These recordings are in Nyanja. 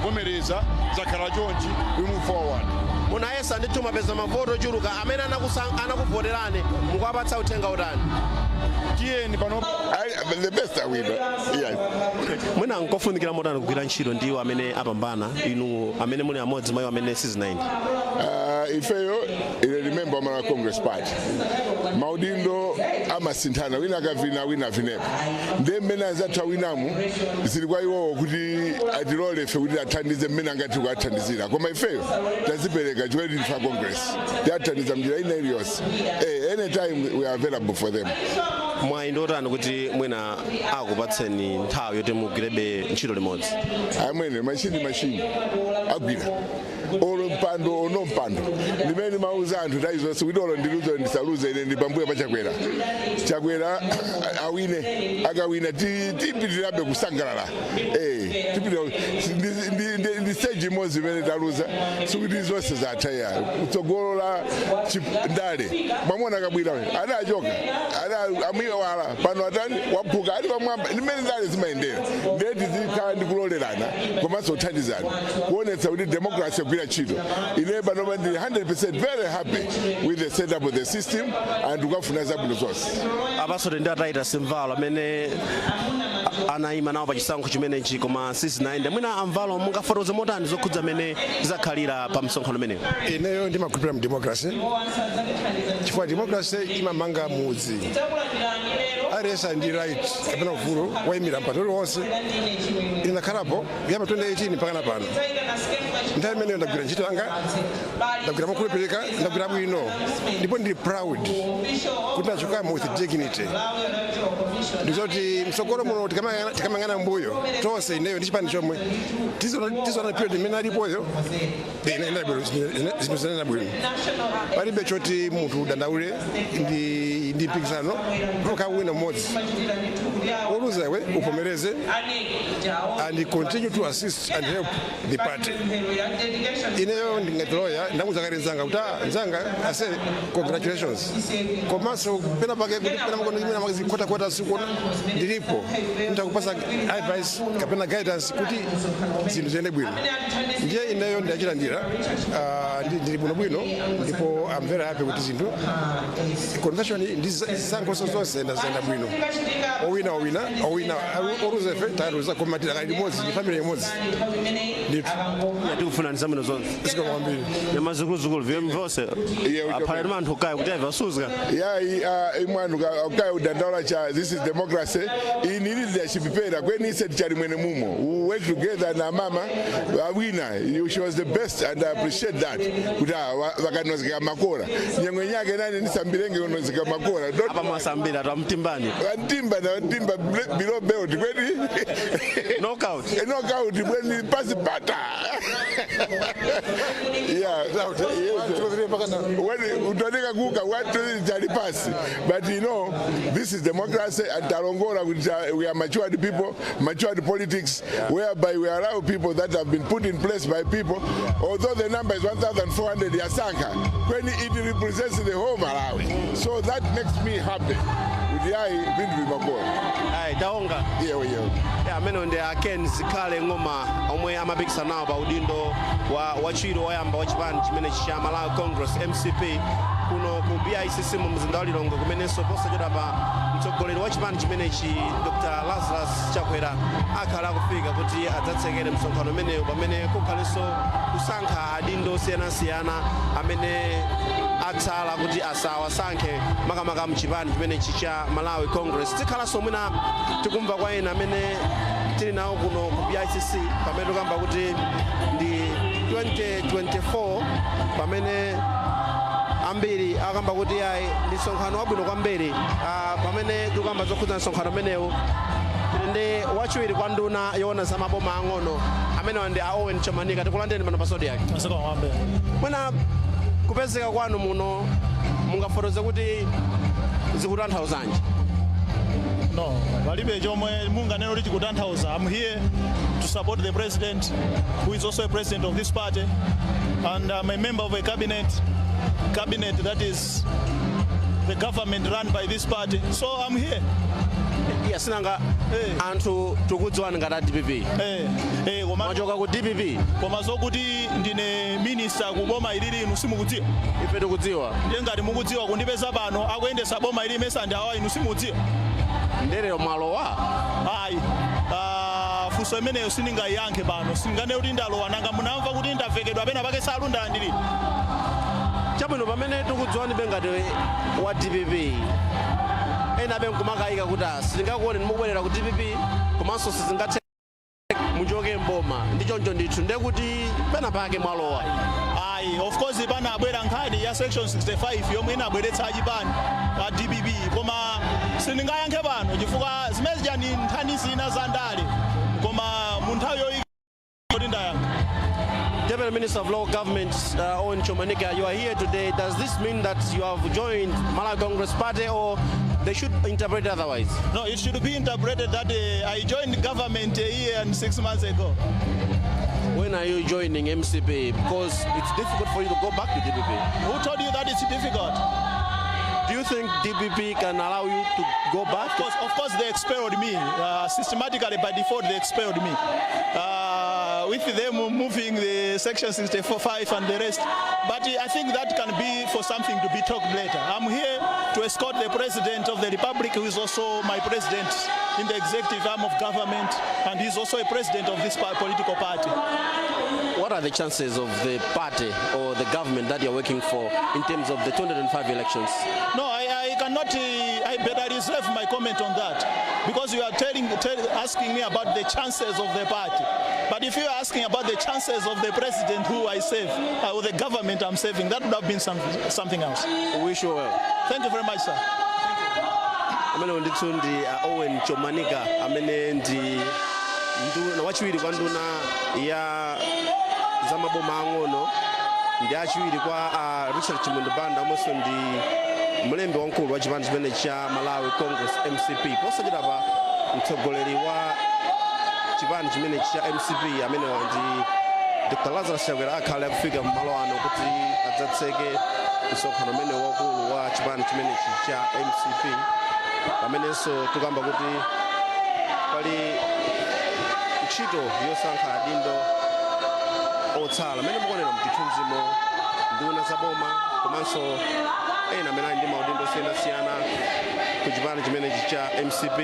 Tingovomereza, zakhala chonchi, we move forward. Munayesa ndithu, mapeza mavoto ochuluka. Amene anakuvoterani mukuwapatsa uthenga utani? Tiyeni pano. The best awina, yes. Mwina nkofunikira motani kugwira ntchito ndiwo amene apambana, inu amene muli amodzi mwa iwo amene sizinayende? Ifeyo, ine remember Malawi Congress Party, maudindo amasinthana, wina akavina, wina avinepo. Ndiye mmene anzathu awinamu, zili kwa iwowo kuti atilole ife kuti athandize mmene angati kuathandizira, koma ifeyo tazipereka chifukwa ndife a Congress, tiathandiza mnjira ina iliyonse. Anytime we are available for them. Mwayi ndi otani kuti mwina akupatseni nthawi yoti mugwirebe ntchito limodzi? Amwene, machine, machine agwira, olo mpando ono mpando ndimene mauza anthu nthawi zonse kuti olo ndiluze, ndisaluze, ine ndi pambuyo pa Chakwera. Chakwera awine, akawina tipitirirabe kusangalala. Tipitirira ndi stage imodzi imene taluza, sikuti zonse zatha ya kutsogolo la ndale. Mwamona Kabwira adachoka, amwiwala pano, atani, waphuka, ali pamwamba. Ndimene ndale zimayendera. Ndiye tizikhala ndi kulolerana komanso kuthandizana kuonetsa kuti democracy igwira ntchito. Ine panopa ndili 100% very happy with the setup of the system and ukafuna zabwino zonse. Apaso ndi a Titus Mvalo amene anayima nawo pa chisankho chimenechi koma sizinayende. Mwina amvalo mungafotokoze motani zokhudza amene zizakhalira pa msonkhano umenewu? Ineyo ndimakhulupirira mu democracy, chifukwa democracy imamanga mudzi. Aliyense ali ndi right kapena ufulu woyimira mpando uliwonse. Ine ndakhalapo kuyamba 2018 mpaka na pano. Nthawi imeneyo ndagwira ntchito yanga, ndagwira mokhulupirika, ndagwira bwino, ndipo ndili proud kuti ndachokamo with dignity. Ndizoti mtsogolo muno tikamayang'ana mbuyo tonse, ineyo ndi chipani chomwe, tizoona period imene alipoyo inaenda bwino, zinthu zinaenda bwino. Palibe choti munthu udandaule ndi mpikisano ukawina mmodzi. Woluza iwe uvomereze and continue to assist and help the party. Ineyo ndingati lawyer, ndamuza kale nzanga kuti, "Ah, nzanga ase, congratulations, komanso pena pake kuti pena makono imene makazikhotakhota sikuona, ndilipo ndakupasa advice kapena guidance kuti zinthu ziyende bwino." Ndiye ineyo ndachilandira, ndili bwinobwino, ndipo I'm very happy kuti zinthu, convention ndi zisankho zonse ndaziyenda bwino. Owina owina, owina oluza ife taluza, koma tilakali limodzi, ndi family imodzi ndithu. Tikufuna zabwino zonse. Zikomo kwambiri. Nyama zikuluzikulu vyonse. Yeah, aphalira anthu kaya kuti aiva suzga. Yayi, imwanu kaya udandaula cha, this is democracy. Ini leadership pera kweni tichali mwene mumo, we work together na mama wina. She was the best and I appreciate that kuti vakanozika makora nyengwe nyake nani nisambirenge unozika makora. Apa mwasambira twamtimbani. Vantimba na vantimba below belt kweni. Knockout. Knockout bweni pasi pata, yeah. When utaoneka kuka watu chali pasi, but you know this is democracy and talongola kuti we are matured people, matured politics, whereby we allow people that have been put in place by people. Although the number is 1400 yasanka when it represents the whole Malawi, so that makes me happy kuti ayi, vintu vimakora. Ayi, taonga. Yewe yewe. Yeah, amene ndi a Ken Zikhale Ng'oma omwe amapikisana nawo pa udindo wa wachiwiri woyamba wa chipani chimenechi cha Malawi Congress, MCP, kuno ku BICC mu mzinda wa Lilongwe, kumenenso posachedwa pa mtsogoleri wa chipani chimenechi, Dr Lazarus Chakwera, akhala akufika kuti adzatsekere msonkhano umenewu, pamene kukhalenso kusankha adindo osiyanasiyana amene atsala kuti asawasankhe, makamaka mchipani chimenechi cha Malawi Congress. Tikhalanso mwina tikumva kwa ena amene tili nawo kuno ku BICC, pamene tikamba kuti ndi 2024, pamene ambiri akamba kuti ayi, ndi msonkhano wabwino kwambiri. Pamene tikamba zokhudza msonkhano umenewu, tili ndi wachiwiri kwa nduna yoona za maboma ang'ono, amenewa ndi a Owen Chamanika. Tikulandeni pano pa Zodiak. Mwina kupezeka kwanu muno mungafotokoze kuti zikutanthauzanji? No, palibe chomwe munganene kuti chikutanthauza. I'm here to support the president, who is also a president of this party, and I'm a member of a cabinet that is the government run by this party. So I'm here. Iya, sinanga Eh. anthu tikudziwani ngati a DPP. Eh, koma Mwachoka ku DPP. Koma zokuti ndine minister ku boma ilili, inu simukudziwa? Ife tikudziwa. Ndiye ngati mukudziwa, kundipeza pano akuyendesa boma ili mesa ndi awa, inu simukudziwa? Nderero mwalowa? Ayi. Ah, funso imeneyo sindingayiyankhe pano. Sindingane kuti ndalowa. Nanga munamva kuti ndavekedwa pena pake salu ndalandilira? Chabwino, pamene tikudziwani be ngati wa DPP, ena abe nkumakayika kuti sitingakuone mukubwerera ku DPP, komanso sizingathe muchoke mboma ndi choncho ndithu, ndiye kuti pena pake mwalowa. Ayi, of course panabwera nkhani ya section 65 yomwe inabweretsa achipani a DPP, koma sindingayankhe pano chifukwa zimene zija ni nkhani zina za ndale, koma mu nthawi yoyika kuti ndayankha. Deputy Minister of Local Government, Owen Chomanika, you are here today. Does this mean that you have joined Malawi Congress Party, or they should interpret otherwise? No, it should be interpreted that I joined government a year and 6 months ago. When are you joining MCP? Because it's difficult for you to go back to DPP. Who told you that it's difficult? Do you think DPP can allow you to go back? Of course they expelled me. Systematically, by default, they expelled me. With them moving the section 64.5 and the rest. But I think that can be for something to be talked later. I'm here to escort the President of the Republic, who is also my president in the executive arm of government, and he's also a president of this political party. What are the chances of the party or the government that you're working for in terms of the 205 elections? No, I cannot, I better reserve my comment on that because you are asking me about the chances of the party. But if you are asking about the chances of the president who I serve, or the government I'm serving, that would have been something else. We wish you well. Thank you very much, sir. Amene ndithu ndi Owen Chomanika, amene ndi nduna wachiwiri kwa nduna ya zamaboma ang'ono, ndi achiwiri kwa Richard Chimwendo Banda, omwenso ndi mlembi wamkulu wa chipani chimene cha Malawi Congress, MCP. Posachedwapa mtsogoleri wa chipani chimene cha MCP, amenewa ndi Dr Lazarus Chakwera, akhale akufika mmalo ano kuti adzatseke msonkhano umene waukulu wa chipani chimenechi cha MCP, pamenenso tikamba kuti pali ntchito yosankha adindo otsala. Amene mukuonera mchithunzimo, nduna za boma komanso ena amene ali ndi maudindo osiyanasiyana ku chipani chimenechi cha MCP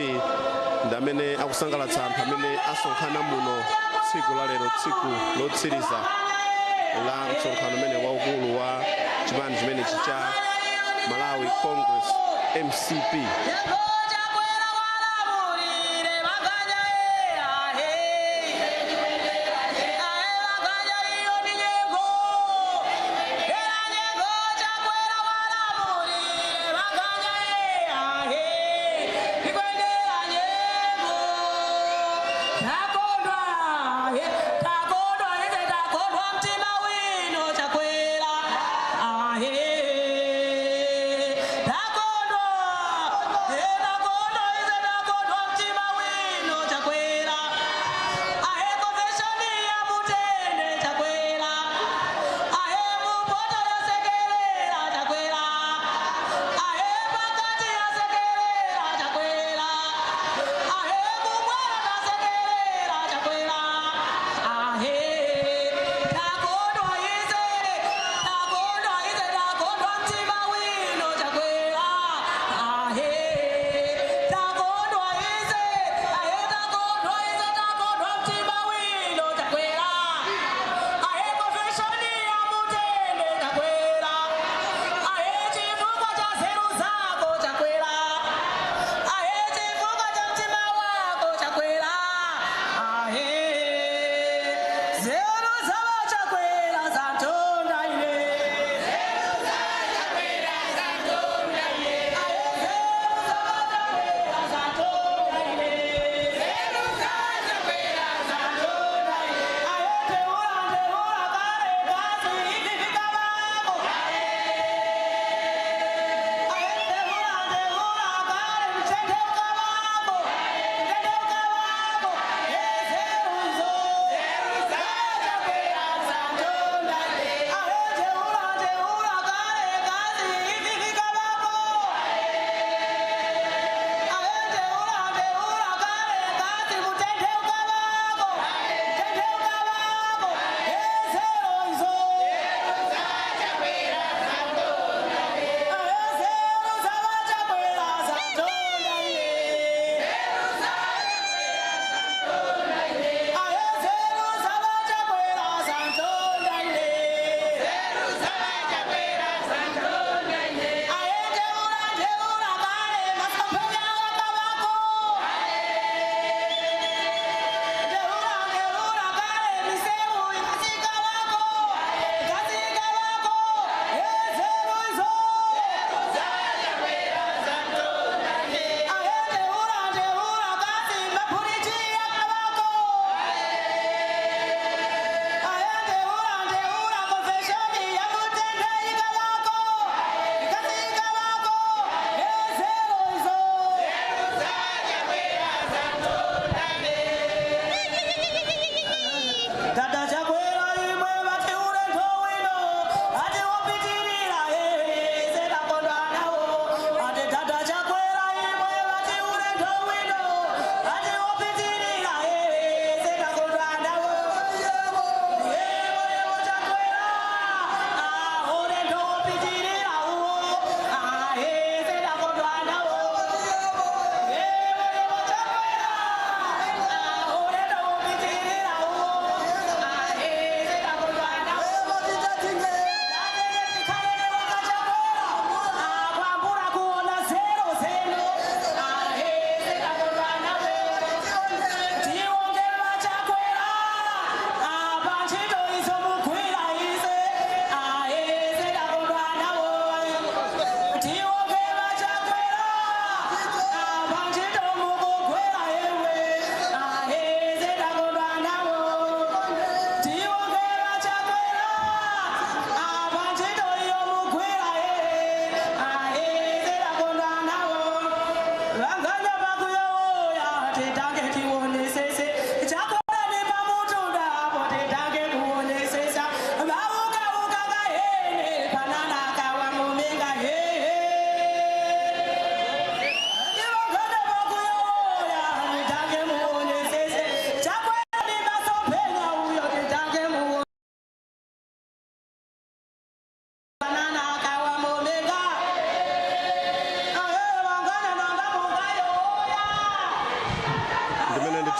ndi amene akusangalatsa anthu amene asonkhana muno tsiku la lero, tsiku lotsiriza la msonkhano umene waukulu wa chipani chimenechi cha Malawi Congress, MCP. Takondwa.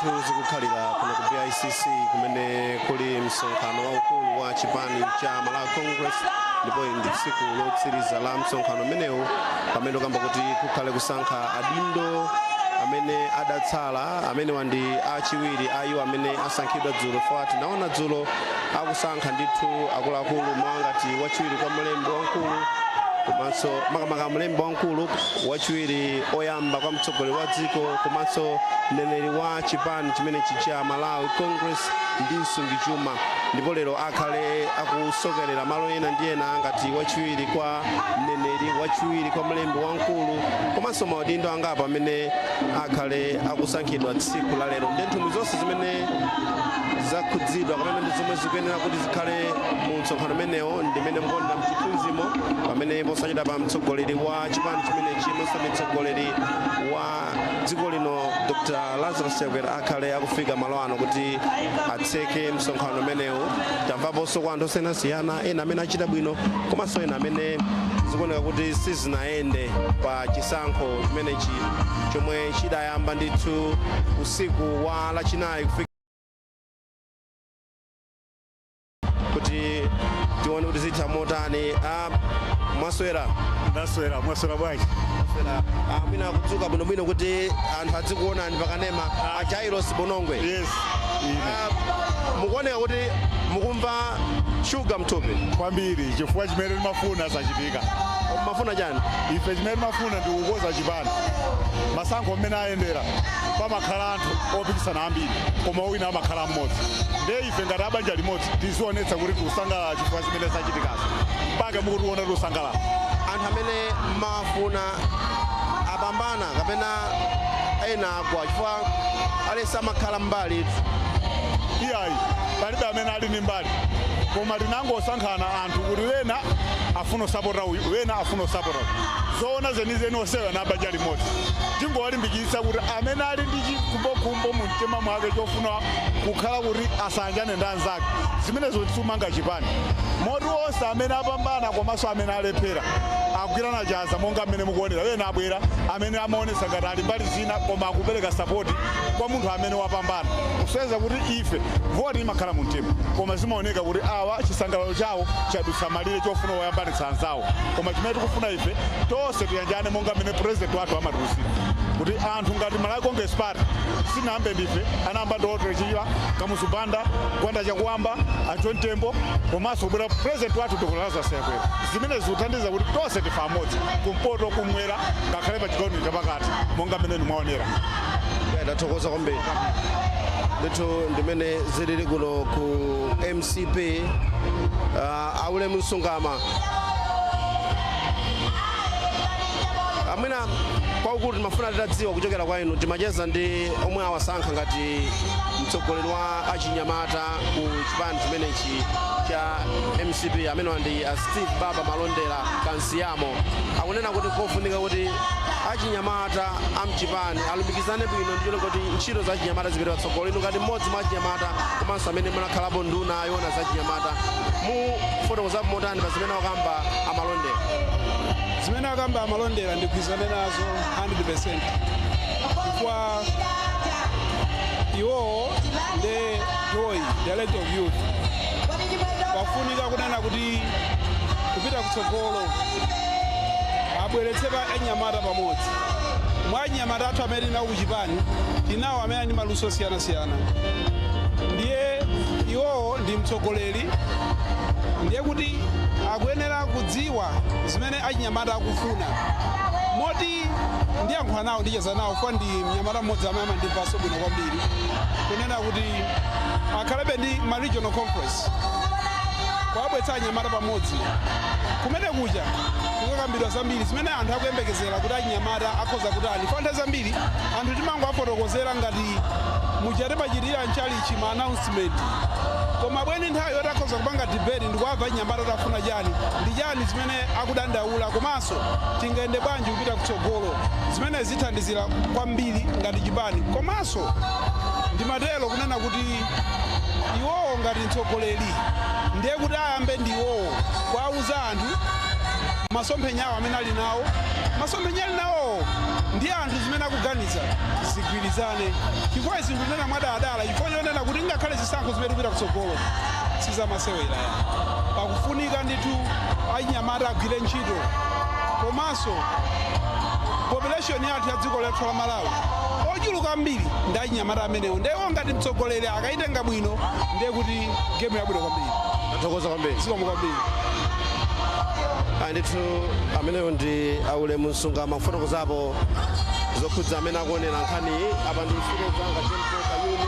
Ndithu zikukhalira kuno ku BICC, kumene kuli msonkhano waukulu wa chipani cha Malawi Congress, ndipo ili ndi tsiku lotsiriza la msonkhano umenewu, pamene ukamba kuti kukhale kusankha adindo amene adatsala. Amenewa ndi achiwiri a iwo amene asankhidwa dzulo. Fa tinaona dzulo akusankha ndithu akuluakulu mwangati wachiwiri kwa mlembi wamkulu, komanso makamaka mlembi wamkulu, wachiwiri oyamba kwa mtsogoleri wa dziko, komanso mneneri wa chipani chimenechi cha Malawi Congress ndi msungichuma. Ndipo lero akhale akusokerera malo ena ndi ena, ngati wachiwiri kwa mneneri, wachiwiri kwa mlembi wamkulu, komanso maudindo angapo amene akhale akusankhidwa tsiku la lero. Ndi nthumwi zonse zimene zakhudzidwa kapena ndi zomwe zikuyenera kuti zikhale mu msonkhano umenewo ndimene mukuonera mchithunzimo, pamene posachita pa mtsogoleri wa chipani chimenechi monso mtsogoleri wa dziko lino Dr Lazarus Chakwera akhale akufika malo ano kuti atseke msonkhano umenewu. Tamvaponso kwa anthu osiyanasiyana, ena amene achita bwino komanso ena amene zikuoneka kuti sizinayende pa chisankho chimenechi chomwe chidayamba ndithu usiku wa Lachinayi kufika kuti tione kuti zitha motani. Mwaswera? Ndaswera, mwaswera bwanji? Mwina kudzuka bwinobwino kuti anthu adzikuonani pakanema, a Jairos Bonongwe? Yes, ine. Mukuoneka kuti mukumva shuga mthupi. Kwambiri, chifukwa chimene timafuna zachitika. Mafuna chani? Ife chimene timafuna ndi kukoza chipani. Masankho mmene ayendera, pamakhala anthu opikisana ambiri, koma wina amakhala mmodzi. Ndiye ife ngati abanja limodzi tizionetsa kuti tikusangalala chifukwa zimene zachitikazo, mpaka mukutiona tikusangalala. Anthu amene mafuna apambana kapena ena agwa, chifukwa alesi amakhala mbali? Iyayi, palibe amene ali ndi mbali, koma tinangosankhana anthu kuti wena afuna usapota uyu, wena afuna usapota uyu. Zoona zenizeni, onsewa na banja limodzi. Tingowalimbikitsa kuti amene ali ndi chikhumbokhumbo mu mtima mwake chofuna kukhala kuti asanjane ndi anzake, zimenezo tisumanga chipani. Moti onse amene apambana komanso amene alephera akugwirana chanza, monga mmene mukuonera, wena abwera amene amaonesa ngati ali mbali zina, koma akupereka support kwa munthu amene wapambana, kusonyeza kuti ife voti imakhala mu mtima, koma zimaoneka kuti awa chisangalalo chawo chadutsa malire chofuna woyambanitsa anzawo. Koma chimene tikufuna ife, tonse tiyanjane, monga mmene president wathu amatiuzira kuti anthu ngati Malawi Congress Party sinayambe ndife, anayamba ndi Orton Chirwa, Kamuzu Banda, Gwanda Chakuamba, a John Tembo, komanso kubwera president wathu Dr Lazarus Chakwera. Zimene zikuthandiza kuti tonse tife amodzi, kumpoto, kumwera, ngakhale pa chigawo chapakati, monga mmene mwaonera. Ndathokoza kwambiri. Ndithu ndimene zilili kuno ku MCP. Aulemu Msungama, amwina kwaukulu timafuna titadziwa kuchokera kwa inu. Timacheza ndi omwe awasankha ngati mtsogoleri wa achinyamata ku chipani chimenechi cha MCP, amene ndi a Steve Baba Malondera Kansiyamo. Akunena kuti kofunika kuti achinyamata amchipani alumikizane bwino ndi cholinga kuti ntchito za achinyamata zipite patsogolo. Inu ngati mmodzi mwa achinyamata komanso amene munakhalapo nduna yoona za achinyamata, mufotokozapo motani pa zimene akamba amalondera? Zimene akamba amalondera ndigwirizane nazo 100%, chifukwa iwowo ndi DOY, Director of Youth. Pafunika kunena kuti kupita kutsogolo abweretse pa anyamata pamodzi. Mwa anyamata athu amene tinawo kuchipani, tinawo amene ali ndi maluso osiyanasiyana, ndiye iwowo ndi mtsogoleri, ndiye kuti akuyenera kudziwa zimene achinyamata akufuna. Moti ndiyankhula nawo, ndicheza nawo, chifukwa ndi mnyamata mmodzi amene amandimvanso bwino kwambiri, kunena kuti akhalebe ndi ma regional conference kuwabweretsa anyamata pamodzi. Kumene kuja kukakambidwa zambiri zimene anthu akuyembekezera kuti achinyamata akhoza kutani. Fa nthawi zambiri anthu timangowafotokozera ngati muja timachitira mchalichi ma announcement, koma bweni nthawi yoti akhoza kupanga debate ndikuwamva achinyamata kuti afuna chani, ndi chani zimene akudandaula, komanso tingayende bwanji kupita kutsogolo, zimene zithandizira kwambiri ngati chipani. Komanso ndimatero kunena kuti iwowo ngati mtsogoleri, ndiye kuti ayambe ndi iwowo kuwauza anthu masomphenya awo amene ali nawo, masomphenya ali nawo. Ndi anthu zimene akuganiza zigwirizane, chifukwa izi ndikunena mwadaladala, chifukwa chonena kuti ngakhale zisankho zimene tikupita kutsogolo sizamasewera ya pakufunika ndithu achinyamata agwire ntchito. Komanso population yathu ya dziko lathu la Malawi ochuluka ambiri ndi achinyamata amenewo. Ndiye ngati mtsogoleri akayitenga bwino, ndiye kuti game yabwino kwambiri. Tathokoza kwambiri. Zikomo kwambiri. Ndithu ameneyo ndi aulemu Msungama kufotokozapo zokhudza amene akuonera nkhaniyi. Apa ndi msungama John Kayuni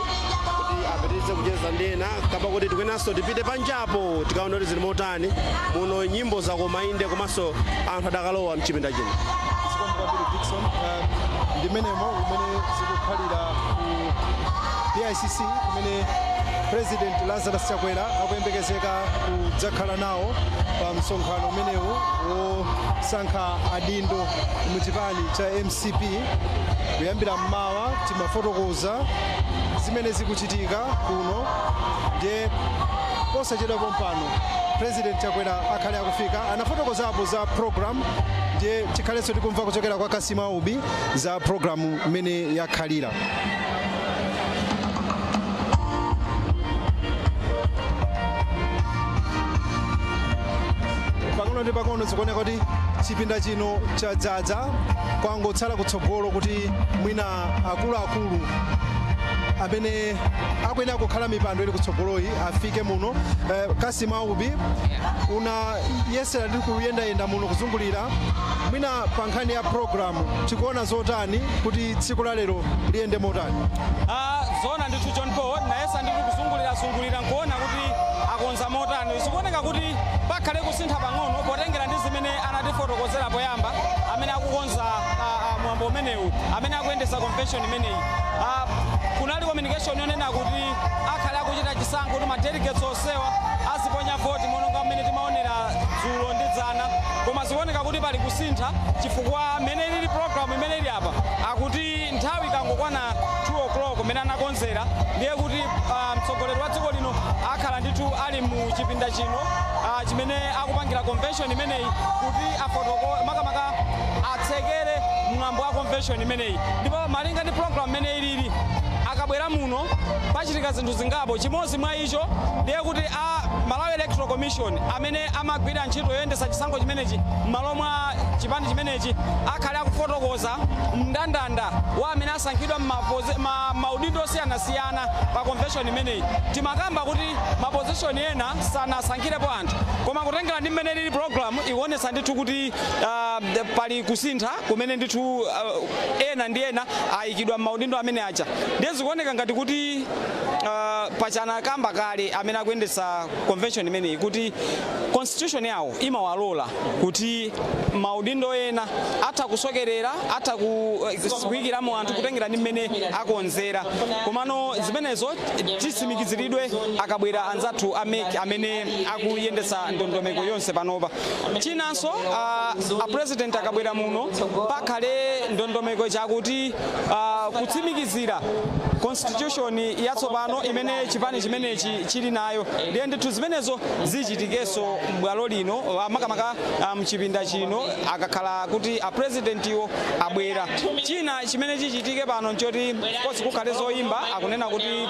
kuti apitirize kucheza ndi ena, kamba kuti tikuyenanso tipite panjapo tikaona kuti zili motani muno. Nyimbo zakoma inde, komanso anthu adakalowa mchipinda chino. Zikomo kwambiri, Dickson. Ndimenemo umene zikukhalira ku BICC, kumene President Lazarus Chakwera akuyembekezeka kudzakhala nawo pa msonkhano umenewu wosankha adindo mu chipani cha MCP. Kuyambira mmawa timafotokoza zimene zikuchitika kuno, ndiye posachedwa pompano President Chakwera akhale akufika. Anafotokozapo za program, ndiye tikhalenso tikumva kuchokera kwa Kasima Ubi za program imene yakhalira. Pang'ono ndi pang'ono zikuoneka kuti chipinda chino chadzaza, kwangotsala kutsogolo kuti mwina akuluakulu amene akuyenera kukhala mipando ili kutsogoloyi afike muno. Kasima Ubi, unayesera ndi kuyendayenda muno kuzungulira, mwina pa nkhani ya program tikuona zotani kuti tsiku la lero liyende motani? Zona ndithu, John Paul, nayesa ndithu kuzungulira-zungulira nkuona kuti akonza motani. Zikuoneka kuti pakhale kusintha pang'ono potengera ndi zimene anatifotokozera poyamba amene akukonza mwambo umenewu, amene akuyendesa convention imeneyi. Kunali communication yonena kuti akhale akuchita chisankho kuti ma delegates onsewa aziponya voti monga mmene timaonera dzulo ndi dzana, koma zikuoneka kuti pali kusintha chifukwa mmene ilili program imene ili apa, akuti nthawi ikangokwana 2 o'clock mmene anakonzera, ndiye kuti mtsogoleri wa dziko lino akhala ndithu ali mu chipinda chino chimene akupangira convention imeneyi kuti afotoko makamaka atsekere mwambo wa convention imeneyi. Ndipo malinga ndi program imene ilili, akabwera muno pachitika zinthu zingapo. Chimodzi mwa icho ndiye kuti a Malawi Electoral Commission amene amagwira ntchito yoyendetsa chisankho chimenechi m'malo mwa chipani chimenechi akhale akufotokoza mndandanda wa amene asankhidwa maudindo osiyanasiyana pa convention imeneyi. Timakamba kuti ma position ena sanasankhirepo anthu, koma kutengera ndi mmene lili program ikuonetsa ndithu kuti pali kusintha kumene ndithu ena ndi ena ayikidwa m'maudindo amene aja. Ndiye zikuoneka ngati kuti pachana kamba kale amene akuyendetsa convention imeneyi kuti constitution yawo imawalola kuti maudindo ena atha kusokerera, atha kuyikiramo anthu kutengera ndi mmene akonzera. Komano zimenezo tisimikiziridwe akabwera anzathu a MEC amene akuyendetsa ndondomeko yonse panopa. Chinanso, a president akabwera muno pakhale ndondomeko chakuti kutsimikizira constitution yatsopano imene chipani chimenechi chili nayo. Ndiye ndithu zimenezo zichitikenso m'bwalo lino, makamaka mchipinda chino, akakhala kuti a presidentiwo abwera. China chimene chichitike pano nchoti kosi kukhale zoyimba. Akunena kuti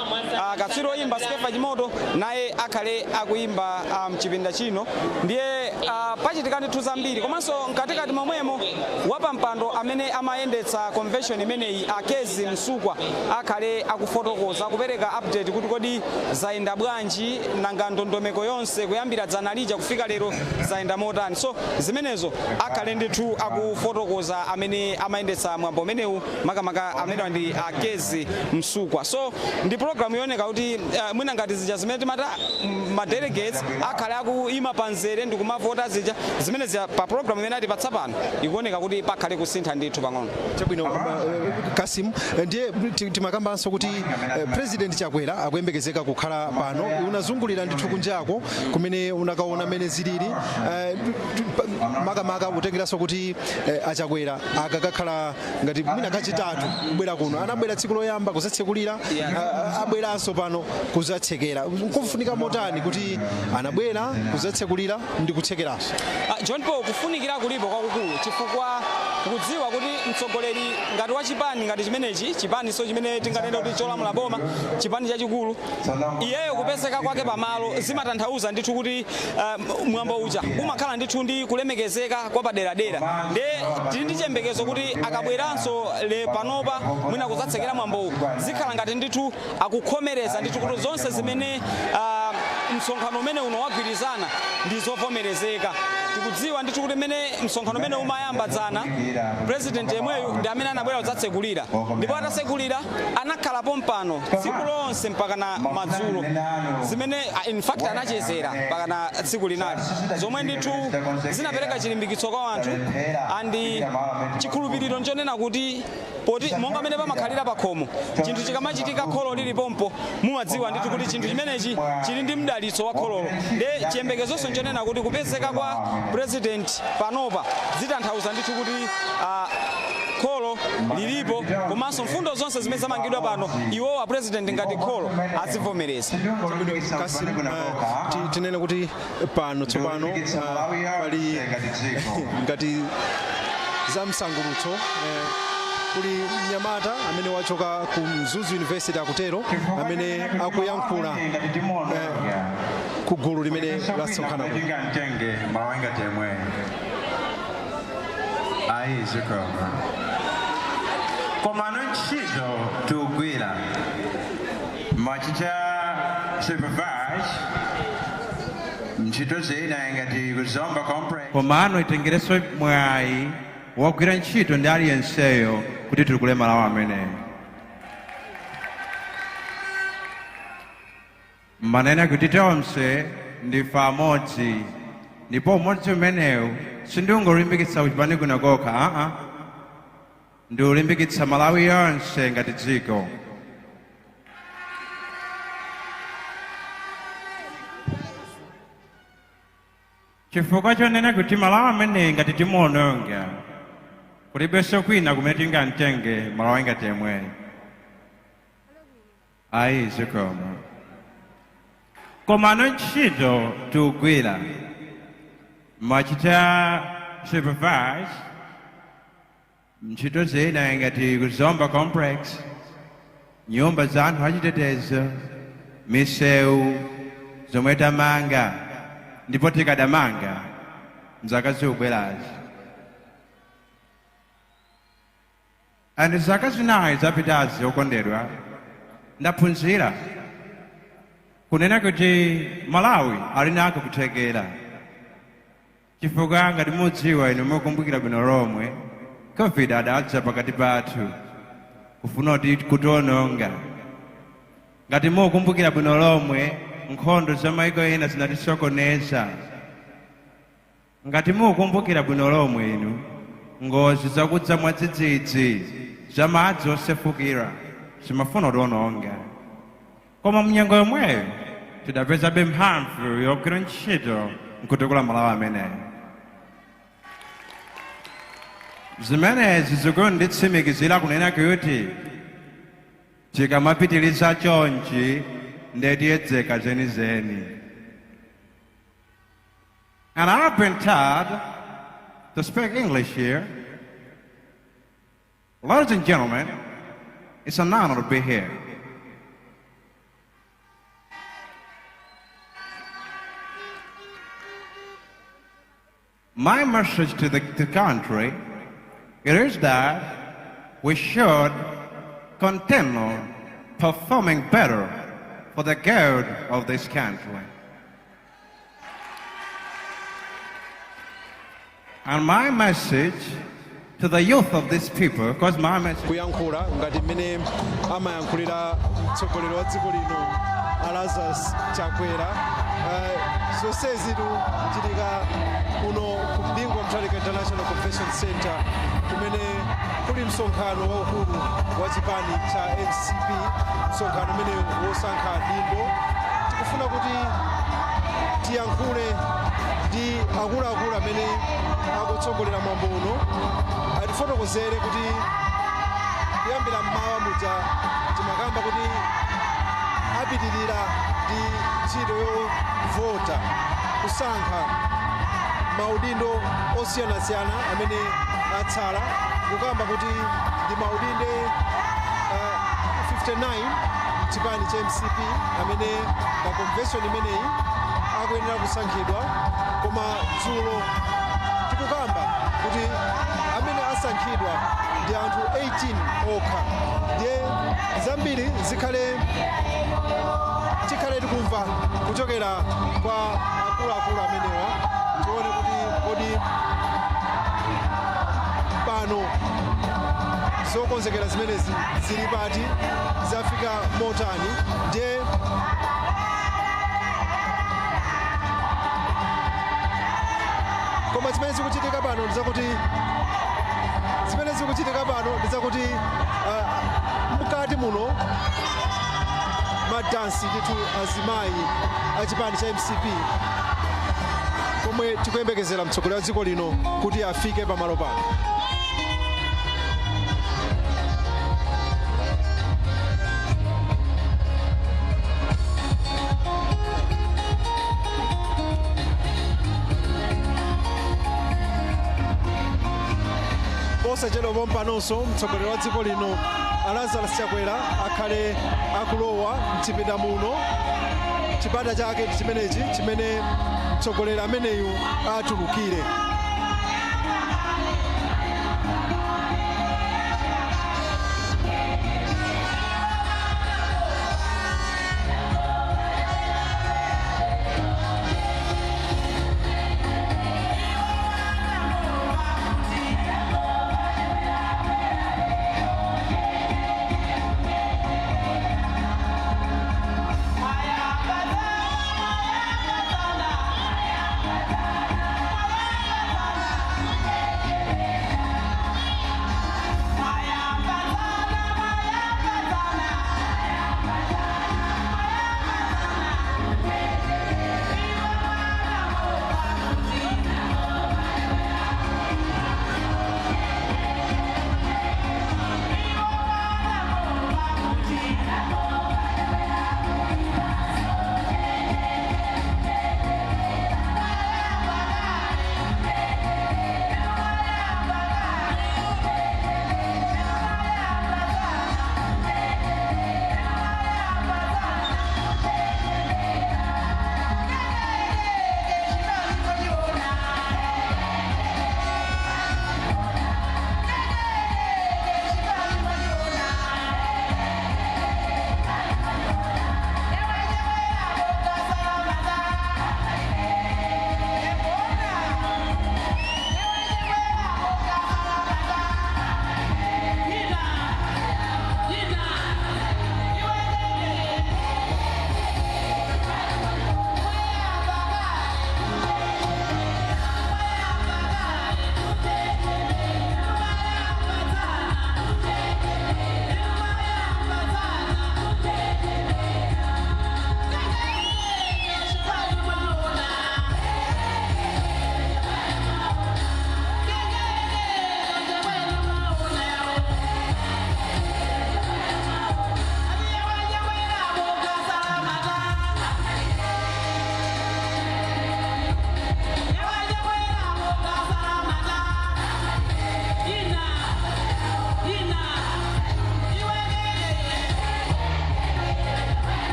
katswiri oyimba Skefa Chimoto naye akhale akuyimba mchipinda chino. Ndiye pachitika ndithu zambiri. Komanso mkatikati momwemo wapampando amene amayendetsa convention imeneyi, Akezi Msukwa, akhale akufotokoza, kupereka update kuti kodi zayenda bwanji, nanga ndondomeko yonse kuyambira dzana lija kufika lero zayenda motani. So zimenezo akhale ndithu akufotokoza amene amayendetsa mwambo umenewu, makamaka amenewa ndi Akezi Msukwa. So ndi program yooneka kuti mwina ngati zija zimene timati ma delegates akhale akuyima panzere ndi kumavota zija, zimene zija pa program imene atipatsa pano ikuoneka kuti pakhale kusintha ndithu pang'ono. Chabwino, Kasim, ndiye timakambanso kuti President Chakwera akuyembekezeka kukhala pano. Unazungulira ndithu kunjako kumene unakaona mmene zilili, makamaka kutengeranso kuti aChakwera akakakhala ngati mwina kachitatu kubwera kuno. Anabwera tsiku loyamba kuzatsekulira, abweranso pano kuzatsekera. Nkufunika motani kuti anabwera kuzatsekulira ndi kutsekeranso? John Paul, kufunikira kulipo kwakukulu chifukwa Tikudziwa kuti mtsogoleri ngati wa chipani ngati chimenechi, chipani so chimene tinganene kuti cholamula boma, chipani chachikulu, iyeyo kupezeka kwake pamalo zimatanthauza ndithu kuti mwambo uja umakhala ndithu ndi kulemekezeka kwa paderadera. Nde tili ndi chiyembekezo kuti akabweranso le panopa mwina kudzatsekera mwambowu, zikhala ngati ndithu akukhomereza ndithu kuti zonse zimene msonkhano umene uno wagwirizana ndi zovomerezeka. Tikudziwa ndithu kuti mmene msonkhano umene umayamba dzana, President yemweyu ndi amene anabwera kudzatsekulira, ndipo atatsekulira anakhalapo mpano tsiku lonse mpaka na madzulo, zimene in fact anachezera mpaka na tsiku linali, zomwe ndithu zinapereka chilimbikitso kwa anthu and chikhulupiriro nchonena kuti poti monga mmene pamakhalira pakhomo, chinthu chikamachitika kholo lilipompo, mumadziwa ndithu kuti chinthu chimenechi chili ndi mdalitso wa khololo. Nde chiyembekezonso nchonena kuti kupezeka kwa President panopa zitanthauza ndithu kuti kholo lilipo, komanso mfundo zonse zimene zamangidwa pano, iwowa President ngati kholo azivomereza. Kasim, tinene kuti pano tsopano pali ngati za msangulutso. Kuli mnyamata amene wachoka ku Mzuzu University, akutero, amene akuyankhula ku gulu limene lasonkhana kuno. Mtenge malawenga temwe ayi zikoma, koma ntchito tikugwira machita supervise ntchito zina ngati kuzomba complex. Komano itengerenso mwayi wogwira ntchito ndi aliyenseyo kuti titukule Malawi ameneyo. Manena kuti tonse ndife amodzi, ndipo umodzi umenewu sindiungolimbikitsa kuchipani kuno kokha, aa, ndiulimbikitsa Malawi yonse ngati dziko. Chifukwa chonena kuti Malawi ameneyi ngati timuononga, kulibenso kwina kumene tingamtenge Malawi ngati yemweyo, ayi zikoma. Komano ntchito tikugwira machita supervise ntchito zina ngati kuzomba complex, nyumba za anthu achitetezo, misewu zomwe tamanga ndipo tikadamanga mzaka zikubwerazi. And zaka 4 zapitazi, okondedwa, ndaphunzira kunena kuti Malawi ali nako kuthekera, chifukwa ngati mudziwa inu, mukumbukira bwino lomwe, COVID adadza pakati pathu kufuna kuti kutiononga. Ngati mukumbukira bwino lomwe, nkhondo za maiko ena zinatisokoneza. Ngati mukumbukira bwino lomwe inu, ngozi zakudza mwadzidzidzi za madzi osefukira zimafuna kutiononga, koma mnyengo yomweyo tidapezabe mphamvu yogwira ntchito nkutukula Malawi ameneyo. Zimenezi zikunditsimikizira kunena kuti tikamapitiliza chonchi, ndetiyedzeka zenizeni. And I've been told to speak English here. Ladies and gentlemen, it's an honor to be here. My message to the country, it is that we should continue performing better for the good of this country. And my message to the youth of these people, because my message Kuyankhula ngati mmene amayankhulira mtsogoleri wa dziko lino, Lazarus Chakwera. Zonsezi zikuchitika kuno ku Bingu Mutharika International Convention Center, kumene kuli msonkhano waukulu wa chipani cha MCP, msonkhano umene wosankha dindo. Tikufuna kuti tiyankhule ndi akuluakulu amene akutsogolera mwambo uno, atifotokozere kuti kuyambira mmawa muja timakamba kuti apitirira ndi ntchito yovota, kusankha maudindo osiyanasiyana amene atsala, kukamba kuti ndi maudindo 59 chipani cha MCP amene pa convention imeneyi akuyenera kusankhidwa. Koma dzulo tikukamba kuti amene asankhidwa ndi anthu 18 okha. Ndiye zambiri zikhale tikhale tikumva kuchokera kwa akuluakulu amenewa, tione kuti kodi pano zokonzekera zimenezi zili pati, zafika motani. Ndiye koma zimene zikuchitika pano ndizakuti mkati muno madansi ndithu azimayi achipani cha MCP, komwe tikuyembekezera mtsogoleri wa dziko lino kuti afike pamalo pano. Posachedwa pompanonso mtsogoleri wa dziko lino Lazarus Chakwera akhale akulowa mchipinda muno. Chipata chake ndi chimenechi chimene mtsogoleri ameneyu atulukire.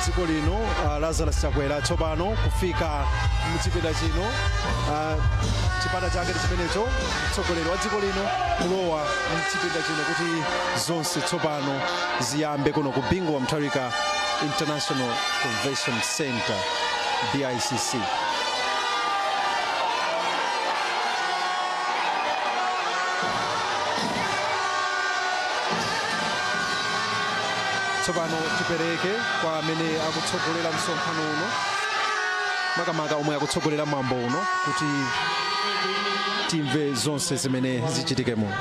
Dziko lino Lazarus Chakwera tsopano kufika mchipinda chino, chipata chake ndi chimenecho. Mtsogoleri wa dziko lino kulowa mchipinda chino kuti zonse tsopano ziyambe kuno ku Bingu wa Mutharika International Convention Center, BICC. Tsopano tipereke kwa amene akutsogolera msonkhano uno, makamaka omwe akutsogolera mwambo uno, kuti timve zonse zimene zichitike muno.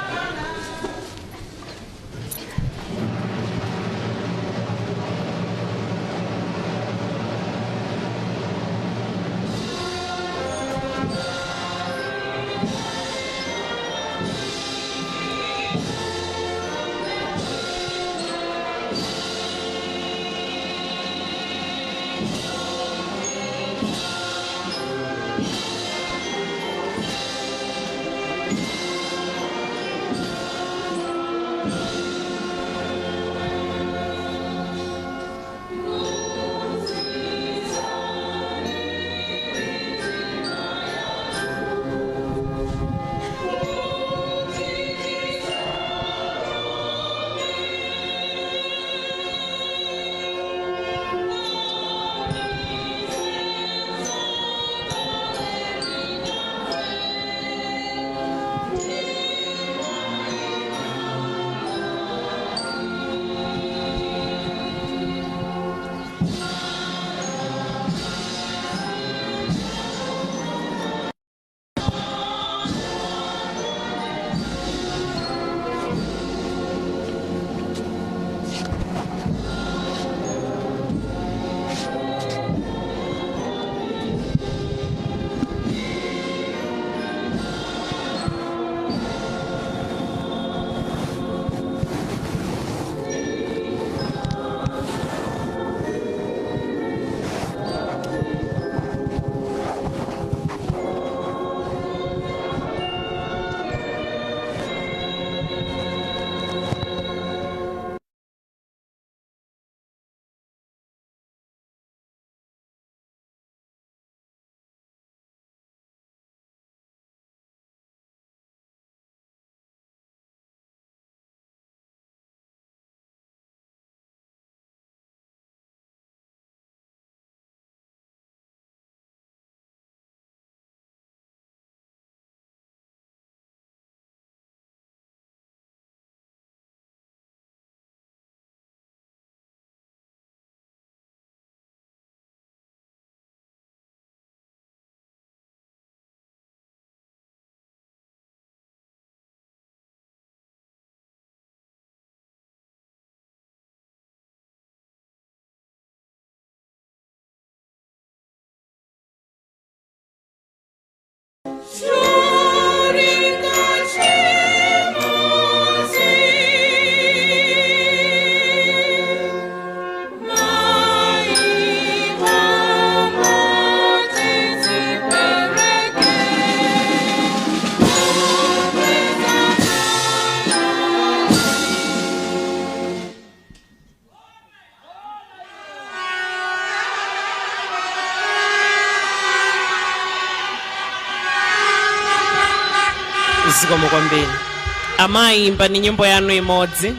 Zikomo kwambiri amayi, imbani nyimbo yanu imodzi.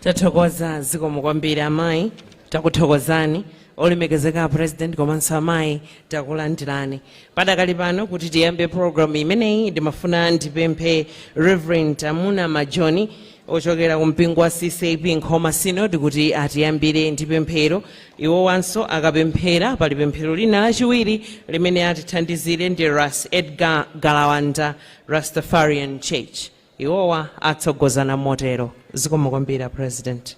Tathokoza, zikomo kwambiri amayi, takuthokozani. Olemekezeka President komanso amayi, takulandirani. Padakali pano, kuti tiyambe program imeneyi, ndimafuna ndipemphe Reverend Amuna Majoni ochokera ku mpingo wa CCAP Nkhoma Synod kuti atiyambire ndi pemphero. Iwowanso akapemphera, pali pemphero lina lachiwiri limene atithandizire ndi Ras Edgar Galawanda, Rastafarian Church. Iwowa atsogozana motero. Zikomo kwambiri, President.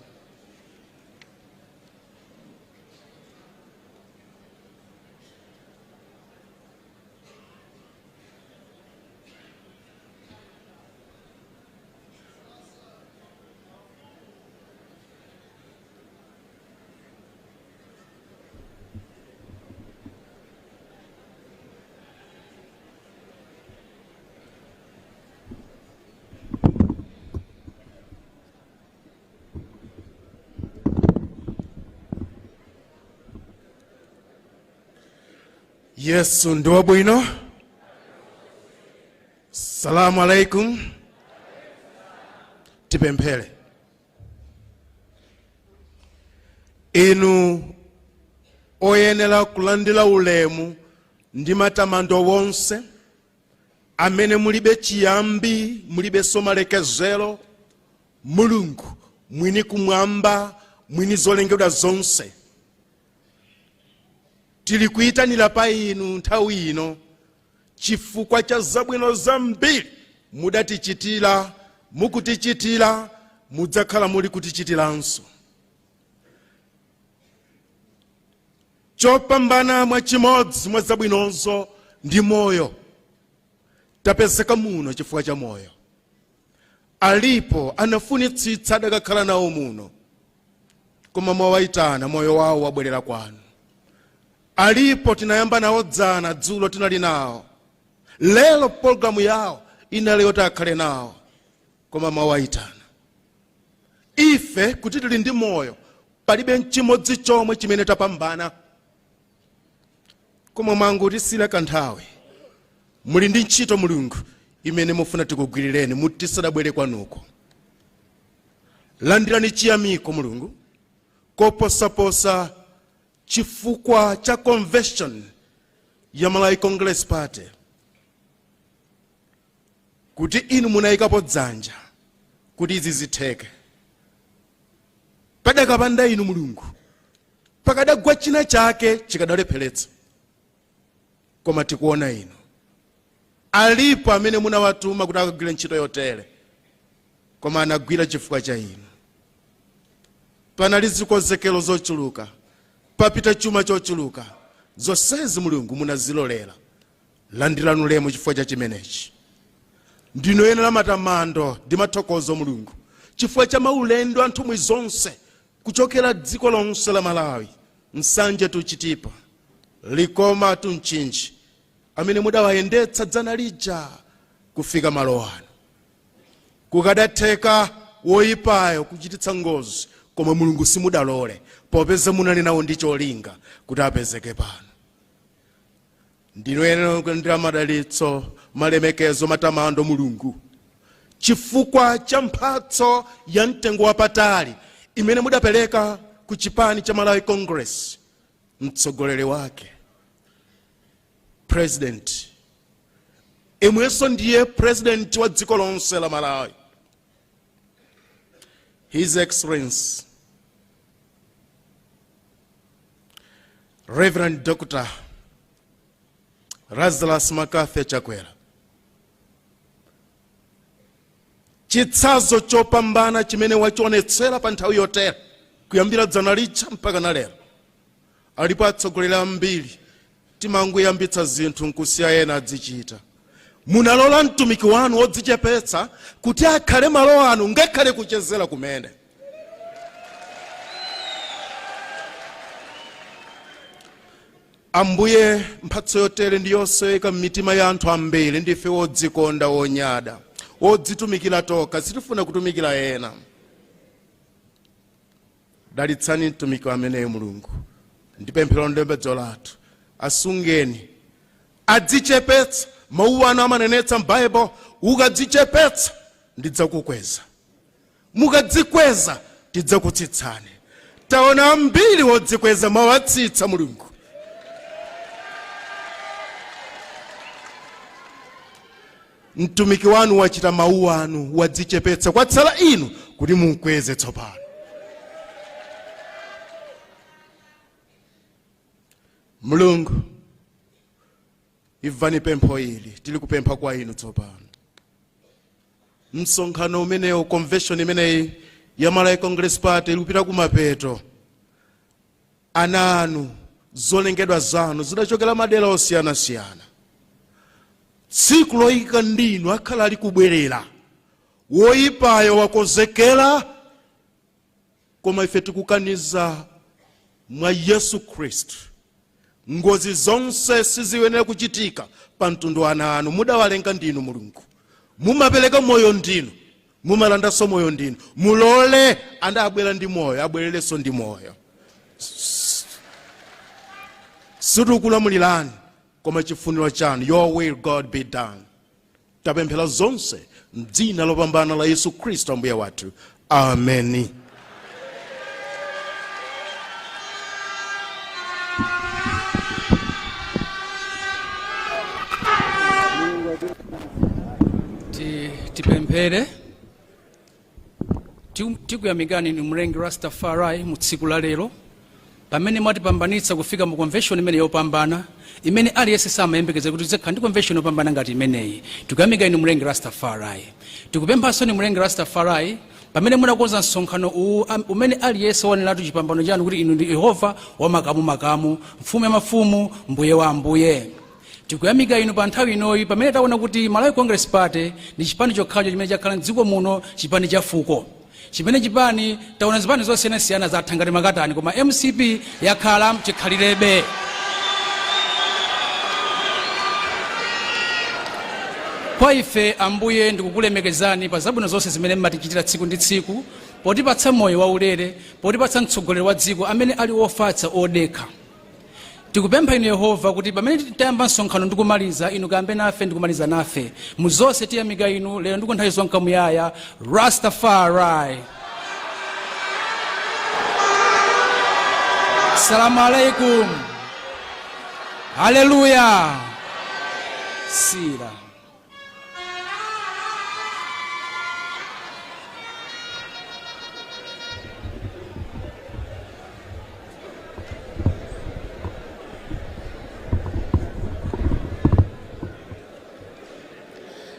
Yesu ndi wabwino. Salamu alaikum. Tipemphere. Inu oyenera kulandira ulemu ndi matamando wonse, amene mulibe chiyambi, mulibenso malekezero, Mulungu mwini kumwamba, mwini zolengedwa zonse, tili kuyitanira pa inu nthawi ino chifukwa cha zabwino zambiri mudatichitira, mukutichitira, mudzakhala muli kutichitiranso. Chopambana mwa chimodzi mwa zabwinozo ndi moyo. Tapezeka muno chifukwa cha moyo. Alipo anafunitsitsa adakakhala nawo muno, koma mwawayitana, moyo wawo wabwerera kwanu. Alipo tinayamba nawo dzana, dzulo tinali nawo, lero pologalamu yawo inali yoti akhale nawo, koma mwawayitana. Ife kuti tili ndi moyo, palibe nchimodzi chomwe chimene tapambana, koma mwangotisiyira kanthawi. Muli ndi ntchito, Mulungu, imene mufuna tikugwirireni mutisadabwere kwanuko. Landirani chiyamiko, Mulungu, koposaposa chifukwa cha convention ya Malawi Congress Party, kuti inu munayikapo dzanja kuti izi zitheke. Padakapanda inu, Mulungu, pakadagwa china chake chikadalepheretsa, koma tikuona inu. Alipo amene munawatuma kuti akagwire ntchito yotere, koma anagwira chifukwa cha inu. Panali zikonzekero zochuluka, papita chuma chochuluka, zonsezi, Mulungu, munazilolera. Landirani ulemu chifukwa cha chimenechi. Ndinoyenera matamando ndi mathokozo, Mulungu, chifukwa cha maulendo a nthumwi zonse kuchokera dziko lonse la Malawi, Nsanje to Chitipa, Likoma to Mchinji, amene mudawayendetsa dzana lija kufika malo ano. Kukadatheka woyipayo kuchititsa ngozi, koma Mulungu simudalole, popeza munali nawo ndi cholinga kuti apezeke pano. Ndinoyenera kulandira madalitso, malemekezo, matamando, Mulungu, chifukwa cha mphatso ya mtengo wapatali imene mudapereka ku chipani cha Malawi Congress, mtsogoleri wake President, imwenso ndiye President wa dziko lonse la Malawi, His Excellency Reverend Dr. Lazarus McCarthy Chakwera, chitsanzo chopambana chimene wachionetsera pa nthawi yotera kuyambira dzana lija mpaka na lero. Alipo atsogoleri ambiri timangoyambitsa zinthu nkusiya ena adzichita. Munalola mtumiki wanu wodzichepetsa kuti akhale malo anu, ngakhale kuchezera kumene. Ambuye, mphatso yotere ndi yosoweka m'mitima ya anthu ambiri. Ndife wodzikonda, wonyada, wodzitumikira tokha, sitifuna kutumikira ena. Dalitsani mtumiki ameneyo, Mulungu, ndi pemphero ndembedzo lathu. Asungeni, adzichepetsa. Mawu anu amanenetsa m'Baibulo, "Ukadzichepetsa, ndidzakukweza, mukadzikweza." Tidzakutsitsani. Taona ambiri wodzikweza mwawatsitsa, Mulungu. Mtumiki wanu wachita mawu anu, wadzichepetsa. Kwatsala inu kuti munkweze tsopano. Mulungu, imvani pempho ili tili kupempha kwa inu tsopano. Msonkhano umenewu, convention imeneyi ya Malawi Congress Party, ikupita kumapeto. Ana anu, zolengedwa zanu zidachokera madera osiyanasiyana. Tsiku loyika ndinu akhala ali kubwerera. Woyipayo wakonzekera, koma ife tikukaniza mwa Yesu Khristu. Ngozi zonse siziyenera kuchitika pa mtundu wa ana anu. Mudawalenga ndinu, Mulungu. Mumapereka moyo ndinu, mumalandanso moyo ndinu. Mulole andabwera ndi moyo abwererenso ndi moyo. Sitikulamulirani, koma chifuniro chanu, your will, God, be done. Tapemphera zonse mdzina lopambana la Yesu Khristu Ambuye wathu, ameni. Tipemphere. Tikuyamikani inu Mlengi Rastafari mu tsiku la lero pamene mwatipambanitsa kufika mu convention imene yopambana, imene aliyense samayembekeza kuti tidzakhala ndi convention yopambana ngati imeneyi. Tikuyamika inu Mlengi Rastafari. Tikupemphanso inu Mlengi Rastafari pamene munakonza msonkhano uwu umene aliyense waoneratu chipambano chanu, kuti inu ndi Yehova wamakamu makamu, mfumu ya mafumu, mbuye wa ambuye. Tikuyamika inu pa nthawi inoyi pamene taona kuti Malawi Congress Party ndi chipani chokhacho chimene chakhala mdziko muno, chipani cha fuko, chimene chipani taona zipani zosiyanasiyana zatha ngati makatani, koma MCP yakhala chikhalirebe. Kwa ife, Ambuye, ndikukulemekezani pa zabwino zonse zimene mmatichitira tsiku ndi tsiku, potipatsa moyo waulere, potipatsa mtsogoleri wa dziko amene ali wofatsa, odekha. Tikupempha inu Yehova kuti pamene tayamba msonkhano ndi kumaliza, inu kayambe nafe ndi kumaliza nafe. Mu zonse tiyamika inu lero ndi kunthawi zonse muyaya. Rastafari. Salamu alaikum. Haleluya. Sira.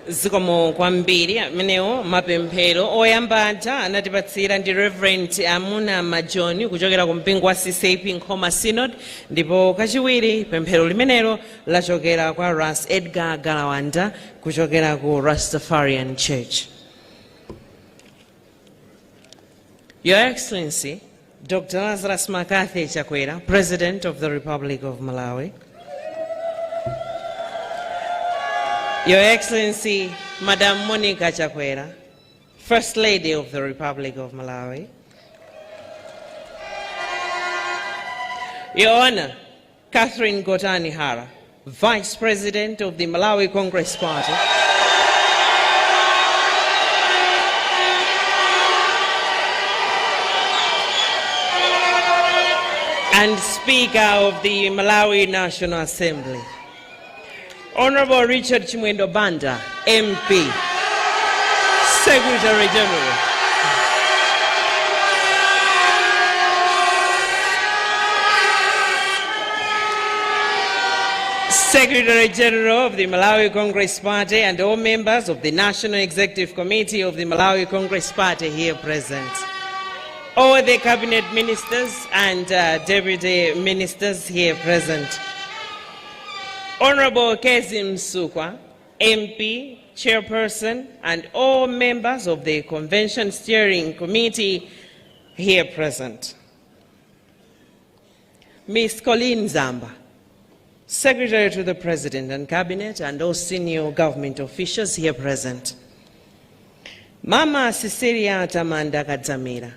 Zikomo kwambiri. Amenewo mapemphero oyamba aja anatipatsira ndi Reverend Amuna Majoni kuchokera ku mpingo wa CCAP Nkhoma Synod, ndipo kachiwiri pemphero limenelo lachokera kwa Ras Edgar Galawanda kuchokera ku Rastafarian Church. Your Excellency Dr. Lazarus McCarthy Chakwera, President of the Republic of Malawi. Your Excellency Madam Monica Chakwera, First Lady of the Republic of Malawi. Your Honor, Catherine Gotani Hara, Vice President of the Malawi Congress Party. And Speaker of the Malawi National Assembly. Honorable Richard Chimwendo Banda, MP, Secretary General. Secretary General of the Malawi Congress Party and all members of the National Executive Committee of the Malawi Congress Party here present. All the cabinet ministers and deputy ministers here present. Honorable Kezzie Msukwa, MP, Chairperson, and all members of the Convention Steering Committee here present. Ms. Colleen Zamba, Secretary to the President and Cabinet, and all senior government officials here present. Mama Cecilia Tamanda Kadzamira,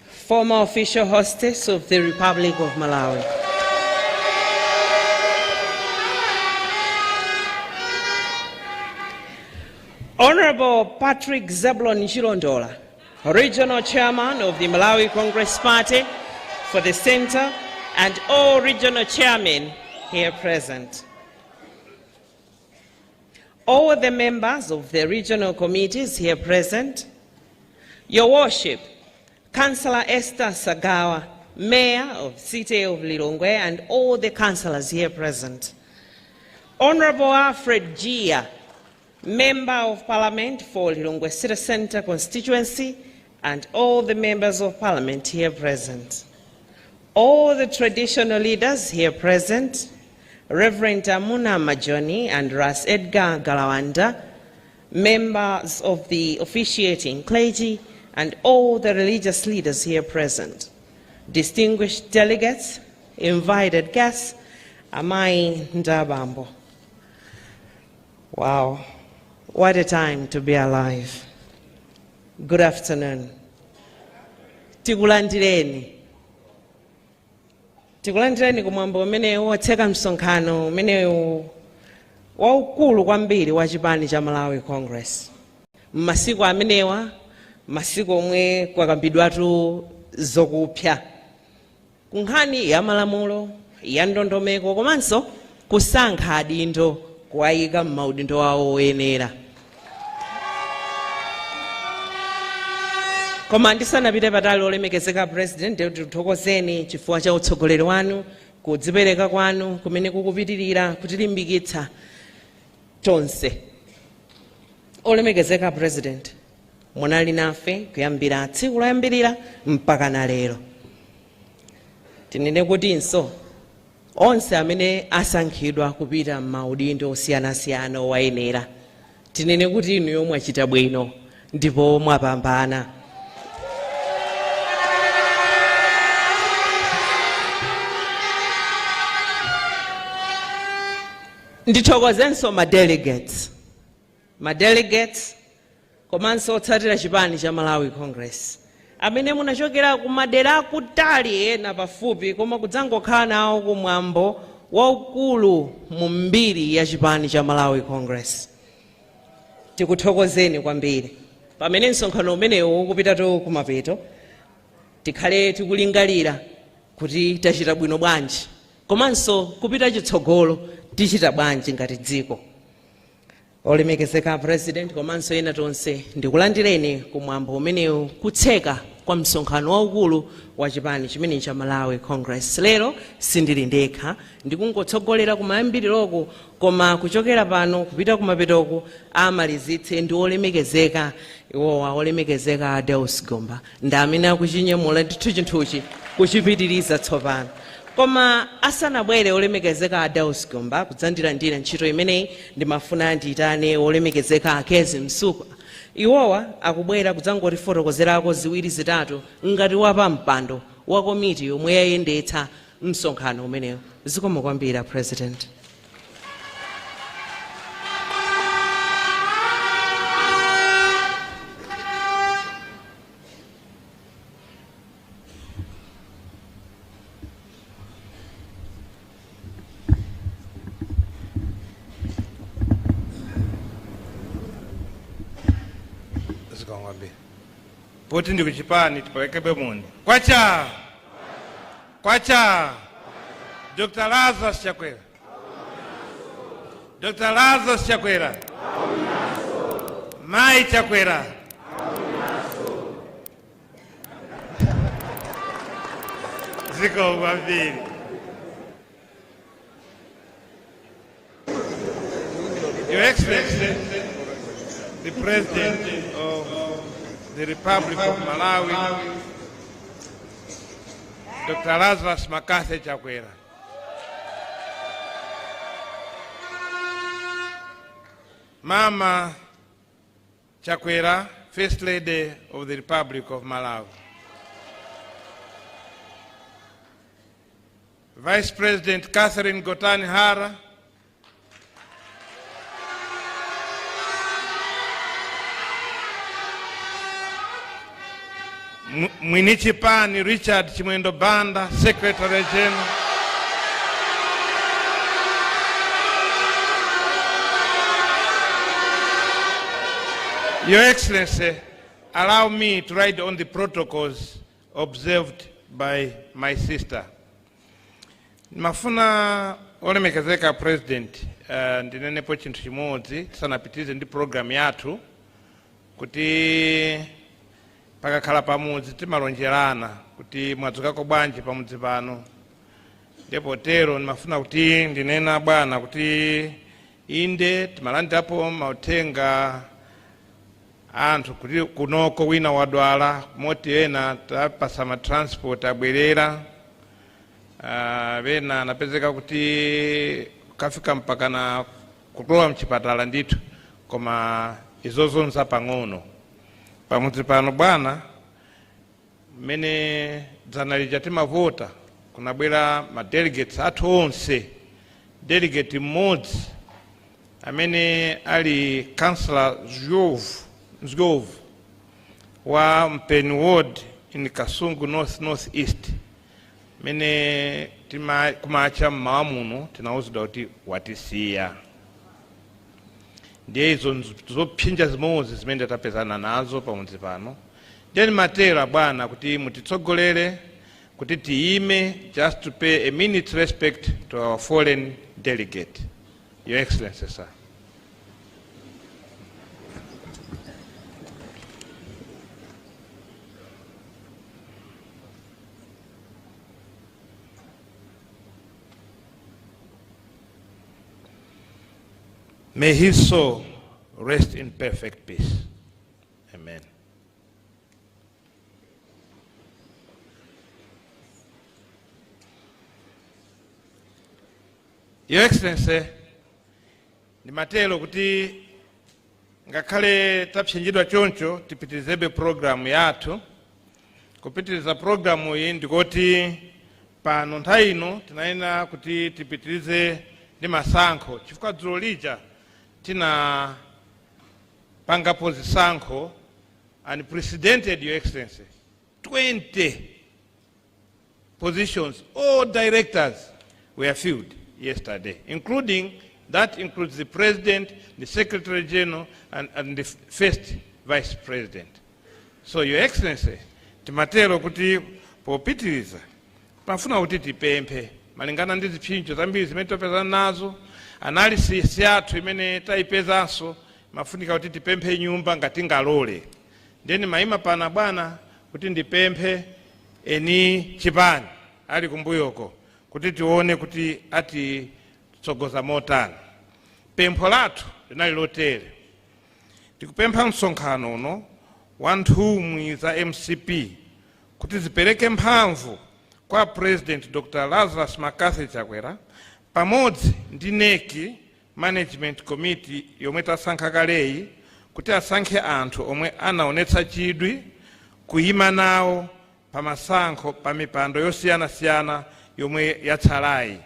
former official hostess of the Republic of Malawi. Honorable Patrick Zebulon Chilondola, Regional Chairman of the Malawi Congress Party for the center, and all regional chairmen here present. All the members of the regional committees here present, Your Worship, Councillor Esther Sagawa, Mayor of City of Lilongwe, and all the councillors here present. Honorable Alfred Gia, Member of Parliament for Lilongwe City Centre constituency, and all the members of Parliament here present. All the traditional leaders here present, Reverend Amuna Majoni and Ras Edgar Galawanda, members of the officiating clergy, and all the religious leaders here present. Distinguished delegates, invited guests, Amai ndi abambo. Wow, what a time to be alive. Good afternoon. Tikulandireni. Tikulandireni kumwambo umene wotseka msonkhano umenewu waukulu kwambiri wa chipani cha Malawi Congress. M'masiku amenewa, masiku omwe kwakambidwatu zokupsa kunkhani ya malamulo, ya ndondomeko, komanso kusankha adindo kuwayika m'maudindo awo oyenera. Koma ndisanapite patali, olemekezeka President, tikuthokozeni chifukwa cha utsogoleri wanu, kudzipereka kwanu kumene kukupitirira kutilimbikitsa tonse. Olemekezeka President, munali nafe kuyambira tsiku loyambirira mpaka na lero. Tinene kutinso onse amene asankhidwa kupita m'maudindo osiyanasiyana owayenera, tinene kuti inuyo mwachita bwino ndipo mwapambana. Ndithokozenso ma delegates komanso otsatira chipani cha Malawi Congress amene munachokera ku madera akutali, ena pafupi, koma kudzangokhala nawo kumwambo waukulu mu mbiri ya chipani cha Malawi Congress. Tikuthokozeni kwambiri. Pamene msonkhano umenewu ukupitatu kumapeto, tikhale tikulingalira kuti tachita bwino bwanji, komanso kupita chitsogolo tichita bwanji ngati dziko. Olemekezeka President komanso ena tonse, ndikulandireni kumwambo umenewu, kutseka kwa msonkhano waukulu wa chipani chimene cha Malawi Congress. Lero sindili ndekha, ndikungotsogolera kumayambiriroko, koma kuchokera pano kupita kumapetoko amalizitse ndi olemekezeka iwowa, olemekezeka Deus Gomba, ndi amene akuchinyamula ndithu chinthuchi kuchipitiriza tsopano. Koma asanabwere olemekezeka a Deus Gomba kudzandilandira ntchito imeneyi, ndimafuna ndiyitane olemekezeka Akezi Msukwa. Iwowa akubwera kudzangotifotokozerako ziwiri zitatu ngati wapa mpando wa komiti yomwe yayendetsa msonkhano umenewu. Zikomo kwambiri, President. Zikomo kwambiri. Poti ndi kuchipani, tipelekebe moni. Kwacha kwacha! Dr Lazarus Chakwera, Dr Lazarus Chakwera, Mai Chakwera, zikomo kwambiri. Your Excellency, the President of the Republic of Malawi, Dr. Lazarus McCarthy Chakwera. Mama Chakwera, First Lady of the Republic of Malawi. Vice President Catherine Gotani Hara, Mwinichipani Richard Chimwendo Banda, Secretary General. Your Excellency, Allow me to ride on the protocols observed by my sister. Mafuna olemekezeka President, ndinenepo chinthu chimodzi tisanapitize ndi program yathu, kuti pakakhala pamudzi timalonjerana kuti mwadzukako bwanji pamudzi pano. Ndipo tero ndimafuna kuti ndinena bwana kuti inde timalandirapo mauthenga anthu kuti kunoko wina wadwala, moti ena tapasa ma transport abwerera. Bena anapezeka kuti kafika mpaka na kulowa mchipatala ndithu, koma izozo nzapang'ono. Pamudzi pano bwana, mmene dzana lija timavota kunabwera ma delegates athu onse, delegate mmodzi amene ali Councillor Zhov wa Mpeni Ward in Kasungu North North East, mene kumacha mmawa muno tinauzidwa kuti watisiya. Ndiye izo zopsinja zimodzi zimene tapezana nazo pamudzi pano. Ndiye ndimatera bwana kuti mutitsogolere kuti tiyime just to pay a minute's respect to our fallen delegate. Your Excellency, sir. May his soul rest in perfect peace. Amen. Your Excellency, ndimatero kuti ngakhale tapsinjidwa choncho tipitirizebe programu yathu. Kupitiriza programu iyi ndikoti pano nthawi ino tinayenera kuti tipitirize ndi masankho, chifukwa dzulo lija tinapangapo zisankho unprecedented, Your Excellency, 20 positions, all directors were filled yesterday, including, that includes the President, the Secretary General, and the First Vice President. So, Your Excellency, timatero kuti popitiriza pafuna kuti tipemphe malingana ndi zipsinjo zambiri zimene topezana nazo, analysis yathu imene tayipezanso mafunika kuti tipemphe nyumba ngati ngalole. Ndeni mayima pana bwana kuti ndipemphe eni chipani ali kumbuyoko kuti tione kuti atitsogoza motani. Pempho lathu linali lotere: tikupempha msonkhano uno wa nthumwi za MCP kuti zipereke mphamvu kwa President Dr. Lazarus McCarthy Chakwera pamodzi ndi NEC Management Committee yomwe tasankha kaleyi kuti asankhe anthu omwe anaonetsa chidwi kuyima nawo pamasankho pa mipando yosiyanasiyana yomwe yatsalayi.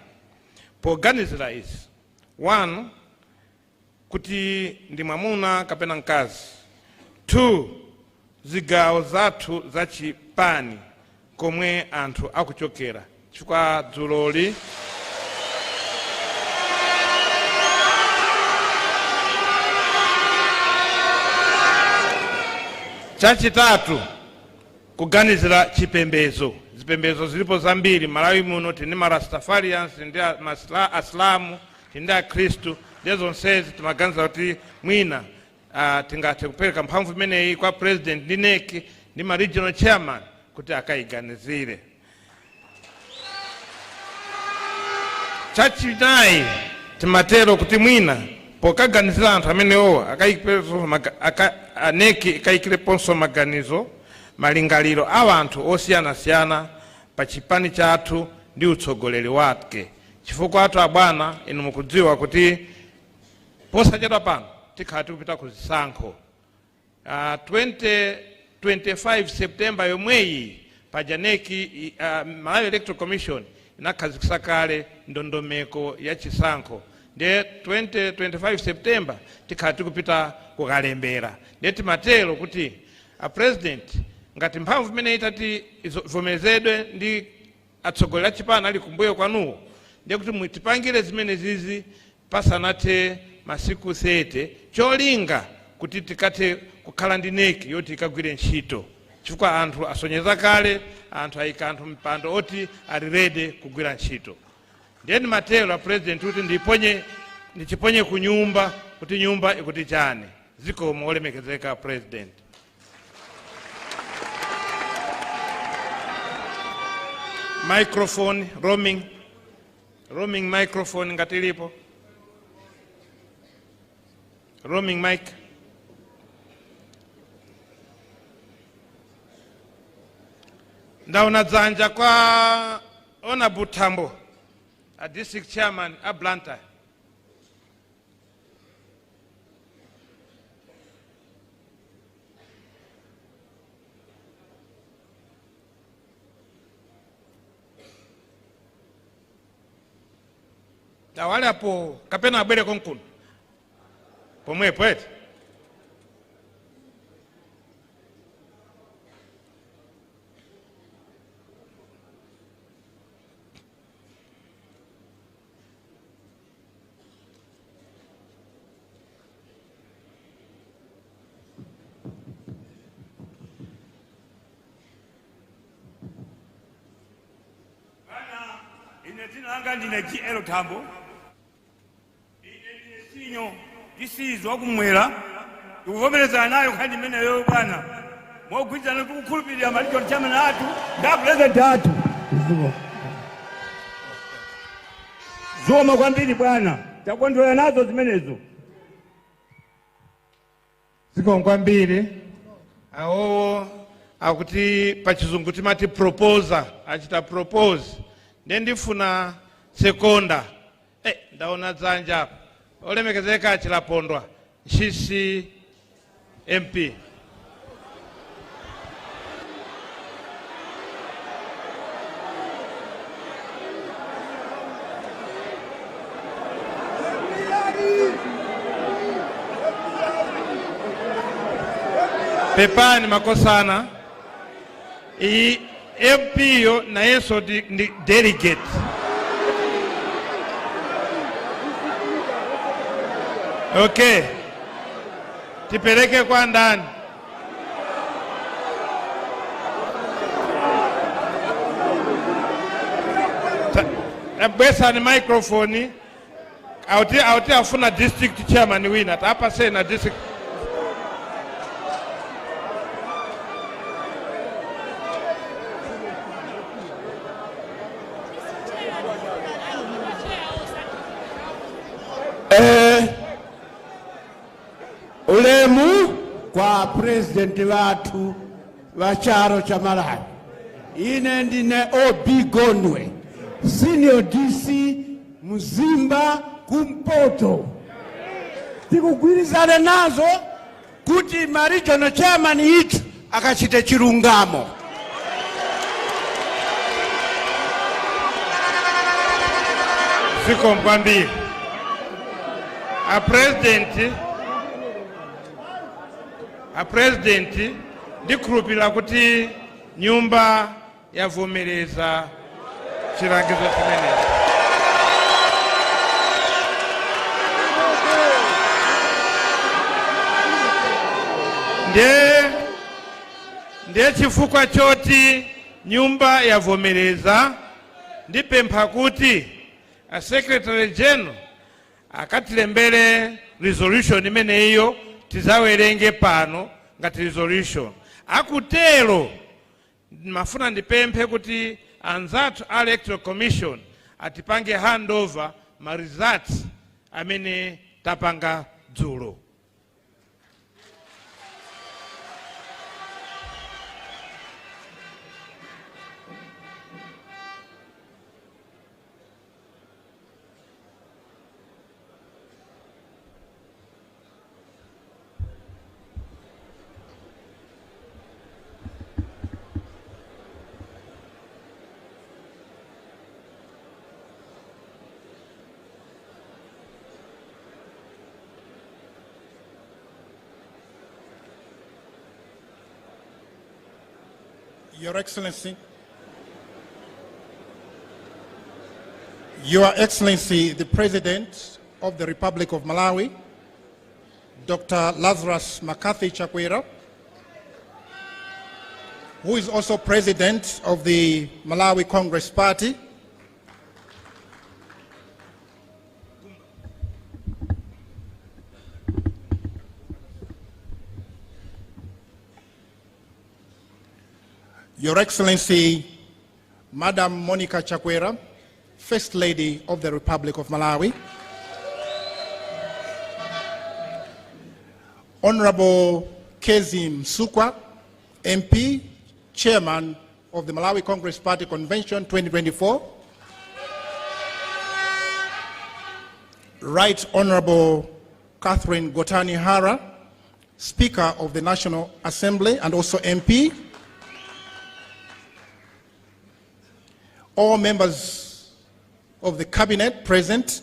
Poganizira izi: 1, kuti ndi mwamuna kapena mkazi; 2, zigawo zathu za chipani komwe anthu akuchokera, chifukwa dzuloli chachitatu kuganizira chipembedzo. Zipembedzo zilipo zambiri Malawi muno, tini ma Rastafarians, ndi Asilamu, tindi Akhristu. Ndiye zonsezi timaganiza kuti mwina tingathe kupereka mphamvu imeneyi kwa President ndi NEC ndi ma regional chairman kuti akayiganizire. Chachinayi, timatero kuti mwina pokaganizira anthu amenewo NEC ikayikireponso maganizo malingaliro a anthu osiyanasiyana pa chipani chathu ndi utsogoleri wake, chifukwa athu abwana inu mukudziwa kuti posachedwa pano tikhala tikupita ku zisankho 2025 September yomweyi. Paja NEC, Malawi Electoral Commission inakhazikitsa kale ndondomeko ya chisankho, ndiye 2025 September tikhala tikupita kukalembera. Ndiye timatero kuti a President, ngati mphamvu imene itati ivomerezedwe ndi atsogoleri a chipani ali kumbuyo kwanuwo, ndiye kuti mutipangire zimene zizi pasanathe masiku 30, cholinga Kuti tikathe kukhala ndi NEC yoti ikagwire ntchito, chifukwa anthu asonyeza kale, anthu ayika anthu mpando oti ali ready kugwira ntchito. Ndiye ndimatero a President kuti ndiponye, ndichiponye ku nyumba kuti nyumba ikuti chani. Zikomo, olemekezeka President. Microphone roaming, roaming microphone ngati ilipo, roaming mic. Ndaona dzanja kwa Honorable Tambo, a district chairman a Blantyre. Awali apo kapena abwere konkuno pomwepo eti? Ine dzina langa ndine GL Tambo. Ine ndine senior DC wakumwera. Tikuvomerezana nayo nkhani imeneyo bwana, mogwirizana tikukhulupirira ma region chairman athu ndi president athu. Zikomo kwambiri bwana, takondwera nazo zimenezo. Zikomo kwambiri. Awowo akuti pachizungu timati proposer, achita propose. Ndiye ndifuna seconder. Ndaona dzanja apa, olemekezeka Achilapondwa, Ntchisi MP. Pepani makosana, iyi MP yo nayenso ndi delegate. Okay, tipereke kwa ndani? Bwesani microphone. Auti afuna district chairman wina, tapasena district. Ulemu kwa president wathu wa chalo cha Malawi. Ine ndine OB Gondwe, senior DC Mzimba kumpoto. Tikugwirizana nazo kuti ma regional chairman ithu akachite chilungamo. Zikomo kwambiri a President. A President, ndikhulupirira kuti nyumba yavomereza chilangizo chimenechi. Ndiye chifukwa choti nyumba yavomereza, ndipempha kuti a Secretary General akatilembere resolution imeneyo, tizawerenge pano ngati resolution. Akutero mafuna ndipemphe kuti anzathu a Electoral Commission atipange handover ma results amene tapanga dzulo. Your Excellency, the President of the Republic of Malawi, Dr. Lazarus McCarthy Chakwera, who is also president of the Malawi Congress Party. Your Excellency, Madam Monica Chakwera, First Lady of the Republic of Malawi. Honorable Kezzie Msukwa, MP, Chairman of the Malawi Congress Party Convention 2024. Right Honorable Catherine Gotani Hara, Speaker of the National Assembly and also MP. All members of the Cabinet present.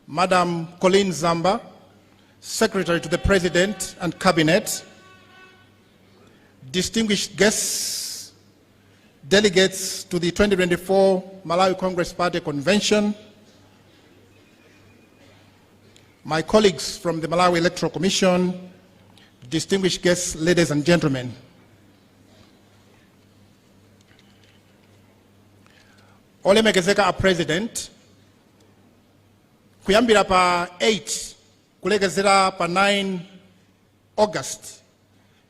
Madam Colleen Zamba, Secretary to the President and Cabinet. Distinguished guests, delegates to the 2024 Malawi Congress Party Convention, my colleagues from the Malawi Electoral Commission, distinguished guests, ladies and gentlemen. Olemekezeka a President, kuyambira pa 8 kulekezera pa 9 August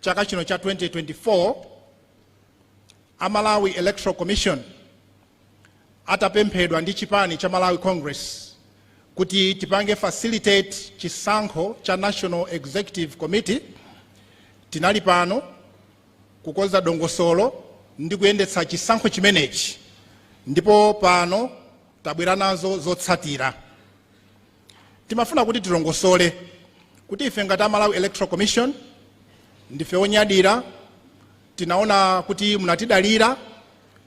chaka chino cha 2024, a Malawi Electoral Commission atapemphedwa ndi chipani cha Malawi Congress kuti tipange facilitate chisankho cha National Executive Committee, tinali pano kukonza dongosolo ndi kuyendetsa chisankho chimenechi, ndipo pano tabwera nazo zotsatira. Timafuna kuti tilongosole kuti ife ngati a Malawi Electoral Commission ndife onyadira. Tinaona kuti munatidalira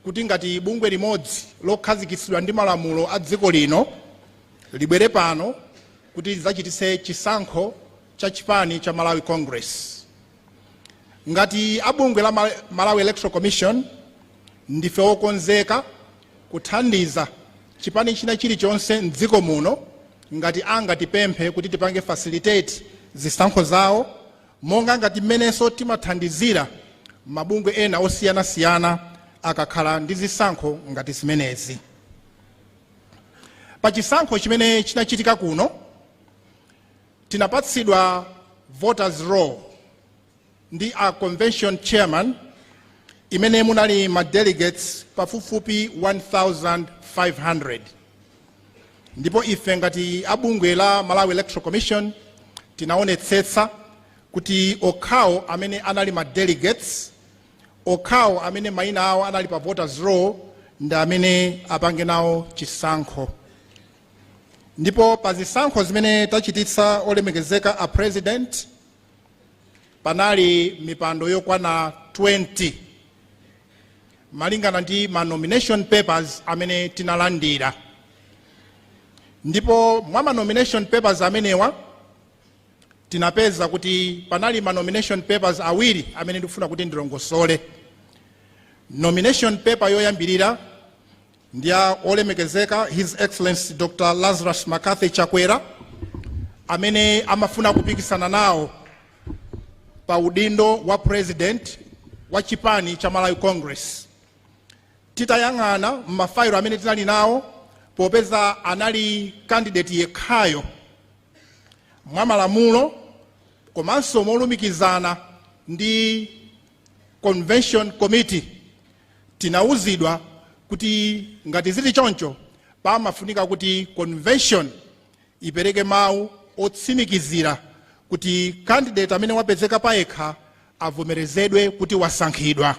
kuti ngati bungwe limodzi lokhazikitsidwa ndi malamulo a dziko lino libwere pano kuti lidzachititse chisankho cha chipani cha Malawi Congress. Ngati a bungwe la Malawi Electoral Commission ndife okonzeka kuthandiza chipani china chilichonse mdziko muno ngati angatipemphe kuti tipange facilitate zisankho zawo, monga ngati mmenenso timathandizira mabungwe ena osiyanasiyana akakhala ndi zisankho ngati zimenezi. Pa chisankho chimene chinachitika kuno, tinapatsidwa voters roll ndi a convention chairman imene munali ma delegates pafupifupi 1500, ndipo ife ngati abungwe la Malawi Electoral Commission tinaonetsetsa kuti okhawo amene anali ma delegates, okhawo amene mayina awo anali pa voters roll, ndi amene apange nawo chisankho. Ndipo pa zisankho zimene tachititsa, olemekezeka a President, panali mipando yokwana 20 malingana ndi ma nomination papers amene tinalandira. Ndipo mwa ma nomination papers amenewa tinapeza kuti panali ma nomination papers awiri amene ndikufuna kuti ndilongosole. Nomination paper yoyambirira ndi ya olemekezeka His Excellency Dr. Lazarus McCarthy Chakwera, amene amafuna kupikisana nawo pa udindo wa president wa chipani cha Malawi Congress. Titayang'ana m'mafailo amene tinali nawo, popeza anali candidate yekhayo mwa malamulo komanso molumikizana ndi convention committee, tinawuzidwa kuti ngati zili choncho pamafunika kuti convention ipereke mawu otsimikizira kuti candidate amene wapezeka payekha avomerezedwe kuti wasankhidwa.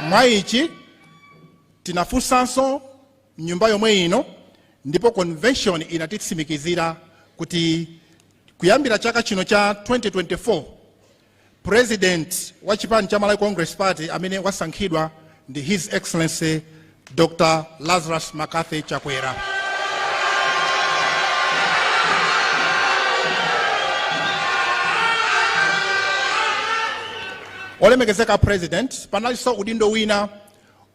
Mwa ichi tinafunsanso nyumba yomwe ino, ndipo convention inatitsimikizira kuti kuyambira chaka chino cha 2024, president wa chipani cha Malawi Congress Party amene wasankhidwa ndi His Excellency Dr. Lazarus McCarthy Chakwera. Olemekezeka President, panalinso udindo wina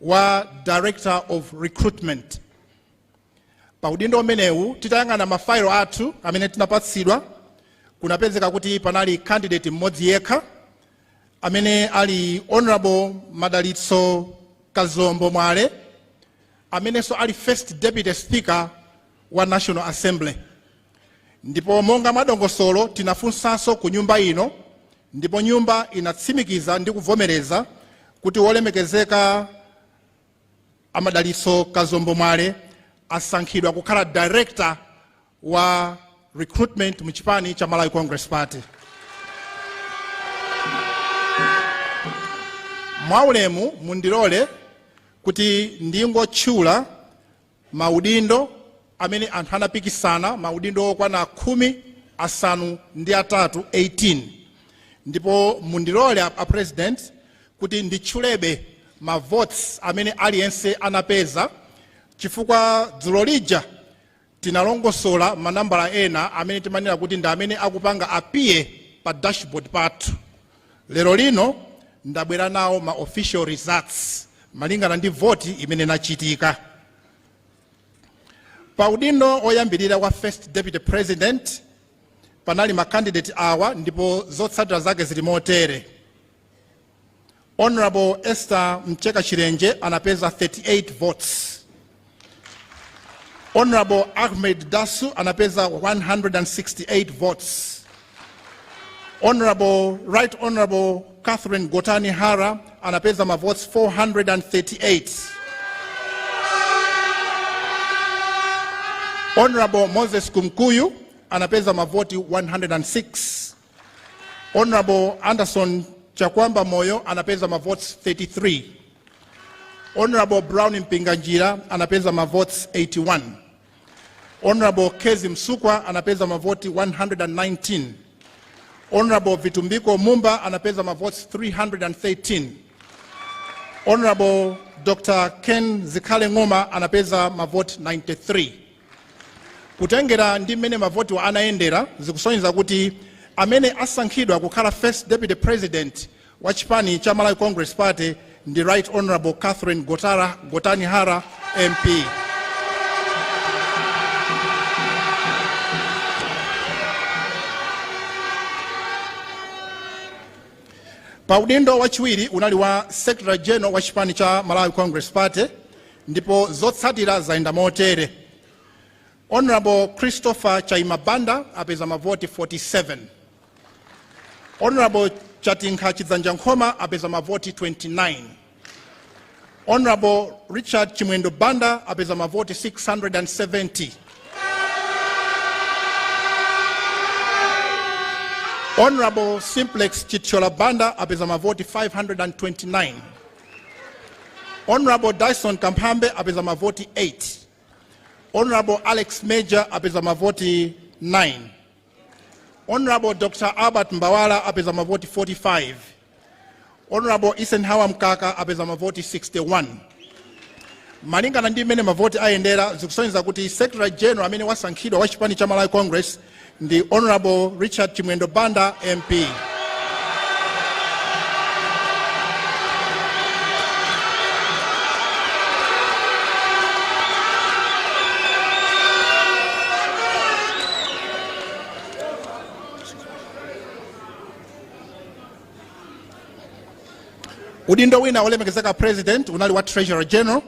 wa Director of Recruitment. Pa udindo umenewu, titayang'ana mafailo athu amene tinapatsidwa, kunapezeka kuti panali candidate mmodzi yekha amene ali Honorable Madalitso Kazombo Mwale, amenenso ali First Deputy Speaker wa National Assembly. Ndipo monga mwadongosolo, tinafunsanso ku nyumba ino, ndipo nyumba inatsimikiza ndi kuvomereza kuti wolemekezeka Amadalitso Kazombo Mwale asankhidwa kukhala Director wa Recruitment mu chipani cha Malawi Congress Party. Mwaulemu, mundilole kuti ndingotchula maudindo amene anthu anapikisana, maudindo okwana 18, 18. Ndipo mundilole a President kuti nditchulebe ma votes amene aliyense anapeza, chifukwa dzulo lija tinalongosola manambala ena amene timanena kuti ndi amene akupanga appear pa dashboard pathu. Lero lino ndabwera nawo ma official results malingana ndi voti imene inachitika. Pa udindo oyambirira wa First Deputy President panali ma candidate awa, ndipo zotsatira zake zili motere: Honorable Esther Mcheka Chilenje anapeza 38 votes, Honorable Ahmed Dasu anapeza 168 votes, Honorable Right Honorable Catherine Gotani Hara anapeza ma votes 438, Honorable Moses Kunkuyu anapeza mavoti 106, Honorable Anderson Chakwamba Moyo anapeza ma votes 33, Honorable Brown Mpinganjira anapeza ma votes 81, Honorable Kezzie Msukwa anapeza mavoti 119, Honorable Vitumbiko Mumba anapeza ma votes 313, Honorable Dr. Ken Zikhale Ng'oma anapeza mavoti 93. Kutengera ndi mmene mavoti anayendera, zikusonyeza kuti amene asankhidwa kukhala First Deputy President wa chipani cha Malawi Congress Party ndi Right Honorable Catherine Gotani Hara MP. Pa udindo wachiwiri unali wa Secretary General wa chipani cha Malawi Congress Party, ndipo zotsatira zayenda motere: Honorable Christopher Chaima Banda apeza mavoti 47, Honorable Chatinkha Chidzanja Nkhoma apeza mavoti 29, Honorable Richard Chimwendo Banda apeza mavoti 670, Honorable Simplex Chithyola Banda apeza mavoti 529, Honorable Dyson Kamphambe apeza mavoti 8, Honorable Alex Major apeza mavoti 9, Honorable Dr. Albert Mbawala apeza mavoti 45, Honorable Eisenhower Mkaka apeza mavoti 61. Malingana ndi mmene mavoti ayendera, zikusonyeza kuti Secretary General amene wasankhidwa wa chipani cha Malawi Congress ndi Honorable Richard Chimwendo Banda MP. Udindo wina, olemekezeka President, unali wa Treasurer General,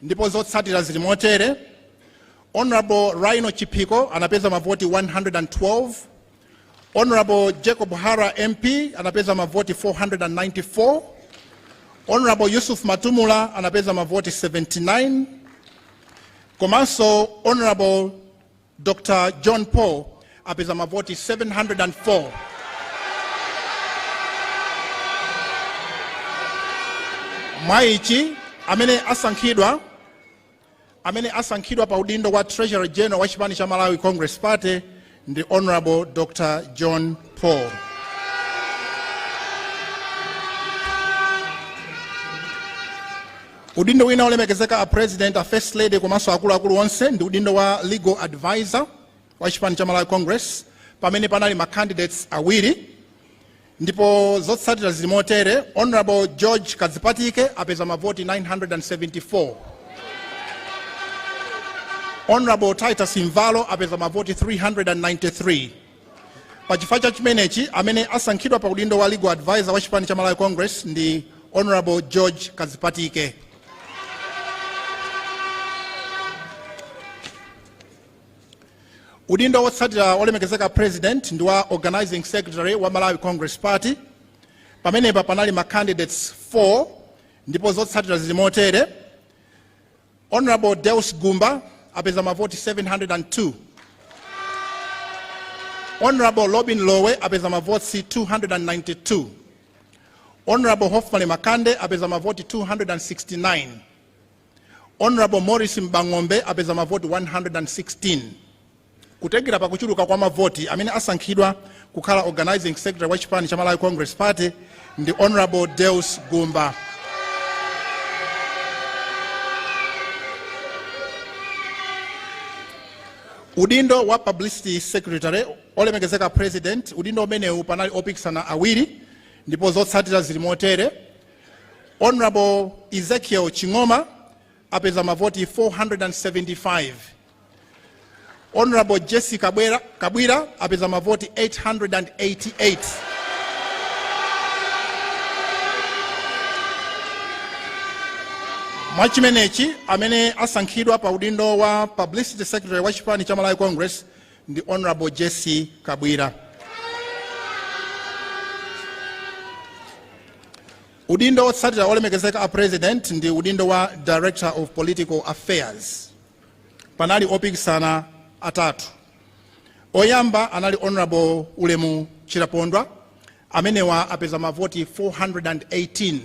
ndipo zotsatira zili motere: Honorable Rhino Chiphiko anapeza mavoti 112, Honorable Jacob Hara MP anapeza mavoti 494, Honorable Yusuf Matumula anapeza mavoti 79, komanso Honorable Dr. John Paul apeza mavoti 704. Mwa ichi, amene asankhidwa pa udindo wa Treasurer General wa chipani cha Malawi Congress Party ndi Honorable Dr. John Paul. Udindo wina, olemekezeka a President, a First Lady komanso akuluakulu onse, ndi udindo wa Legal Advisor wa chipani cha Malawi Congress, pamene panali ma candidates awiri. Ndipo zotsatira zili motere: Honorable George Kadzipatike apeza mavoti 974, Honorable Titus Mvalo apeza mavoti 393. Pachifukwa cha chimenechi, amene asankhidwa pa udindo wa legal advisor wa chipani cha Malawi Congress ndi Honorable George Kadzipatike. Udindo wotsatira, olemekezeka President, ndi wa organizing secretary wa Malawi Congress Party. Pamenepa panali ma candidates 4, ndipo zotsatira zili motere: Honorable Deus Gumba apeza mavoti 702, Honorable Lobin Lowe apeza mavoti 292, Honorable Hophmally Makande apeza mavoti 269, Honorable Morris Mbang'ombe apeza mavoti 116. Kutengera pakuchuluka kwa mavoti, amene asankhidwa kukhala organizing secretary wa chipani cha Malawi Congress Party ndi Honorable Deus Gumba. Udindo wa publicity secretary, olemekezeka President, udindo umenewu panali opikisana awiri, ndipo zotsatira zili motere: Honorable Ezekiel Ching'oma apeza mavoti 475, Honorable Jessica Kabwira apeza mavoti 888. Mwachimenechi, amene asankhidwa pa udindo wa publicity secretary wa chipani cha Malawi Congress ndi Honorable Jesse Kabwira. Udindo wotsatira, olemekezeka a President, ndi udindo wa director of political affairs. Panali opikisana atatu. Oyamba anali Honorable Ulemu Chilapondwa, amenewa apeza mavoti 418.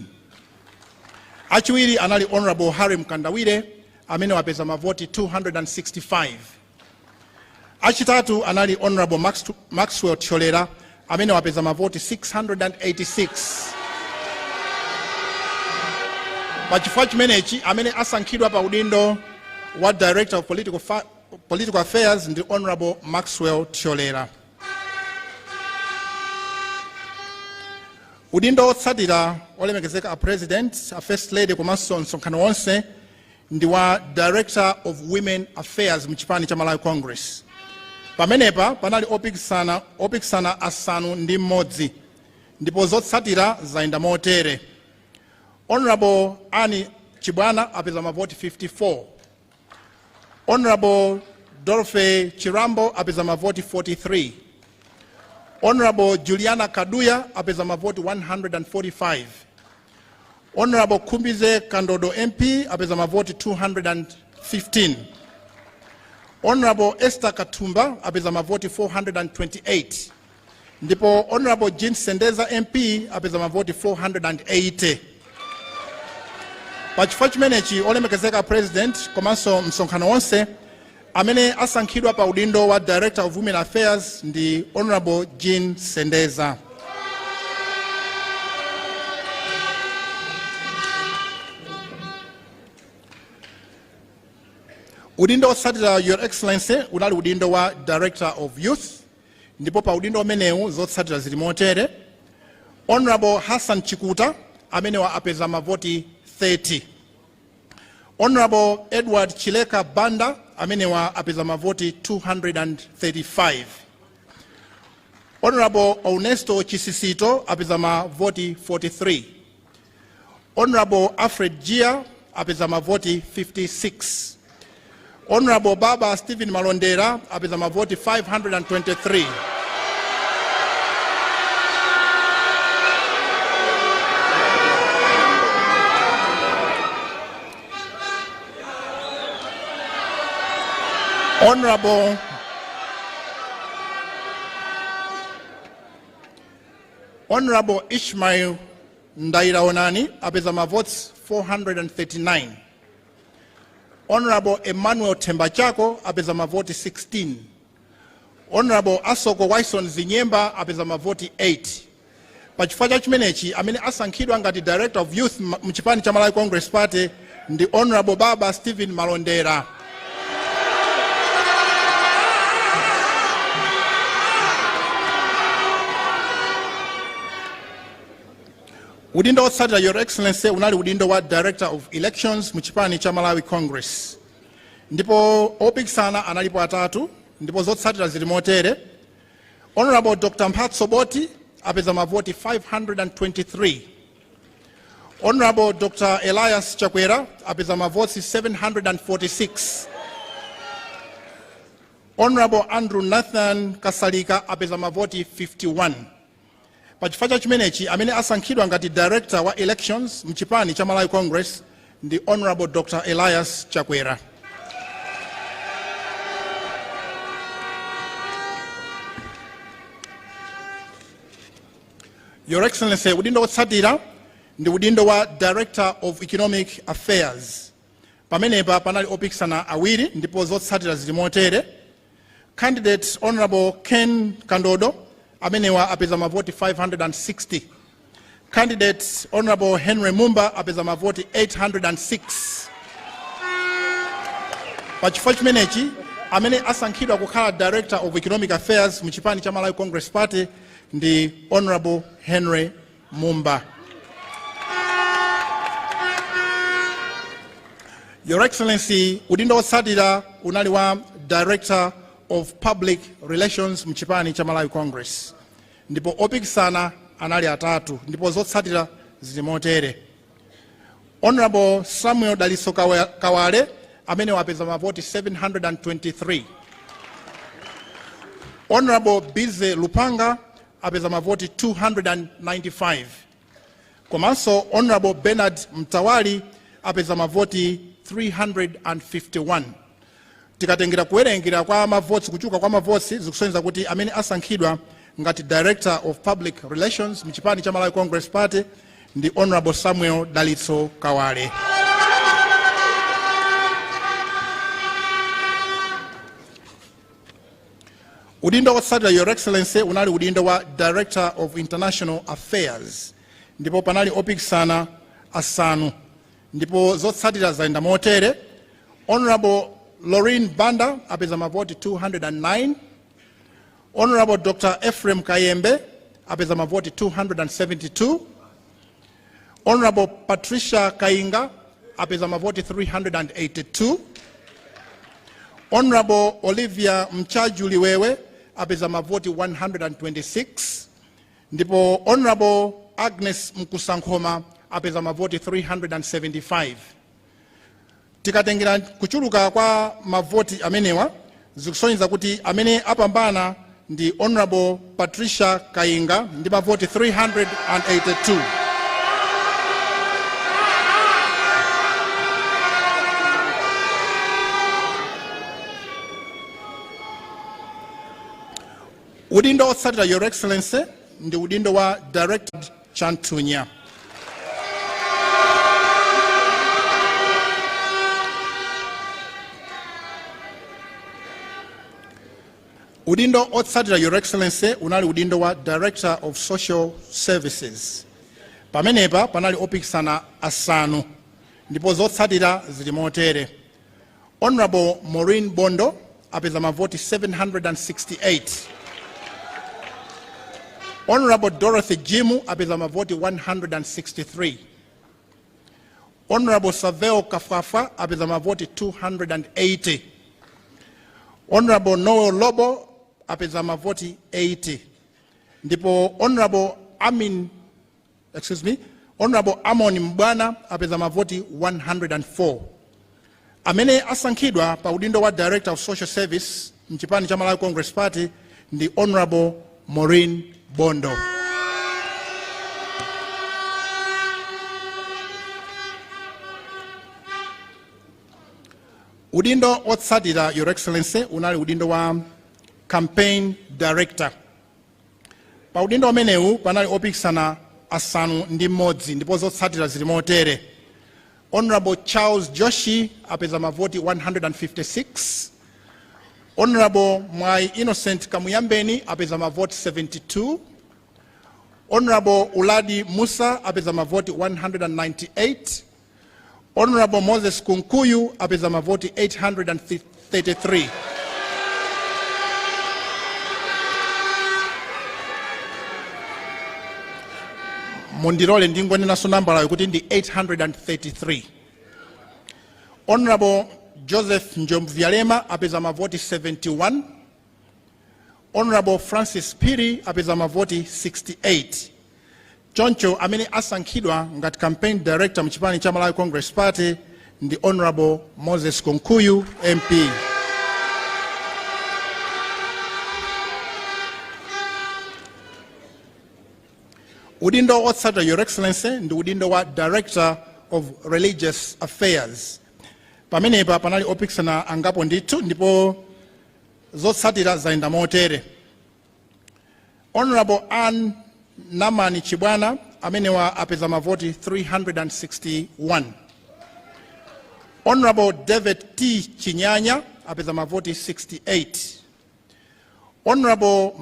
Achiwiri anali Honorable Harry Mkandawire, amenewa apeza mavoti 265. Achitatu anali Honorable Maxwell Thyolera, amene wapeza mavoti 686. Pachifukwa chimenechi, amene asankhidwa pa udindo wa director of political affairs ndi Honorable Maxwell Thyolera. Udindo wotsatira, olemekezeka a President, a First Lady komanso msonkhano wonse, ndi wa director of women affairs mchipani cha Malawi Congress. Pamenepa panali opikisana 6, ndipo zotsatira zayenda motere: Honorable Annie Chibwana apeza mavoti 54, Honorable Dorothy Chirambo apeza mavoti 43, Honorable Juliana Kaduya apeza mavoti 145, Honorable Khumbize Kandodo MP apeza mavoti 215, Honorable Esther Katumba apeza mavoti 428, ndipo Honorable Jean Sendeza MP apeza mavoti 480. Pachifukwa chimenechi, olemekezeka President komanso msonkhano wonse, amene asankhidwa pa udindo wa director of women affairs ndi Honorable Jean Sendeza. Udindo wotsatira, Your Excellency, unali udindo wa director of youth, ndipo pa udindo umenewu zotsatira zili motere: Honorable Hassan Chikuta amenewa apeza mavoti 30, Honorable Edward Chileka Banda amenewa apeza mavoti 235, Honorable Ernesto Chisisito apeza mavoti 43, Honorable Alfred Jia apeza mavoti 56, Honorable Baba Stephen Malondera apeza mavoti 523. Honorable Ishmael Ndairaonani apeza mavotes 439, Honorable Emmanuel Thembachako apeza mavoti 16, Honorable Asoko Wyson Zinyemba apeza mavoti 8. Pachifukwa cha chimenechi, amene asankhidwa ngati director of youth mchipani cha Malawi Congress Party ndi Honorable Baba Stephen Malondera. Udindo wotsatira, Your Excellency, unali udindo wa Director of Elections mu chipani cha Malawi Congress, ndipo opikisana analipo atatu, ndipo zotsatira zili motere: Honorable Dr Mphatso Boti apeza mavoti 523, Honorable Dr Elias Chakwera apeza mavoti 746, Honorable Andrew Nathan Kasalika apeza mavoti 51. Pachifukwa cha chimenechi, amene asankhidwa ngati Director wa Elections mchipani cha Malawi Congress ndi Honorable Dr Elias Chakwera. Your Excellency, udindo wotsatira ndi udindo wa Director of Economic Affairs. Pamenepa panali opikisana awiri, ndipo zotsatira zili motere: candidate Honorable Ken Kandodo amenewa apeza mavoti 560, candidate Honorable Henry Mumba apeza mavoti 806. Pachifukwa chimenechi, amene asankhidwa kukhala Director of Economic Affairs mu chipani cha Malawi Congress Party ndi Honorable Henry Mumba. Your Excellency, udindo wotsatira unali wa Director of Public Relations mchipani cha Malawi Congress, ndipo opikisana anali atatu, ndipo zotsatira zili motere: Honorable Samuel Daliso Kawale amene wapeza mavoti 723, Honorable Bize Lupanga apeza mavoti 295, komanso Honorable Bernard Mtawali apeza mavoti 351. Tikatengera kuwerengera kwa mavoti, kuchuluka kwa mavoti, zikusonyeza kuti amene asankhidwa ngati Director of Public Relations mchipani cha Malawi Congress Party ndi Honorable Samuel Dalitso Kawale. Udindo wotsatira, Your Excellency, unali udindo wa Director of International Affairs, ndipo panali opikisana asanu, ndipo zotsatira zayenda motere: Honorable Lorraine Banda apeza mavoti 209, Honorable Dr Ephraim Kayembe apeza mavoti 272, Honorable Patricia Kainga apeza mavoti 382, Honorable Olivia Mchaju Liwewe apeza mavoti 126, ndipo Honorable Agnes Mkusankhoma apeza mavoti 375. Tikatengera kuchuluka kwa mavoti amenewa, zikusonyeza kuti amene apambana ndi Honorable Patricia Kainga ndi mavoti 382. Udindo otsatira, Your Excellency, ndi udindo wa Director Chanthunya. Udindo otsatira, Your Excellency, unali udindo wa Director of Social Services. Pamenepa panali opikisana asanu, ndipo zotsatira zili motere: Honorable Maureen Bondo apeza mavoti 768, Honorable Dorothy Jimu apeza mavoti 163, Honorable Saveo Kafwafwa apeza mavoti 280, Honorable Noel Lobo apeza mavoti 80, ndipo Honorable Amin, excuse me, Honorable Amon Mbwana apeza mavoti 104. Amene asankhidwa pa udindo wa Director of Social Service mchipani cha Malawi Congress Party ndi Honorable Maureen Bondo. Udindo otsatira, Your Excellency, unali udindo wa Campaign Director. Pa udindo umenewu panali opikisana 6, ndipo zotsatira zili motere: Honorable Charles Joshi apeza mavoti 156, Honorable Mwai Innocent Kamuyambeni apeza mavoti 72, Honorable Uladi Musa apeza mavoti 198, Honorable Moses Kunkuyu apeza mavoti 833. Mundilole ndingonenanso nambalayo kuti ndi 833. Honorable Joseph Njobvuyalema apeza mavoti 71. Honorable Francis Phiri apeza mavoti 68. Choncho amene asankhidwa ngati campaign director mchipani cha Malawi Congress Party ndi Honorable Moses Kunkuyu MP. Udindo otsatira, Your Excellency, ndi udindo wa Director of Religious Affairs. Pamenepa panali opikisana angapo ndithu, ndipo zotsatira zayenda motere: Honorable Ann Namani Chibwana amenewa apeza mavoti 361. Honorable David T Chinyanya apeza mavoti 68. Honorable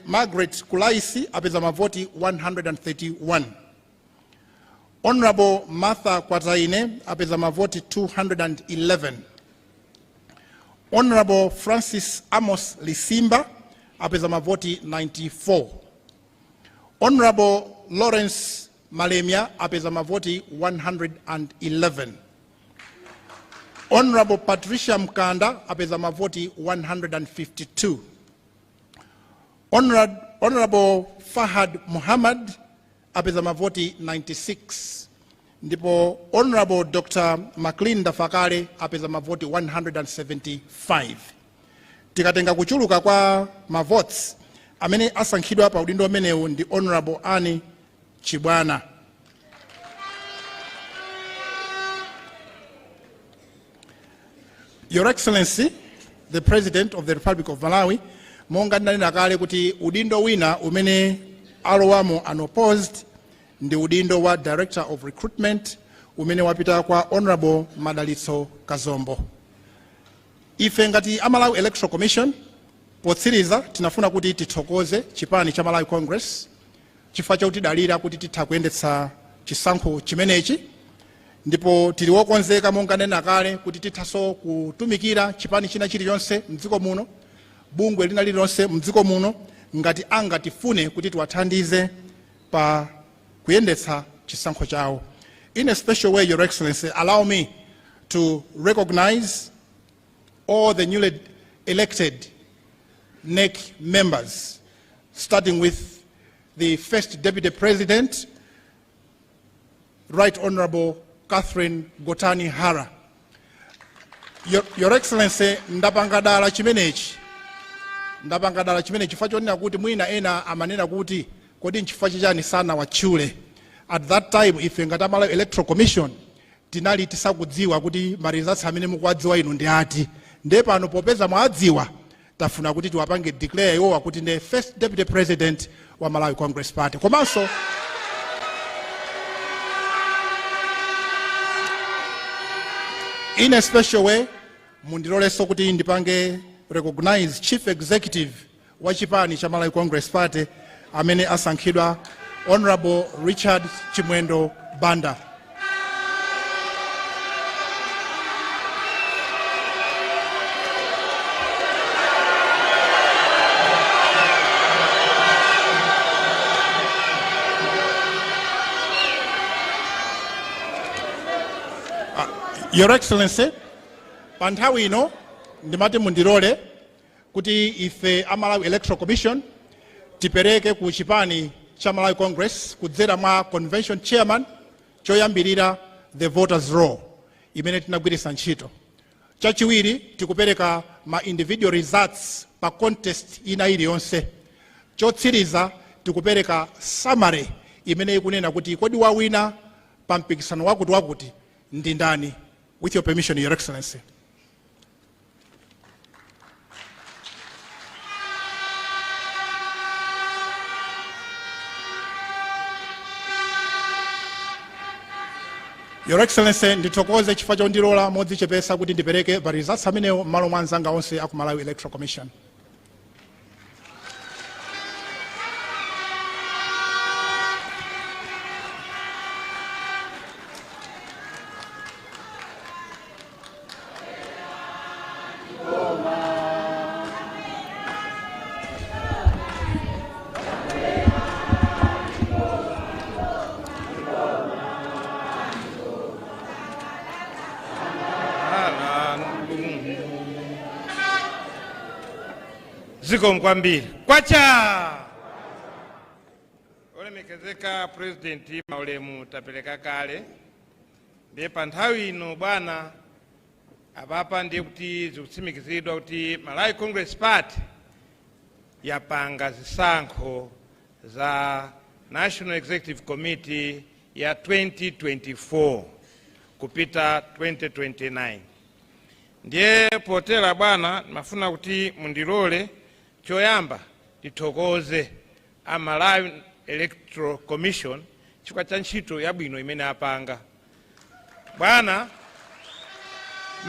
Margaret Kulaisi apeza mavoti 131. Honorable Martha Kwataine apeza mavoti 211. Honorable Francis Amos Lisimba apeza mavoti 94. Honorable Lawrence Malemia apeza mavoti 111. Honorable Patricia Mkanda apeza mavoti 152. Honorable Fahad Muhammad apeza mavoti 96, ndipo Honorable Dr. Maclean Ndafakale apeza mavoti 175. Tikatenga kuchuluka kwa mavotes, amene asankhidwa pa udindo umenewu ndi Honorable Annie Chibwana. Your Excellency, the President of the Republic of Malawi, monga ndinanena kale kuti udindo wina umene alowamo unopposed ndi udindo wa Director of Recruitment, umene wapita kwa Honorable Madalitso Kazombo. Ife ngati a Malawi Electoral Commission, potsiriza tinafuna kuti tithokoze chipani cha Malawi Congress chifukwa chotidalira kuti titha kuyendetsa chisankho chimenechi, ndipo tili wokonzeka, monga nena kale, kuti tithanso kutumikira chipani china chilichonse mdziko muno, bungwe lina lililonse mdziko muno, ngati angatifune kuti tiwathandize pa kuyendetsa chisankho chawo. In a special way, Your Excellency, allow me to recognize all the newly elected NEC members, starting with the First Deputy President, Right Honorable Catherine Gotani Hara. Your Excellency, ndapanga dala chimenechi, ndapanga dala chimenechi chifukwa chonena kuti mwina ena amanena kuti kodi nchifukwa chichani sanawatchule. At that time, ife ngati Malawi Electoral Commission tinali tisakudziwa kuti ma results amene mukuwadziwa inu ndi ati. Ndiye pano popeza mwadziwa, tafuna kuti tiwapange declare iwowa kuti ndi First Deputy President wa Malawi Congress Party. Komanso in a special way, mundilolenso kuti ndipange recognize Chief Executive wa chipani cha Malawi Congress Party amene asankhidwa, Honorable Richard Chimwendo Banda. Your Excellency, pa nthawi ino ndimati mundilole kuti ife a Malawi Electoral Commission tipereke ku chipani cha Malawi Congress, kudzera mwa convention chairman, choyambirira the voters roll imene tinagwiritsa ntchito. Chachiwiri, tikupereka ma individual results pa contest ina iliyonse. Chotsiriza, tikupereka summary imene ikunena kuti kodi wawina pa mpikisano wakuti wakuti ndi ndani. With your permission, Your Excellency. Your Excellency, ndithokoze chifukwa chondilola modzichepesa kuti ndipereke ma results amenewo m'malo mwa anzanga onse aku Malawi Electoral Commission. Zikomo kwambiri. Kwacha! Olemekezeka President, maulemu tapereka kale. Ndiye pa nthawi ino, bwana, apapa ndiye kuti zikutsimikizidwa kuti Malawi Congress Party yapanga zisankho za National Executive Committee ya 2024 kupita 2029. Ndiye potera, bwana, ndimafuna kuti mundilole choyamba tithokoze a Malawi Electoral Commission chifukwa cha ntchito yabwino imene apanga. Bwana,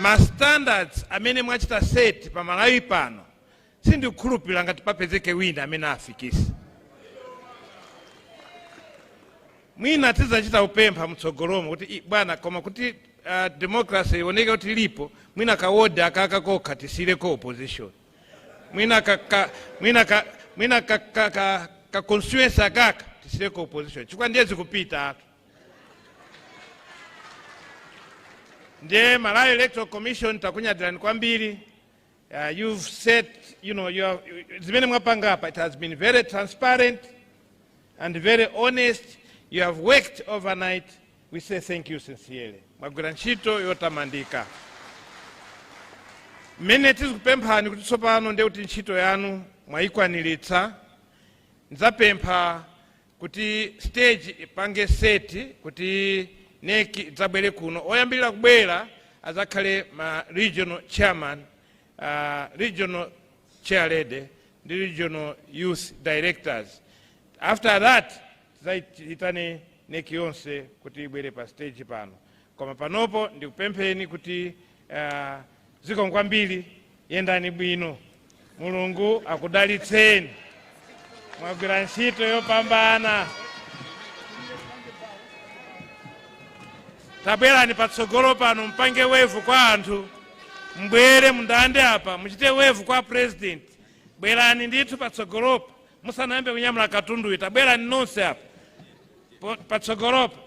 ma standards amene mwachita set pa Malawi pano, sindikukhulupirira ngati papezeke wina amene afikise. Mwina tizachita kupempha mtsogolomo kuti, "Bwana, koma kuti democracy ioneke kuti ilipo, mwina ka ward akaka kokha tisiyireko opposition, mwina ka, ka, mwina ka, mwina ka, ka, ka, ka constituency akaka tisiyireko opposition," chifukwa ndiye zikupita atu. Ndiye Malawi Electoral Commission, takunyadirani kwambiri. You've set you know you have, zimene mwapanga apa, it has been very transparent and very honest. You have worked overnight. We say thank you sincerely. Mwagwira ntchito yotamandika. Mmene tizikupemphani kuti tsopano ndiye kuti ntchito yanu mwayikwaniritsa, ndidzapempha kuti stage ipange set kuti NEC idzabwere kuno. Oyambirira kubwera azakhale ma regional chairman, regional chairlady ndi regional youth directors. After that tidzayitane NEC yonse kuti ibwere pa stage pano. Koma panopo ndikupempheni kuti zikomo kwambiri, yendani bwino, Mulungu akudalitseni, mwagwira ntchito yopambana. Tabwerani patsogolo pano, mpange wave kwa anthu. Mbwere mundande apa, muchite wave kwa President. Bwerani ndithu patsogolopa musanayambe kunyamula katunduyi. Tabwerani nonse apa patsogolopa.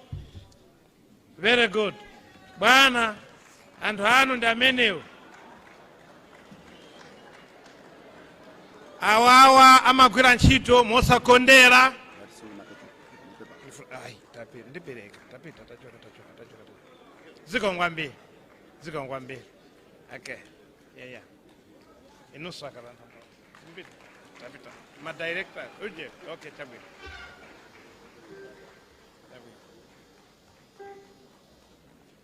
Very good. Bwana, anthu anu ndi amenewo. Awawa amagwira ntchito mosakondera. Ai, tapita, ndipereka, tapita, tachoka, tachoka, tachoka, tachoka. Zikomo kwambiri, zikomo kwambiri. Okay, yeah. Inunso akalantha, mpita, tapita, ma director uje. Okay, chabwino, chabwino.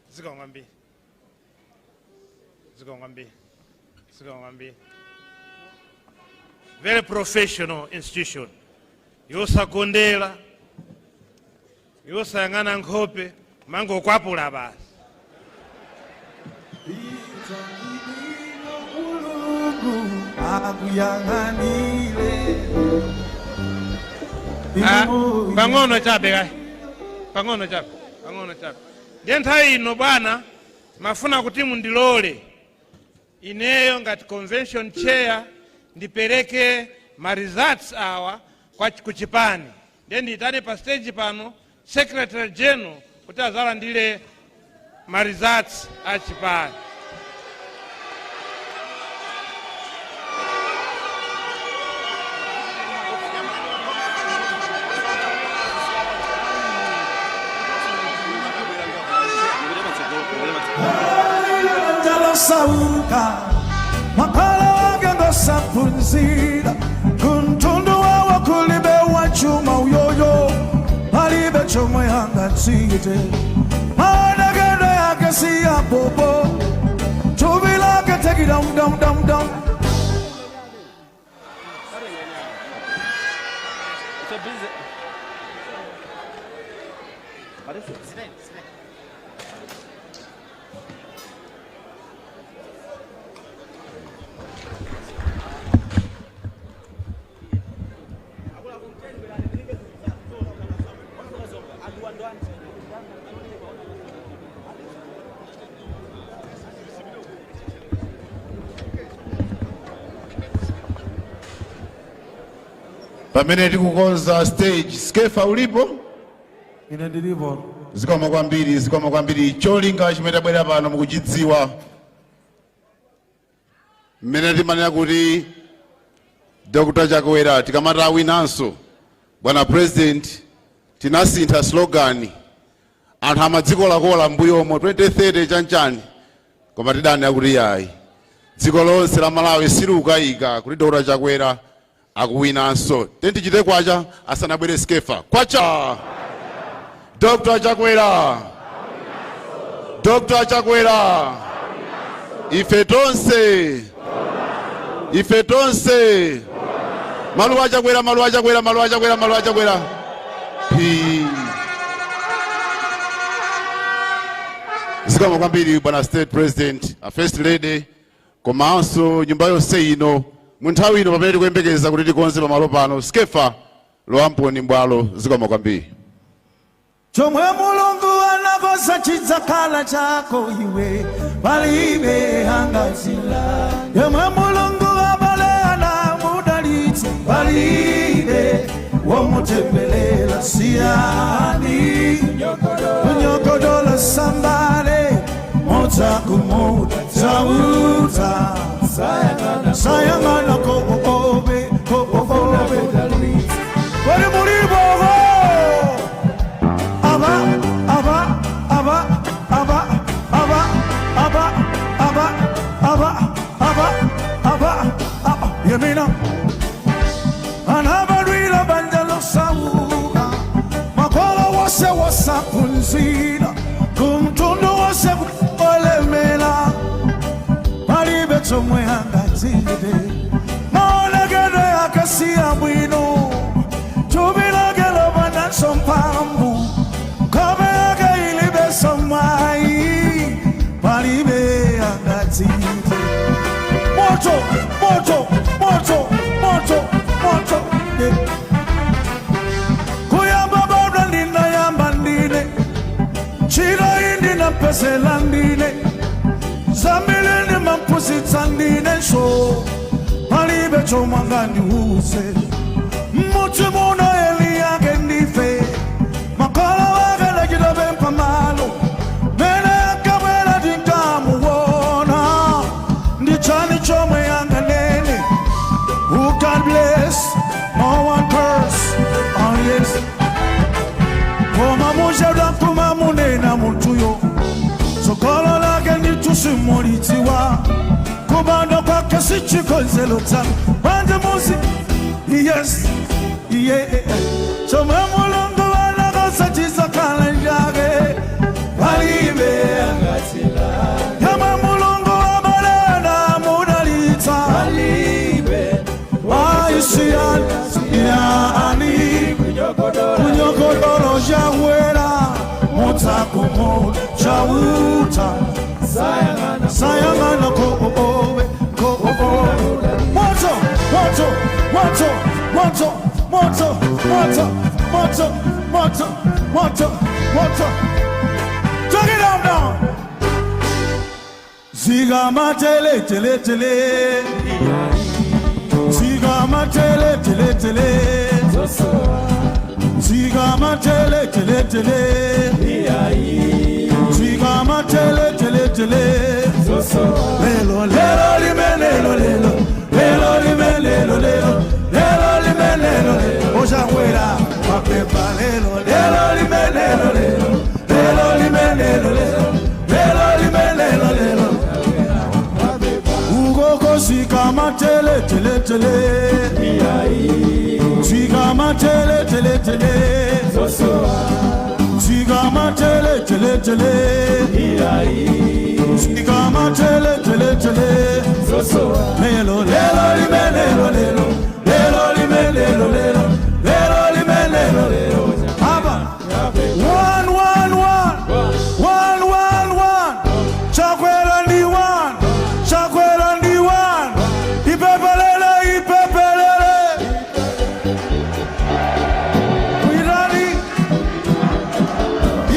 Zikomo kwambiri, zikomo kwambiri, zikomo kwambiri. Very professional institution, yosakondera, yosayang'ana nkhope, mangokwapula basi. Akuyang'anile. Ah, pang'ono chabe kayi, pang'ono chabe, pang'ono chabe. Ndiye nthawi ino, bwana, mafuna kuti mundilole ineyo ngati convention chair ndipereke ma results awa kwa kuchipani. Ndiye ndiyitane pa stage pano Secretary General kuti azalandire ma results a chipani. Jalosauka makolo ake ngosaphunzira, kumtundu wawo kulibe wachuma, uyoyo palibe chomwe angachite. Maonekedwe yake si yapopo, thupi lake take it down, down, down, down. So busy. What is it? Pamene tikukonza stage, Skefa ulipo? Ine ndilipo. Zikomo kwambiri, zikomo kwambiri. Cholinga chimene tabwera pano mukuchidziwa. Mmene timanena kuti Dr. Chakwera tikamati awinanso, bwana President, tinasintha slogan. Anthu amadzikolakola mbuyomo 2030 chanchani, koma tidani akuti yayi, dziko lonse la Malawi silikukayika kuti Dr. Chakwera akuwinanso. Tichite kwacha asanabwere Skeffa. Kwacha Dr. Chakwera, Dr. Chakwera, ife tonse, ife tonse. Maluwa Chakwera, maluwa Chakwera, maluwa Chakwera, maluwa Chakwera. P Zikomo kwambiri, bwana State President, a First Lady, komanso nyumba yonse ino. Mu nthawi ino pamene tikuyembekeza kuti tikonze pamalo pano, Skeffa, lowamponi mbwalo. Zikomo kwambiri. Chomwe Mulungu anakonza chidzakhala chako iwe, palibe angazila. Yemwe Mulungu abale anamudalitsa, palibe womutembelela. Siyani kunyogodola sambale modzakumuda chauta sayang'ana koobe koobe wali mulibogo aba aba aba aba aba aba aba aba aba aba aba yemina anabadwila banja losauka, makolo wose wosaphunzira, kumtundu wose olemela, palibe chomwe angachite. Maonekedwe akasiya bwino, thupi lake lopandanso mphamvu, nkhope yake ilibenso mwayi, palibe angachite. Moto, moto, moto, moto, moto, yeah. Kuyamba baba ndinayamba ndine, ntchito iyi ndinapezela ndine, zambiri ndimamphunzitsa ndinenso, palibe chomwe angandiuze. Mudzi muno eli yake ndife, makolo wake ndachitapempha malo mene akabwera tinkamuona. Ndi chani chomwe anganene? Who God bless, no one curse. Oh yes. Koma muchedwa kumamunena munthuyo, tsogolo lake ndithu simulidziwa, kubadwa kwake sichikonzero tsanu banje muzi. Yes, yeah. Chomwe Mulungu anakonza chidzakhala chake, palibe angatsila. Yemwe Mulungu abale anamudalitsa, palibe aisiyani yani kunyogodolo Chakwera mudzakumu chauta sayang'ana koobe koobe. Moto, moto, moto, moto, moto, moto, moto, moto, moto, moto. Take it down, down. Zigama tele tele tele, zigama tele tele tele, zigama tele tele tele, zigama tele tele tele. Lelo lelo limenelo lelo lelo limenelo lelo lelo limenelo lelo oJakwera mapepa lelo lelo limenelo lelo lelo limenelo lelo lelo limenelo lelo ukoko zigama tele tele tele, zigama tele tele tele, zigama tele tele tele, zigama tele tele tele. Lelo lelo limenelo lelo lelo limenelo lelo lelo limenelo lelo. Aba one one one one one one. Chakwera ndi one, Chakwera ndi one. Ipepelele, ipepelele Kwirani.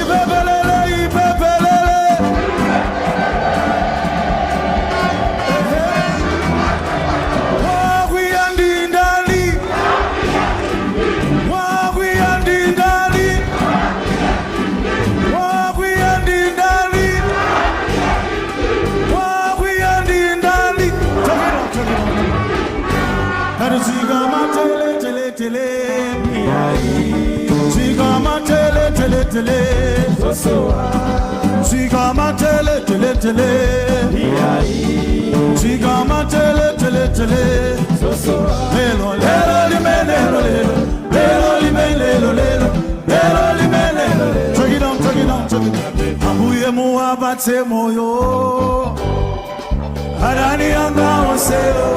Ipepelele, ipepelele. tele Zikama tele tele tele Zikama tele tele tele Lelo lelo limelelo lelo lelo limelelo lelo lelo limelelo. Take it down, take it down, take it down. Ambuye muwabatse moyo Adani anga oseo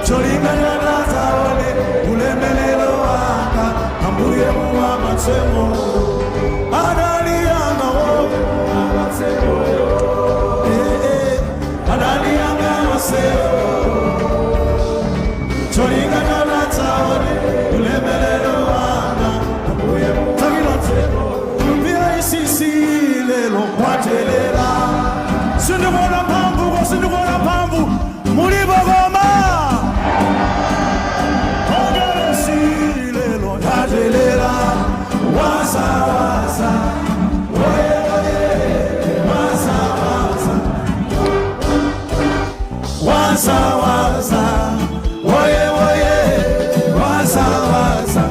Cholingana taone ulemelelo wanga Ambuye muwabatse moyo Adani anga obatse moyo Eh eh Adani anga oseo Cholingana taone ulemelelo wanga Ambuye muwabatse moyo BICC lelo kwatelela Sindikona mphamvu sindikona mphamvu mulibogoma Ongeresilelo yatelela waza waza oye oye waza waza waza waza oye oye waza waza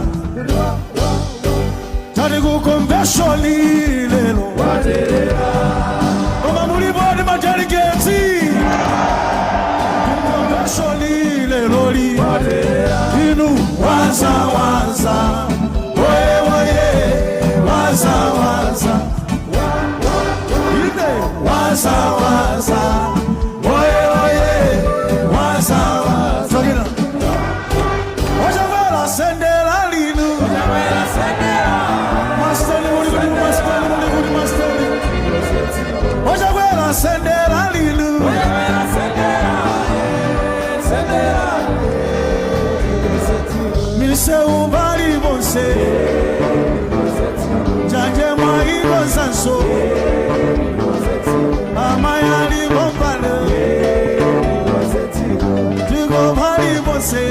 Tari kukonveshoni lelo watelela Koma muliboni madelegeti Kukonveshoni lelo li Inu waza waza oye oye waza waza Ine waza waza oye oye waza waza Wajavela sendela linu Wajavela sendela Mastoni muli mastoni muli mastoni Wajavela sendela linu Wajavela sendela sendela Mise ubali bonse Janje mwa sanso Amayali bombale Tigo bali bonse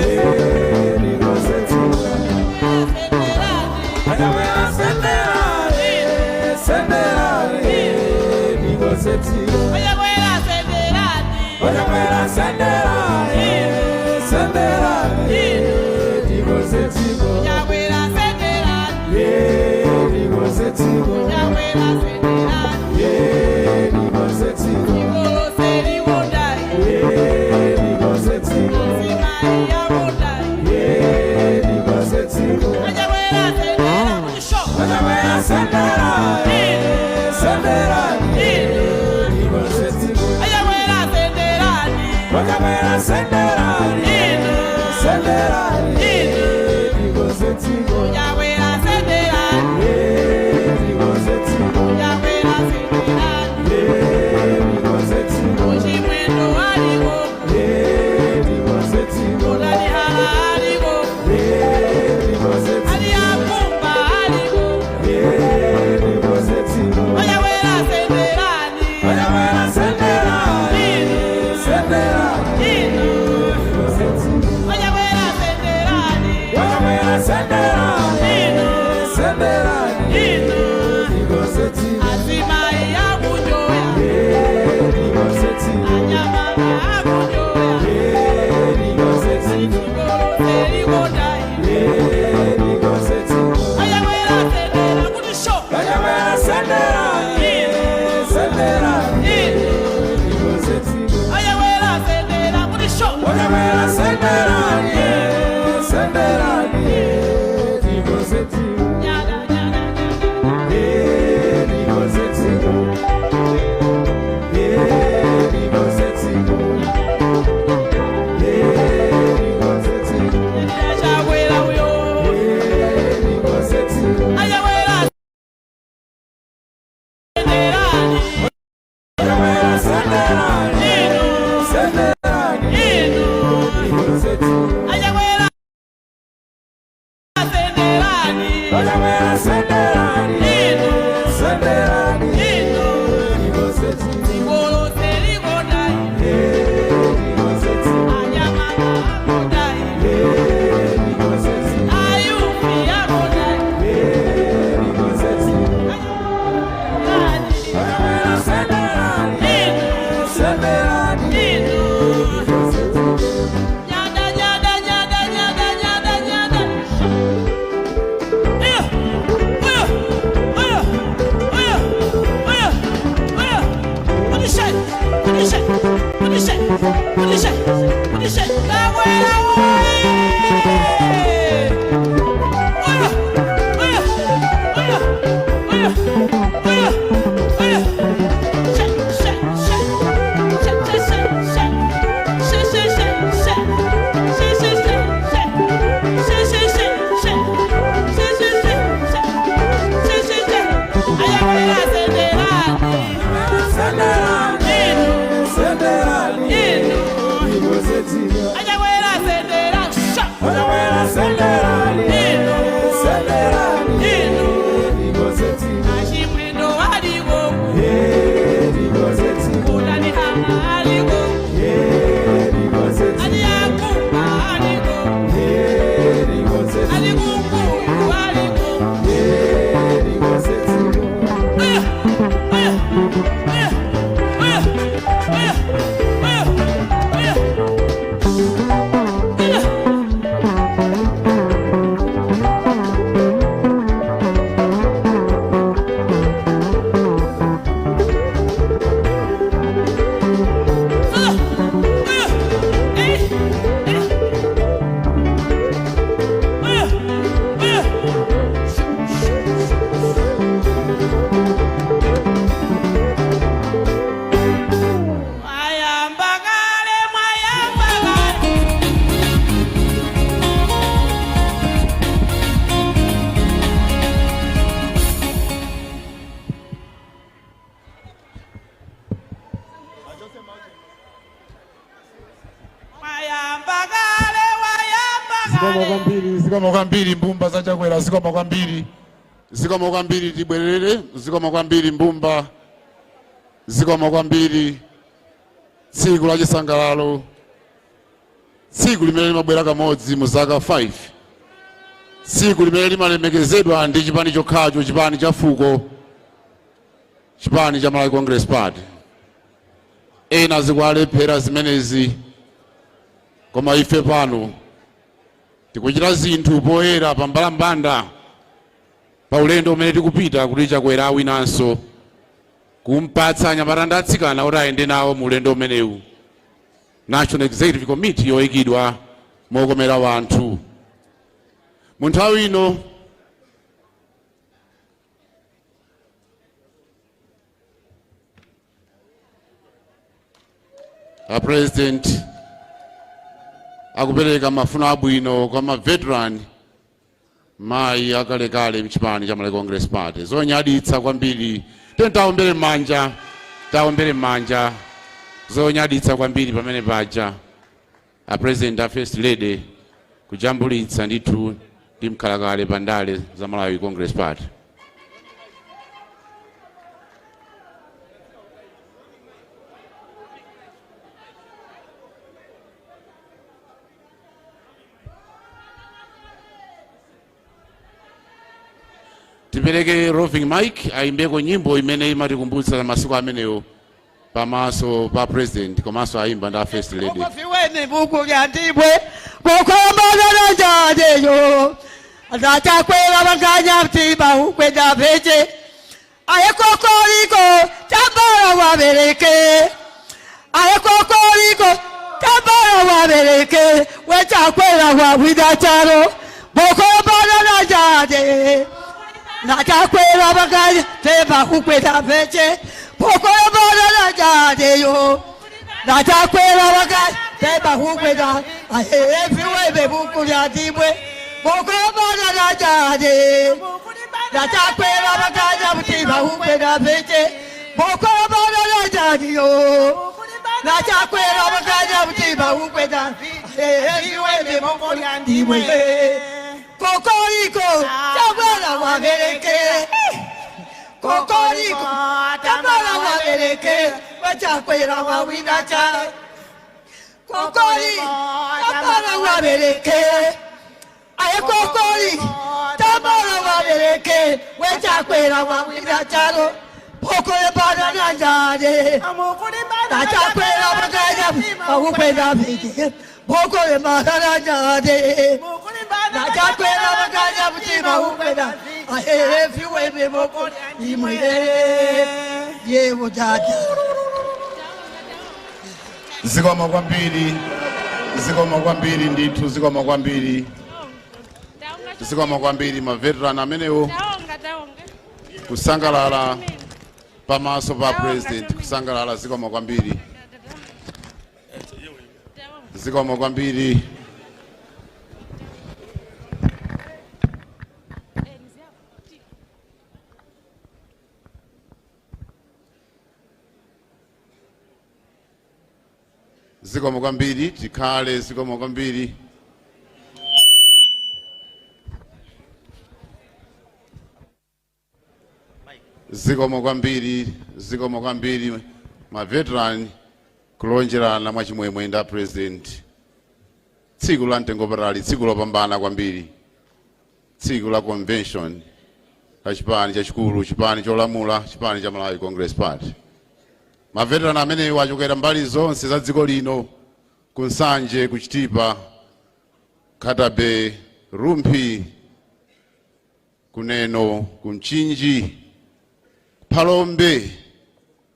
Nyada, nyada, nyada, nyada, nyada, nyada. Zikomo kwambiri mbumba za Chakwera, zikomo kwambiri, zikomo kwambiri. Tibwerere. Zikomo kwambiri mbumba, zikomo kwambiri. Tsiku la chisangalalo, tsiku limene limabwera kamodzi mu zaka 5, tsiku limene limalemekezedwa ndi chipani chokhacho, chipani cha fuko, chipani cha Malawi Congress Party. Ena zikuwalephera zimenezi, koma ife pano tikuchita zinthu poyera pambalambanda pa ulendo umene tikupita kuti Chakwera awinanso, kumpatsa anyamata ndi atsikana kuti ayende nawo mu ulendo umenewu, National Executive Committee yoyikidwa mokomera wanthu mu nthawi ino. A President akupereka mafuno abwino kwa ma veteran, mayi akalekale mchipani cha Malawi Congress Party. Zonyaditsa kwambiri. Tiyeni taombere m'manja, taombere m'manja. Zonyaditsa kwambiri pamene paja a President, a First Lady kujambulitsa ndithu ndi mkhalakale pa ndale za Malawi Congress Party. Tipereke roving mic ayimbeko nyimbo imene imatikumbutsa masiku amenewo pamaso pa President komanso ayimba ndi a First Lady. Fiweni buku lya ndibwe kukombana njajeyo ndachakwera vanganya mtima ukwenda veche aye kokoliko tambala wabereke aye kokoliko tambala wabereke wechakwera wawida charo bokombana njaje ndachakwera vanganya mtima ukwenda veche bokombana njajeyo ndachakwera vanganya mtima ukwenda aye fiwebe buku lya ndibwe bokombana njaje ndachakwera vanganya mtima ukwenda veche bokombana njajeyo ndachakwera vanganya mtima ukwenda aye fiwebe buku lya ndibwe kokoliko tambala wabereke kokoliko tambala wabereke wachakwera wawina cha kokoli tambala wabereke aye kokoli tambala wabereke wechakwera wawina chalo pokole banana njane ndachakwera vakanya vakukwenda viki pokole banana njane ndachakwera vakanya mutima ukwenda aye fiwebe moko imwe yevo tata. Zikomo kwambiri, zikomo kwambiri ndithu, zikomo kwambiri, zikomo kwambiri. Ma veteran amenewo kusangalala pamaso pa President, kusangalala. Zikomo kwambiri, zikomo kwambiri. Zikomo kwambiri, tikhale. Zikomo kwambiri. Zikomo kwambiri, zikomo kwambiri. Ma veteran kulonjerana mwachimwemwe nda President. Tsiku la mtengo patali, tsiku lopambana kwambiri, tsiku la convention la chipani chachikulu, chipani cholamula, chipani cha Malawi Congress Party. Ma veteran amenewo achokera mbali zonse za dziko lino, ku Nsanje, ku Chitipa, Nkhata Bay, Rumphi, kuneno ku Mchinji, Phalombe,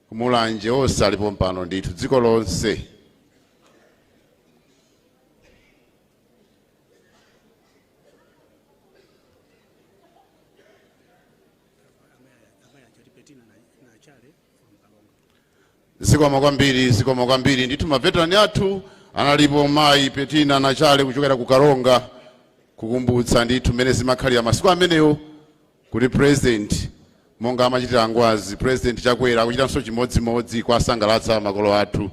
kumulanje, onse alipo mpano ndithu, dziko lonse. Zikomo kwambiri, zikomo kwambiri ndithu. Ma veteran athu analipo mayi Petina Nachale kuchokera ku Karonga, kukumbutsa ndithu mmene zimakhalira masiku amenewo kuti President, monga amachitira Ngwazi President Chakwera, akuchitanso chimodzimodzi kwasangalatsa makolo athu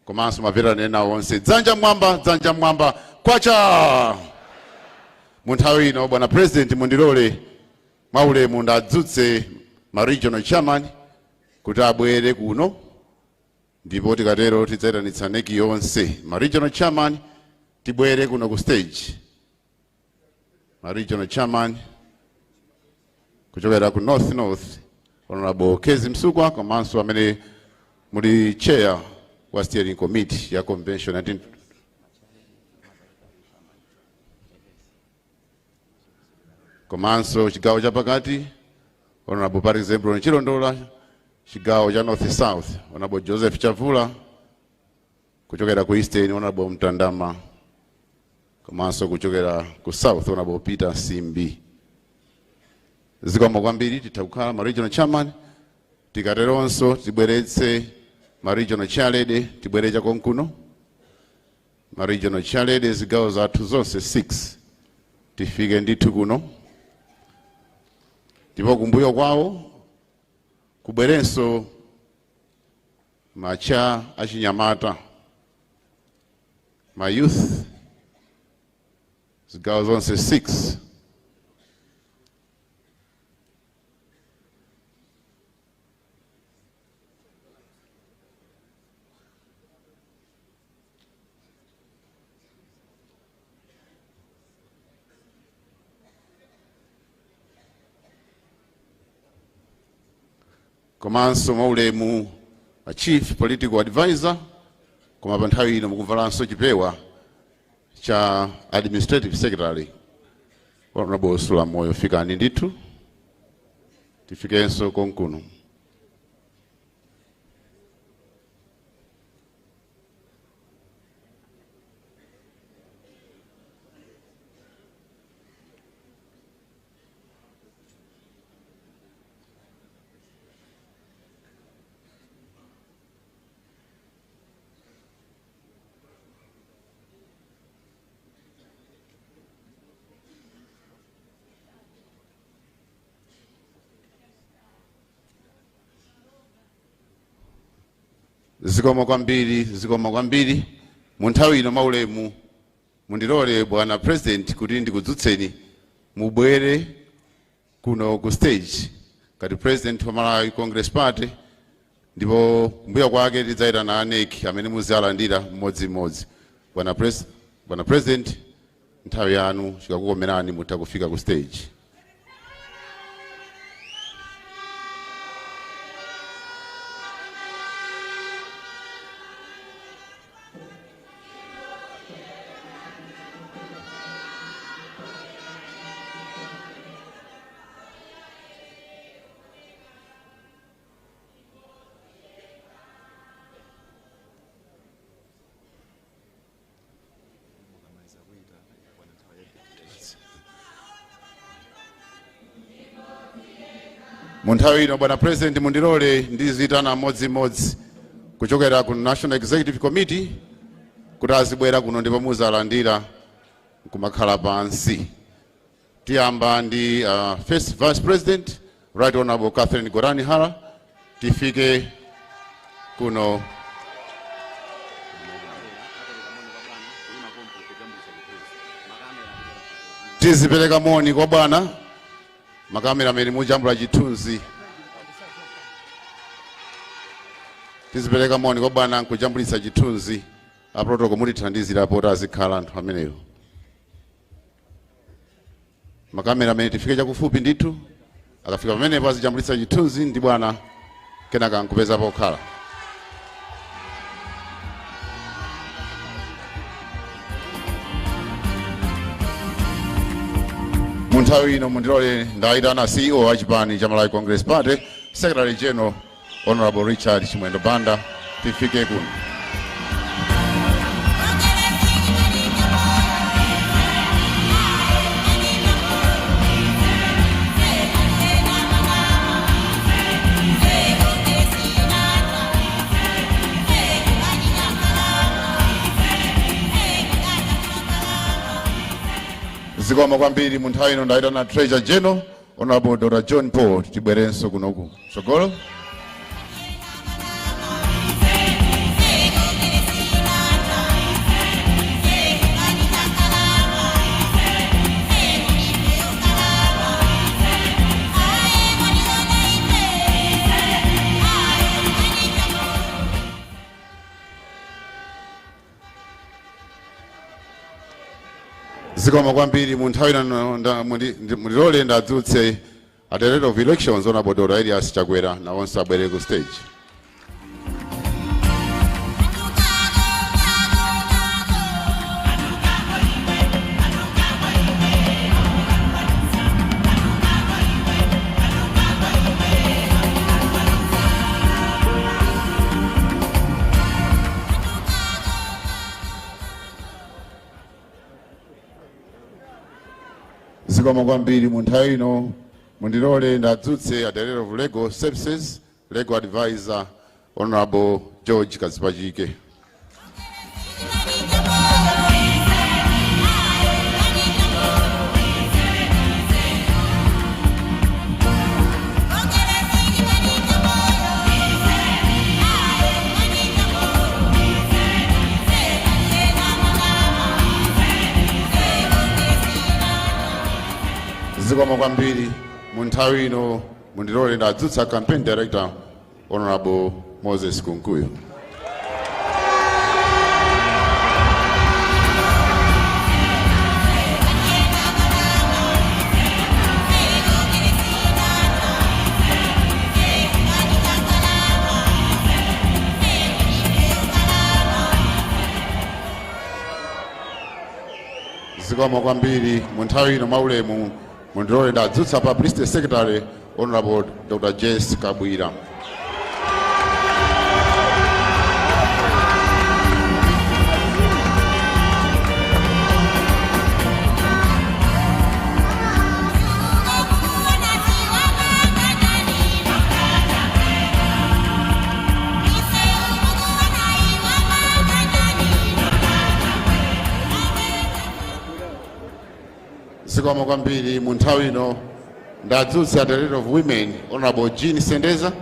komanso ma veteran ena onse. Dzanja mwamba, dzanja mwamba, kwacha. Mu nthawi ino, bwana President, mundilole mwaulemu ndadzutse ma regional chairman kuti abwere kuno, ndipo tikatero tidzayitanitsa NEC yonse. Ma regional chairman, tibwere kuno ku stage. Ma regional chairman kuchokera ku North, Honorable Kezzie Msukwa, komanso amene muli chair wa steering committee ya convention 19, komanso chigawo chapakati, Honorable Patrick Zebron Chilondola, chigawo cha North South, Honorable Joseph Chavula, kuchokera ku Eastern, Honorable Mtandama, komanso kuchokera ku South, Honorable Peter Simbi. Zikomo kwambiri. Titha kukhala, ma regional chairman. Tikateronso tibweretse ma regional chairlady, tibwere chakonkuno. Ma regional chairlady, zigawo zathu zonse 6, tifike ndithu kuno. Ndipo kumbuyo kwawo kubwerenso macha achinyamata, ma youth, zigawo zonse 6. Komanso mwaulemu a chief political advisor, koma pa nthawi ino mukuvalanso chipewa cha administrative secretary, Honorable Sulamoyo, fikani ndithu, tifikenso konkuno. Zikomo kwambiri, zikomo kwambiri. Mu nthawi ino maulemu mundilole, bwana President, kuti ndikudzutseni mubwere kuno ku stage ngati President wa Malawi Congress Party, ndipo kumbuyo kwake tidzayitana a NEC amene muzialandira mmodzimmodzi. Bwana President, nthawi yanu, chikakukomerani mutha kufika ku stage. Mu nthawi ino, bwana President, mundilole ndizitana mmodzimmodzi kuchokera ku National Executive Committee kuti azibwera kuno ndipo muzalandira kumakhala pansi. Tiyamba ndi First Vice President, Right Honorable Catherine Gotani Hara, tifike kuno. Tizipereka moni kwa bwana. Makamera amene mujambula chithunzi, tizipereka moni kwa bwana nkujambulitsa chithunzi. A protocol, mutithandizira poti azikhala anthu ameneyo. Makamera amene tifike chakufupi ndithu, akafika pamenepo azijambulitsa chithunzi ndi bwana, kenaka nkupeza pokhala. Mu nthawi ino mundilole ndayitana CEO wa chipani cha Malawi Congress Party, Secretary General, Honorable Richard Chimwendo Banda, tifike kuno. Zikomo kwambiri. Mu nthawi ino ndayitana Treasurer General, Honorable Dr John Paul, tibwerenso kunoku tsogolo. Zikomo kwambiri. Mu nthawi ino mundilole ndadzutse a Director of Elections, Honorable Dr. Elias Chakwera, nawonso abwere ku stage. Zikomo kwambiri. Mu nthawi ino mundilole ndadzutse a Director of Legal Services, Legal Advisor, Honorable George Kadzipatike. Zikomo kwambiri. Mu nthawi ino mundilole ndadzutsa Campaign Director, Honorable Moses Kunkuyu. Zikomo kwambiri. Mu nthawi ino mwaulemu mundilole ndadzutsa Publicity Secretary, Honorable Dr. Jessie Kabwila. Zikomo kwambiri. Mu nthawi ino ndadzutsa Director of Women, Honorable Jean Sendeza.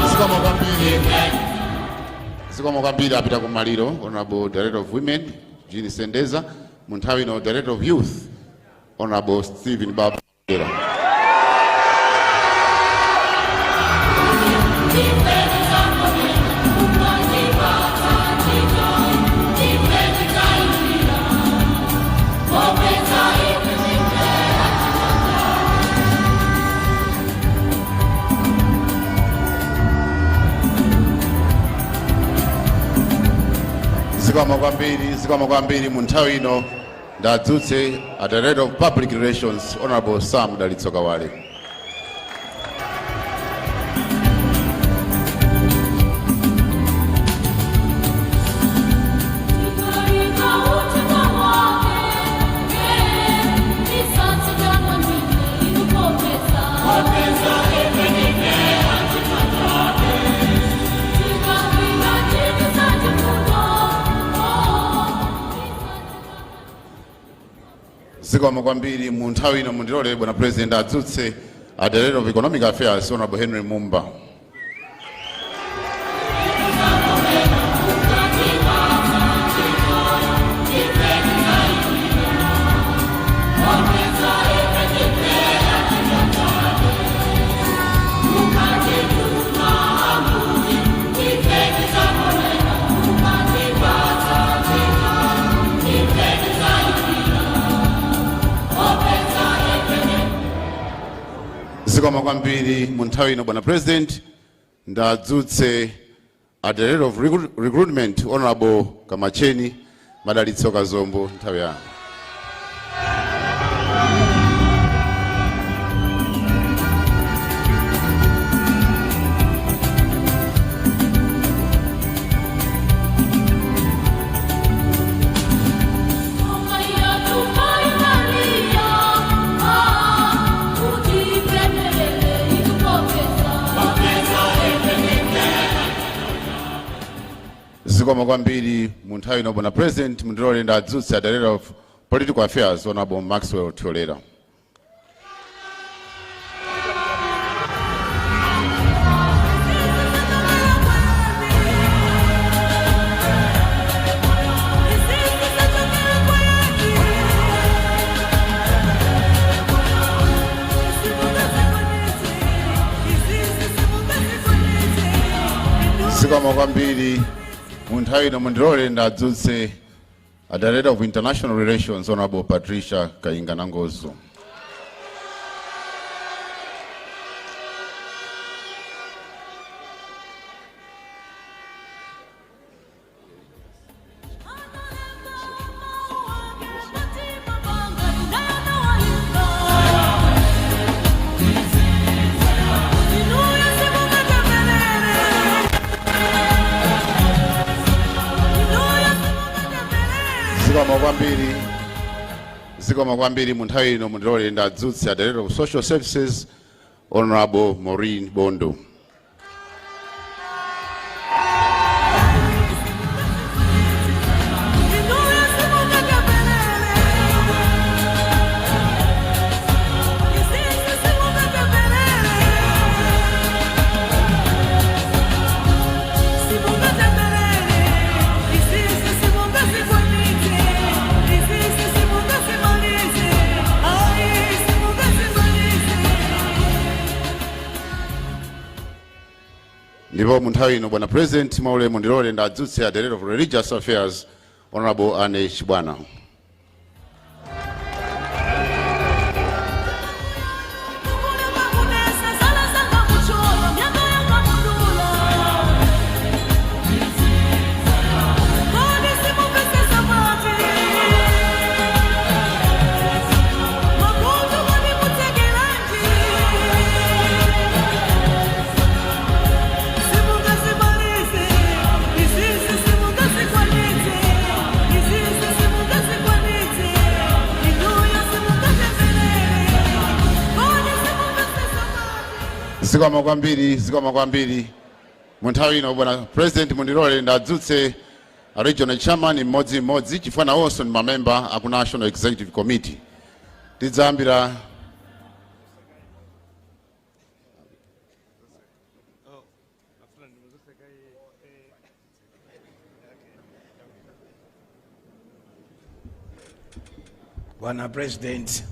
Zikomo kwambiri, zikomo kwambiri. Apita kumaliro Honorable Director of Women Jean Sendeza. Mu nthawi ino Director of Youth, Honorable Stephen Babera. Zikomo kwambiri, zikomo kwambiri. Mu nthawi ino ndadzutse a Director of Public Relations, Honorable Sam Dalitso Kawale. Zikomo kwambiri. Mu nthawi ino mundilole bwana President adzutse a Director of Economic Affairs, Honorable Henry Mumba. Zikomo kwambiri. Mu nthawi ino bwana President ndadzutse a Director of Recruitment, Honorable Kamacheni Madalitso Kazombo. Nthawi yanu. Zikomo kwambiri. Mu nthawi ino bwana President mundilole ndadzutse a Director of Political Affairs, Honorable Maxwell Tholera. Zikomo kwambiri. Mu nthawi ino mundilole ndadzutse a Director of International Relations, Honorable Patricia Kayinga Nangozo. Zikomo kwambiri, zikomo kwambiri. Mu nthawi ino mundilole ndadzutse a Director of Social Services, Honorable Maureen Bondo. Ndipo mu nthawi ino, bwana President, mwaulemu ndilole ndadzutse a Director of Religious Affairs, Honorable Anne Chibwana. Zikomo kwambiri, zikomo kwambiri. Mu nthawi ino, bwana President, mundilole ndadzutse a regional chairman mmodzimmodzi, chifukwa nawonso ndi mamemba aku National Executive Committee. Tidzayambira Bwana President,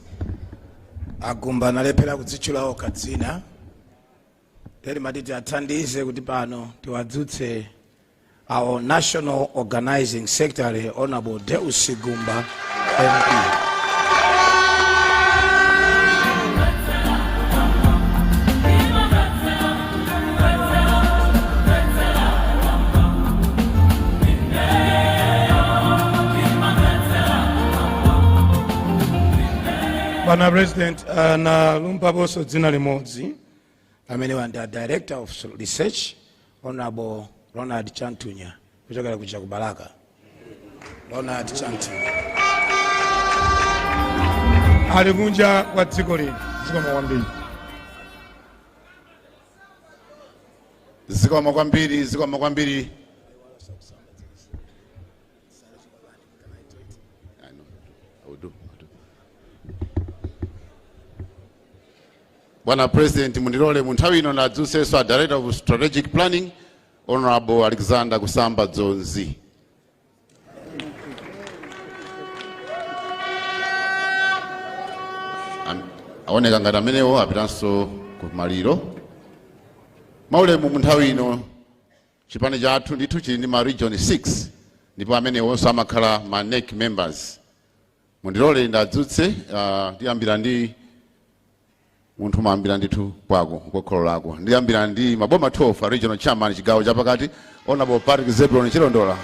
agumba analephera kudzitchula okha dzina teri matiti athandize kuti pano tiwadzutse our National Organizing Secretary, Honorable Deus Gumba MP. Bwana President, analumphaponso dzina limodzi. Amene ndi a Director of Research, Honorable Ronald Chantunya, kuchokera kuja ku Balaka. Ronald Chantunya ali kunja kwa dziko lino. Zikomo kwambiri. Zikomo kwambiri, zikomo kwambiri. I know. I will do, I will do. Bwana President, mundilole mu nthawi ino ndadzutsenso a Director of Strategic Planning, Honorable Alexander Kusamba Dzonzi. Aoneka ngati amenewo apitanso ku maliro. Maulemu, mu nthawi ino chipani chathu ndithu chili ndi ma region 6, ndipo amenewonso amakhala ma NEC members. Mundilole ndadzutse, ndiyambira ndi munthu mayambira ndithu kwako kwa kholo lako. Ndiyambira ndi maboma 12, a regional chairman chigawo chapakati, Honorable Patrick Zebron Chilondola.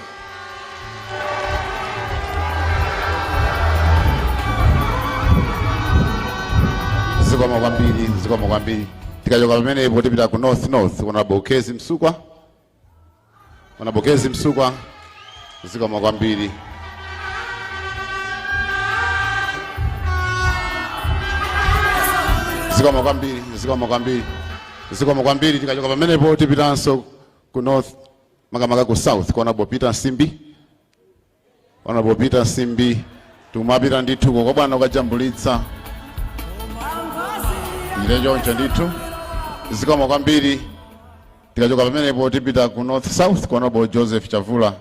Zikomo kwambiri, zikomo kwambiri. Tikachoka pamenepo tipita ku North North, Honorable Kezi Msukwa. Honorable Kezi Msukwa, zikomo kwambiri. Zikomo kwambiri, zikomo kwambiri, zikomo kwambiri. Tikachoka pamenepo tipitanso ku North, makamaka ku South, kwa Honorable Peter Nsimbi. Honorable Peter Nsimbi, tumapita ndithu kwa bwana ukajambulitsa ile choncho ndithu. Zikomo kwambiri. Tikachoka pamenepo tipita ku North South kwa Honorable Joseph Chavula.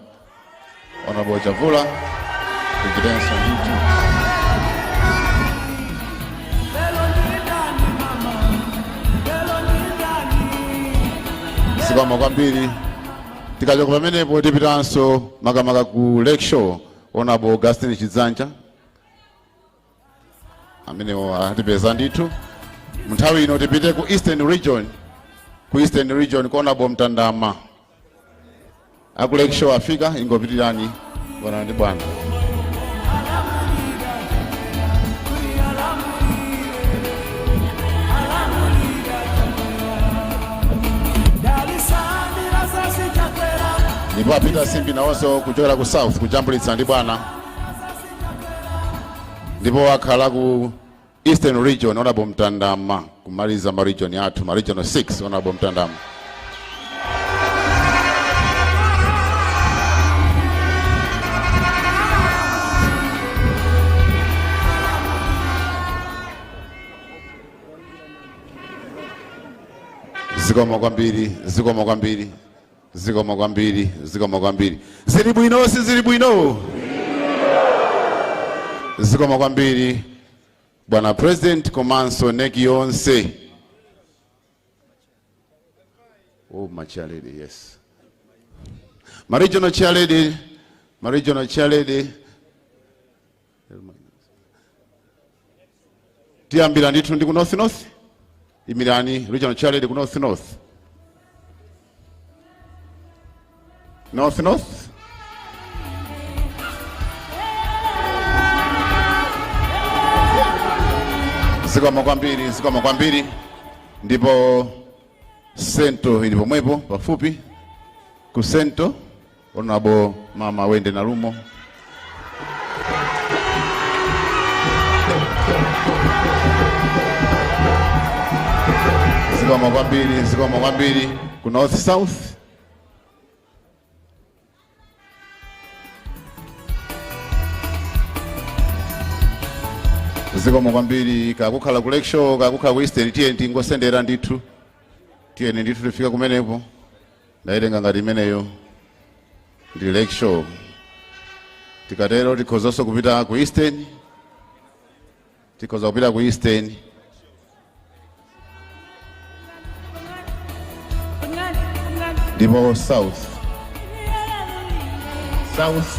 Honorable Chavula, tichitenso ndithu. Zikomo kwambiri. Tikachoka pamenepo tipitanso makamaka ku Lakeshore, Honorable Augustine Chidzanja, amenewo atipeza ndithu. Munthawi ino tipite ku Eastern Region, ku Eastern Region ku Honorable Mtandama. Aku Lakeshore afika, ingopitirani bwana ndi bwana. Ndipo apita Simbi nawonso kuchokera ku South kujambulitsa ndi bwana. Ndipo akhala ku Eastern Region Honorable Mtandama, kumaliza ma region athu, ma region 6, Honorable Mtandama. Zikomo kwambiri, zikomo kwambiri, zikomo kwambiri, zikomo kwambiri. Zili bwino, si zili bwino? Zikomo kwambiri bwana President komanso NEC yonse. Oh, my chair lady, yes. My regional chair lady, my regional chair lady. Tiyambira ndithu ndi ku North North. Imirani regional chair lady ku North North. North North. Zikomo kwambiri, zikomo kwambiri. Ndipo Central ili pomwepo pafupi. Ku Central, Honorable Mama Wende Nalumo. Zikomo kwambiri, zikomo kwambiri. Ku North South. Zikomo kwambiri. Kakukhala ku Lakeshore, kakukhala ku Eastern, tiye tingosendera ndithu, tiyeni ndithu tifika kumenepo. Ndaitenga ngati imeneyo ndi Lakeshore. Tikatero tikhozanso kupita ku Eastern, tikhoza kupita ku Eastern. Ndipo South South.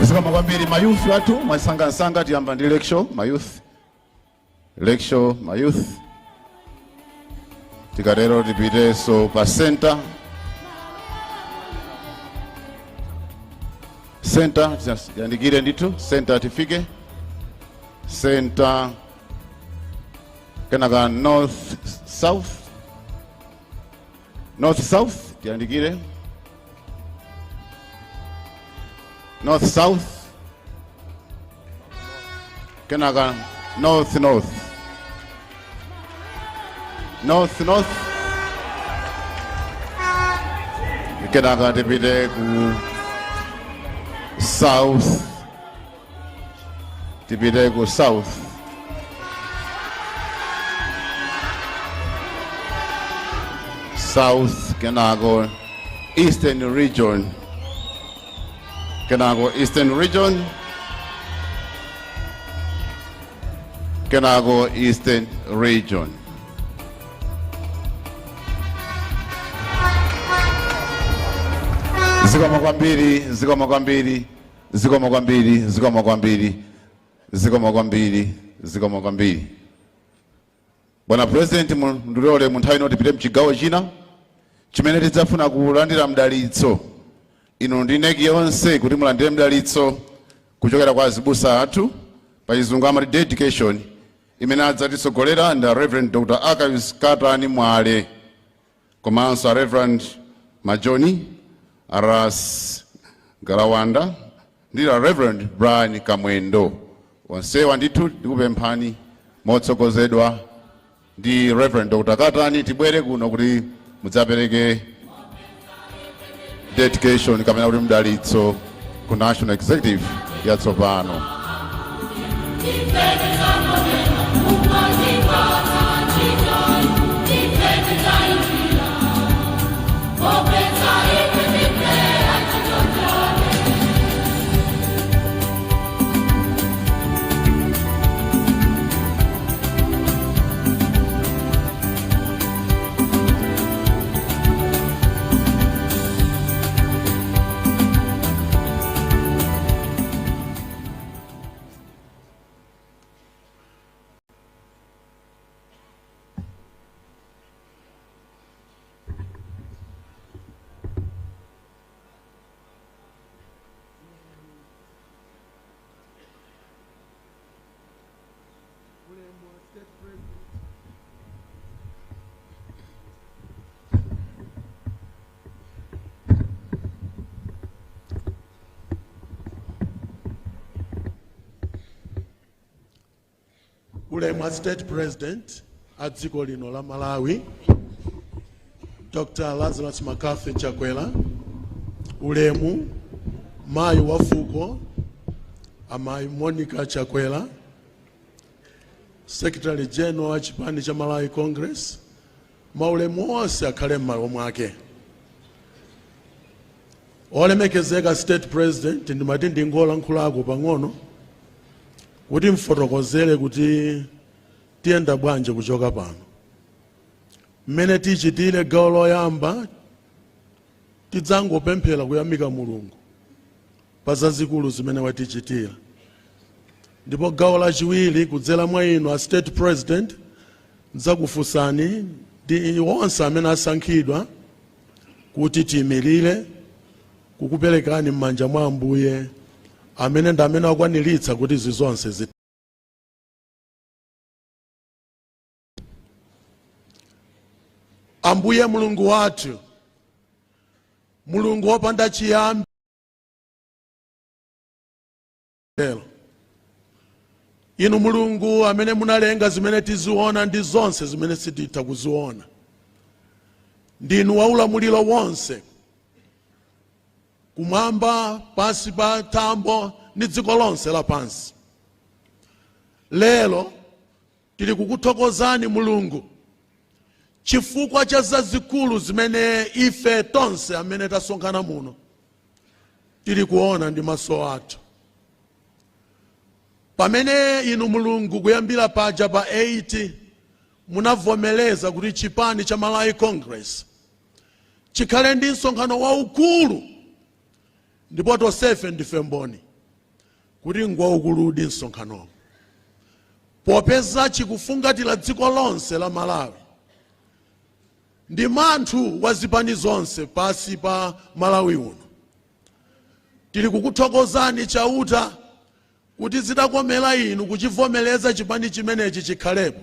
Zikomo kwambiri. Ma youth athu mwasangasanga, tiyamba ndi Lakeshore ma youth, Lakeshore ma youth. Tikatero tipitenso pa center, center tiyandikire ndithu center, tifike center, kenaka North South, North South, tiyandikire North South, kenaka North North, North North, kenaka tipite ku South, tipite ku South. South, kenako Eastern Region, kenako Eastern Region, kenako Eastern Region. Zikomo kwambiri, zikomo kwambiri, zikomo kwambiri, zikomo kwambiri, zikomo kwambiri, zikomo kwambiri. Bwana President, mundilole mu nthawi ino tipite mchigawo china chimene tidzafuna kulandira mdalitso, inu ndi NEC yonse, kuti mulandire mdalitso kuchokera kwa azibusa athu. Pa Chizungu amati dedication, imene adzatitsogolera ndi Reverend Dr. Archives Katani Mwale komanso a Reverend Majoni Aras Garawanda ndi a Reverend Brian Kamwendo. Onsewa ndithu ndikupemphani motsogozedwa ndi Reverend Dr. Katani, tibwere kuno kuti mudzapereke dedication kapena kuti mdalitso ku National Executive yatsopano. State President. Ulemu a State President a dziko lino la Malawi, Dr. Lazarus McCarthy Chakwera, ulemu mayi wa fuko amayi Monica Chakwera, Secretary General wa chipani cha Malawi Congress, maulemu onse akhale m'malo mwake. Olemekezeka State President, ndimati ndingolankhulako pang'ono kuti mfotokozere kuti tiyenda bwanji kuchoka pano. Mmene tichitire gawo loyamba, tidzangopemphera kuyamika Mulungu pa zazikulu zimene watichitira, ndipo gawo lachiwiri, kudzera mwa inu a State President, ndidzakufunsani ndi onse amene asankhidwa kuti tiyimirire kukuperekani m'manja mwa Ambuye, amene ndi amene akwaniritsa kuti izi zonse zi. Ambuye Mulungu wathu, Mulungu wopanda chiyambi, inu Mulungu amene munalenga zimene tiziona ndi zonse zimene sititha kuziona, ndinu waulamuliro wonse kumwamba, pansi pa thambo ndi dziko lonse lapansi. Lero tili kukuthokozani Mulungu chifukwa cha zazikulu zimene ife tonse amene tasonkhana muno tili kuona ndi maso athu, pamene inu Mulungu kuyambira paja pa 8 munavomereza kuti chipani cha Malawi Congress chikhale ndi msonkhano waukulu, ndipo tonsefe ndife mboni kuti ngwaukuludi msonkhanowo, popeza chikufungatira dziko lonse la Malawi ndi manthu wa zipani zonse pasi pa Malawi uno. Tili kukuthokozani Chauta kuti zidakomera inu kuchivomereza chipani chimenechi chikhalepo,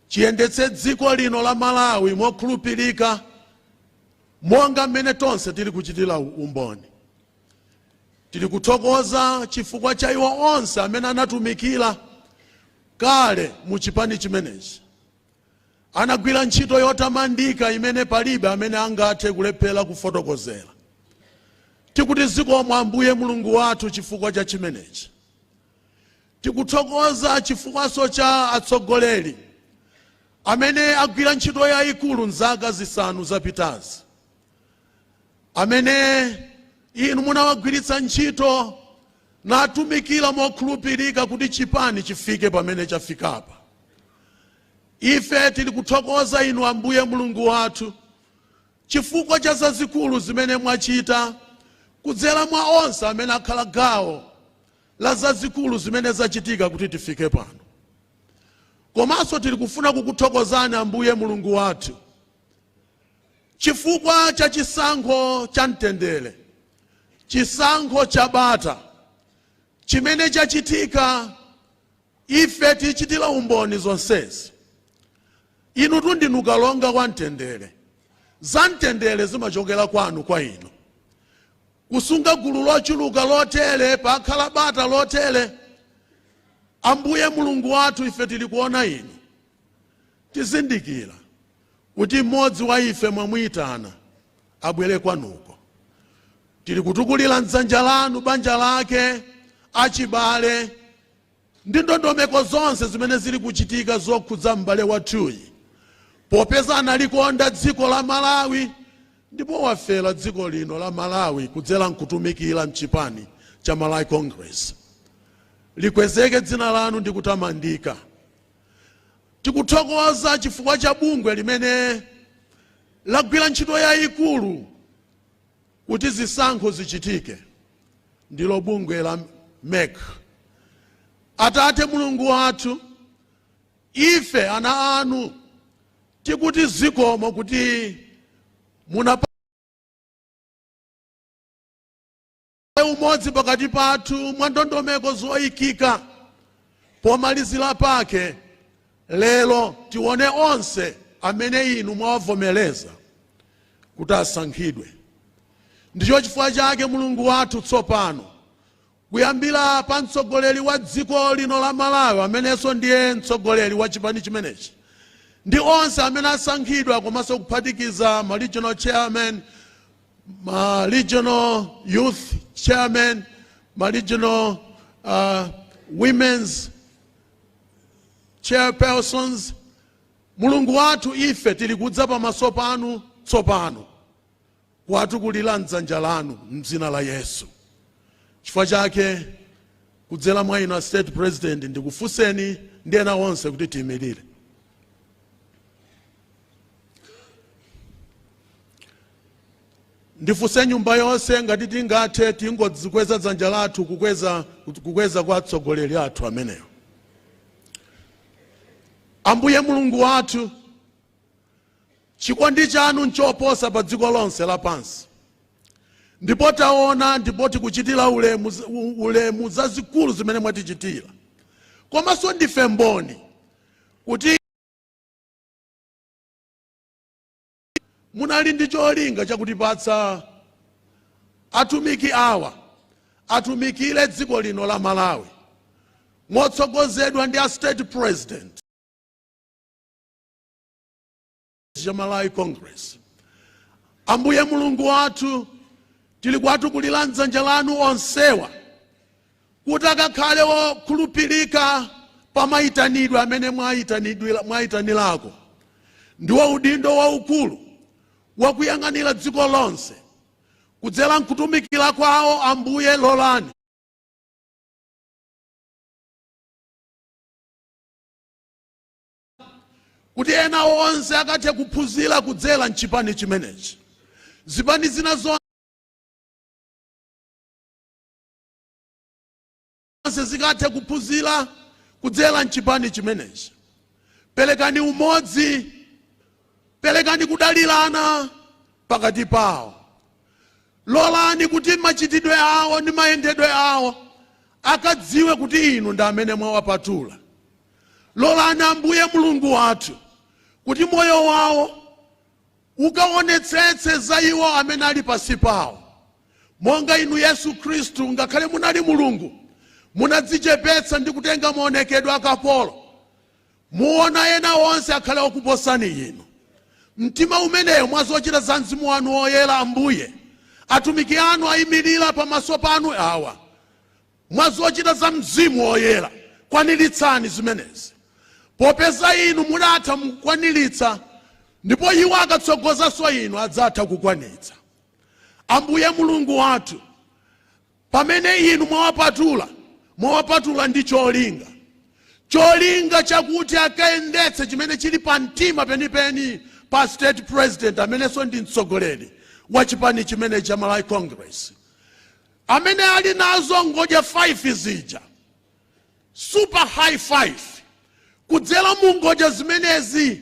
chiyendetse dziko lino la Malawi mokhulupirika, monga mmene tonse tili kuchitira umboni. Tili kuthokoza chifukwa cha iwo onse amene anatumikira kale mu chipani chimenechi, anagwira ntchito yotamandika imene palibe amene angathe kulephera kufotokozera. Tikuti zikomo Ambuye Mulungu wathu chifukwa cha chimenechi. Tikuthokoza chifukwaso cha atsogoleri amene agwira ntchito yayikulu mzaka 5 zapitazi, amene inu munawagwiritsa ntchito natumikira mokhulupirika kuti chipani chifike pamene chafikapa. Ife tili kuthokoza inu Ambuye Mulungu wathu chifukwa cha zazikulu zimene mwachita kudzera mwa onse amene akhala gawo la zazikulu zimene zachitika kuti tifike pano. Komanso tili kufuna kukuthokozani Ambuye Mulungu wathu chifukwa cha chisankho cha mtendere, chisankho cha bata chimene chachitika. Ife tichitira umboni zonsezi. Inu ndinu kalonga wa mtendere, za mtendere zimachokera kwanu kwa inu. Kusunga gulu lochuluka lotere pakhala bata lotere, Ambuye Mulungu wathu, ife tili kuona inu, tizindikira kuti mmodzi wa ife mwamuyitana abwere kwanuko. Tili kutukulira mdzanja lanu banja lake, achibale ndi ndondomeko zonse zimene zili kuchitika zokhudza m'bale wathuyi, popeza analikonda dziko la Malawi ndipo wafera dziko lino la Malawi kudzera mkutumikira mchipani cha Malawi Congress. Likwezeke dzina lanu ndi kutamandika. Tikuthokoza chifukwa cha bungwe limene lagwira ntchito yayikulu kuti zisankho zichitike, ndilo bungwe la MEC. Atate Mulungu wathu, ife ana anu tikuti zikomo kuti munapa umodzi pakati pathu mwa ndondomeko zoyikika, pomalizira pake Lero tione onse amene inu mwawavomereza kuti asankhidwe. Ndicho chifukwa chake, Mulungu wathu, tsopano kuyambira pa mtsogoleri wa dziko lino la Malawi, amenenso ndiye mtsogoleri wa chipani chimenechi, ndi onse amene asankhidwa, komanso kuphatikiza ma regional chairman, ma regional youth chairman, ma regional women's chairpersons, Mulungu wathu, ife tili kudza pamaso panu tsopano kuwatukulira mdzanja lanu mdzina la Yesu. Chifukwa chake, kudzera mwa inu a State President, ndikufunseni ndi ena onse kuti tiyimirire. Ndifunse nyumba yonse ngati tingathe tingodzikweza dzanja lathu kukweza kwa atsogoleri athu amenewo. Ambuye Mulungu wathu, chikondi chanu nchoposa pa dziko lonse lapansi, ndipo taona ndipo tikuchitira ulemu zazikulu zimene mwatichitira. Komanso ndife mboni kuti munali ndi cholinga chakutipatsa atumiki awa atumikire dziko lino la Malawi motsogozedwa ndi a State President cha Malawi Congress. Ambuye Mulungu wathu, tili kuwatukulira mdzanja lanu onsewa kuti akakhale okhulupirika pa mayitanidwe amene mwayitanirako. Ndiwo udindo waukulu wakuyang'anira dziko lonse. Kudzera mkutumikira kwawo, Ambuye, lolani kuti ena onse akathe kuphunzira kudzera mchipani chimenechi, zipani zina zonse zikathe kuphunzira kudzera mchipani chimenechi. Perekani umodzi, perekani kudalirana pakati pawo. Lolani kuti machitidwe awo ndi mayendedwe awo akadziwe kuti inu ndi amene mwawapatula. Lolani, Ambuye Mulungu wathu, kuti moyo wawo ukaonetsetse za iwo amene ali pasi pawo, monga inu Yesu Khristu, ngakhale munali Mulungu, munadzichepetsa ndi kutenga maonekedwe akapolo. Muona ena onse akhale okuposani inu. Mtima umeneyo, mwa zochita za Mzimu wanu Woyera, Ambuye, atumiki anu ayimirira pamaso panu awa. Mwa zochita za Mzimu Woyera, kwaniritsani zimenezi, popeza inu mudatha mukukwaniritsa, ndipo iwo akatsogozanso inu adzatha kukwanitsa. Ambuye Mulungu wathu, pamene inu mwawapatula, mwawapatula ndi cholinga, cholinga chakuti akayendetse chimene chili pa mtima penipeni pa State President, amenenso ndi mtsogoleri wa chipani chimene cha Malawi Congress, amene ali nazo ngodya 5 zija, super high 5. Kudzera mu ngodya zimenezi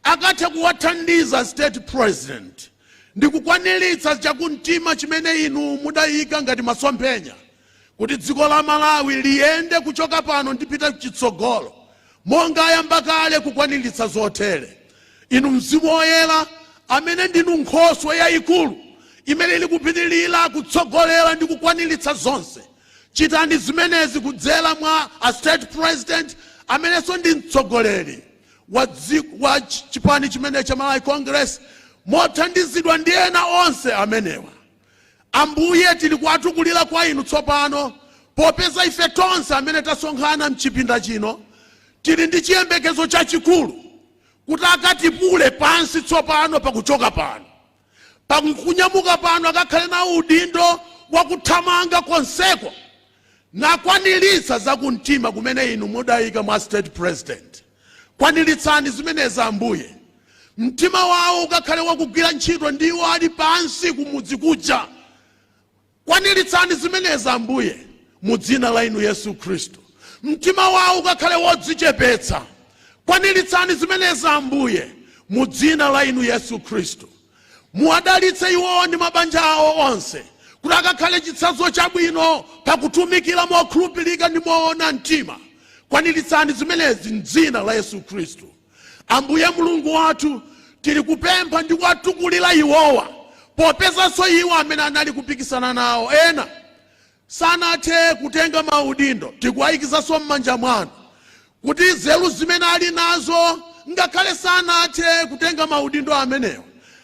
akathe kuwathandiza State President ndi kukwaniritsa chakumtima chimene inu mudayika ngati masomphenya kuti dziko la Malawi liyende kuchoka pano ndipita chitsogolo, monga ayamba kale kukwaniritsa zotere. Inu Mzimu Woyera, amene ndinu nkhoswe yayikulu imene ili kupitirira kutsogolera ndi kukwaniritsa zonse, chitani zimenezi kudzera mwa a State President, amenenso ndi mtsogoleri wa chipani chimene cha Malawi Congress, mothandizidwa ndi ena onse amenewa. Ambuye, tili kuwatukulira kwa inu tsopano, popeza ife tonse amene tasonkhana mchipinda chino tili ndi chiyembekezo chachikulu kuti akatipule pansi tsopano pakuchoka pano, pakunyamuka pano, akakhale nawo udindo wakuthamanga konseko nakwaniritsa zakumtima kumene inu mudayika mwa State President. Kwaniritsani zimenezi, Ambuye. Mtima wawo ukakhale wakugwira ntchito ndiwo ali pansi kumudzi kuja. Kwaniritsani zimenezi, Ambuye, mu dzina la inu Yesu Khristu. Mtima wawo ukakhale wodzichepetsa. Kwaniritsani zimenezi, Ambuye, mu dzina la inu Yesu Khristu. Muwadalitse iwowo ndi mabanja awo onse kuti akakhale chitsanzo chabwino pakutumikira mokhulupirika ndi moona mtima. Kwaniritsani zimenezi mdzina la Yesu Khristu. Ambuye Mulungu wathu, tili kupempha ndi kuwatukulira iwowa, popezanso iwo amene anali kupikisana nawo ena sanathe kutenga maudindo, tikuwayikizanso m'manja mwanu kuti nzeru zimene ali nazo, ngakhale sanathe kutenga maudindo amenewa,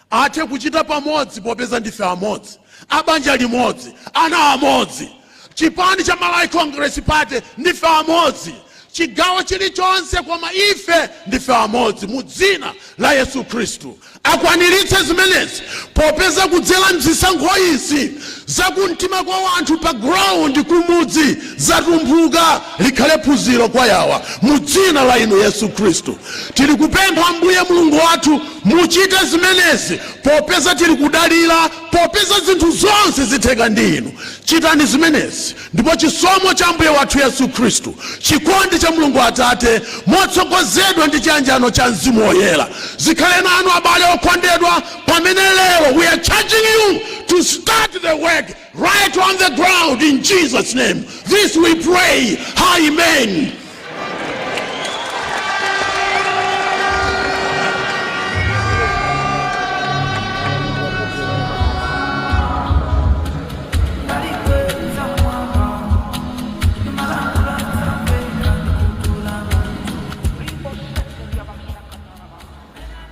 athe kuchita pamodzi, popeza ndife amodzi, abanja limodzi, ana amodzi. Chipani cha Malawi Congress Party, ndife amodzi, chigawo chilichonse, koma ife ndife amodzi mu dzina la Yesu Khristu. Akwaniritse zimenezi, popeza kudzera mzisankho izi zakumtima kwa wanthu pa ground kumudzi zatumphuka, likhale phunziro kwa yawa mu dzina la inu Yesu Khristu. Tili kupempha, Ambuye Mulungu wathu, muchite zimenezi, popeza tili kudalira, popeza zinthu zonse zitheka ndi inu. Chitani zimenezi, ndipo chisomo cha Ambuye wathu Yesu Khristu, chikondi cha Mulungu Atate motsogozedwa ndi chiyanjano cha Mzimu Woyera zikhale nanu, abale okondedwa, pamene lero we are charging you to start the work right on the ground. In Jesus' name this we pray, amen.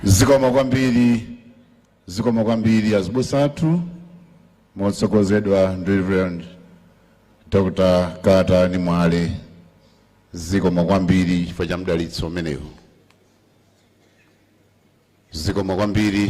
Zikomo kwambiri, zikomo kwambiri azibusa athu motsogozedwa ndi Reverend Dr. Katani Mwale. Zikomo kwambiri chifukwa cha mdalitso umenewu. Zikomo kwambiri.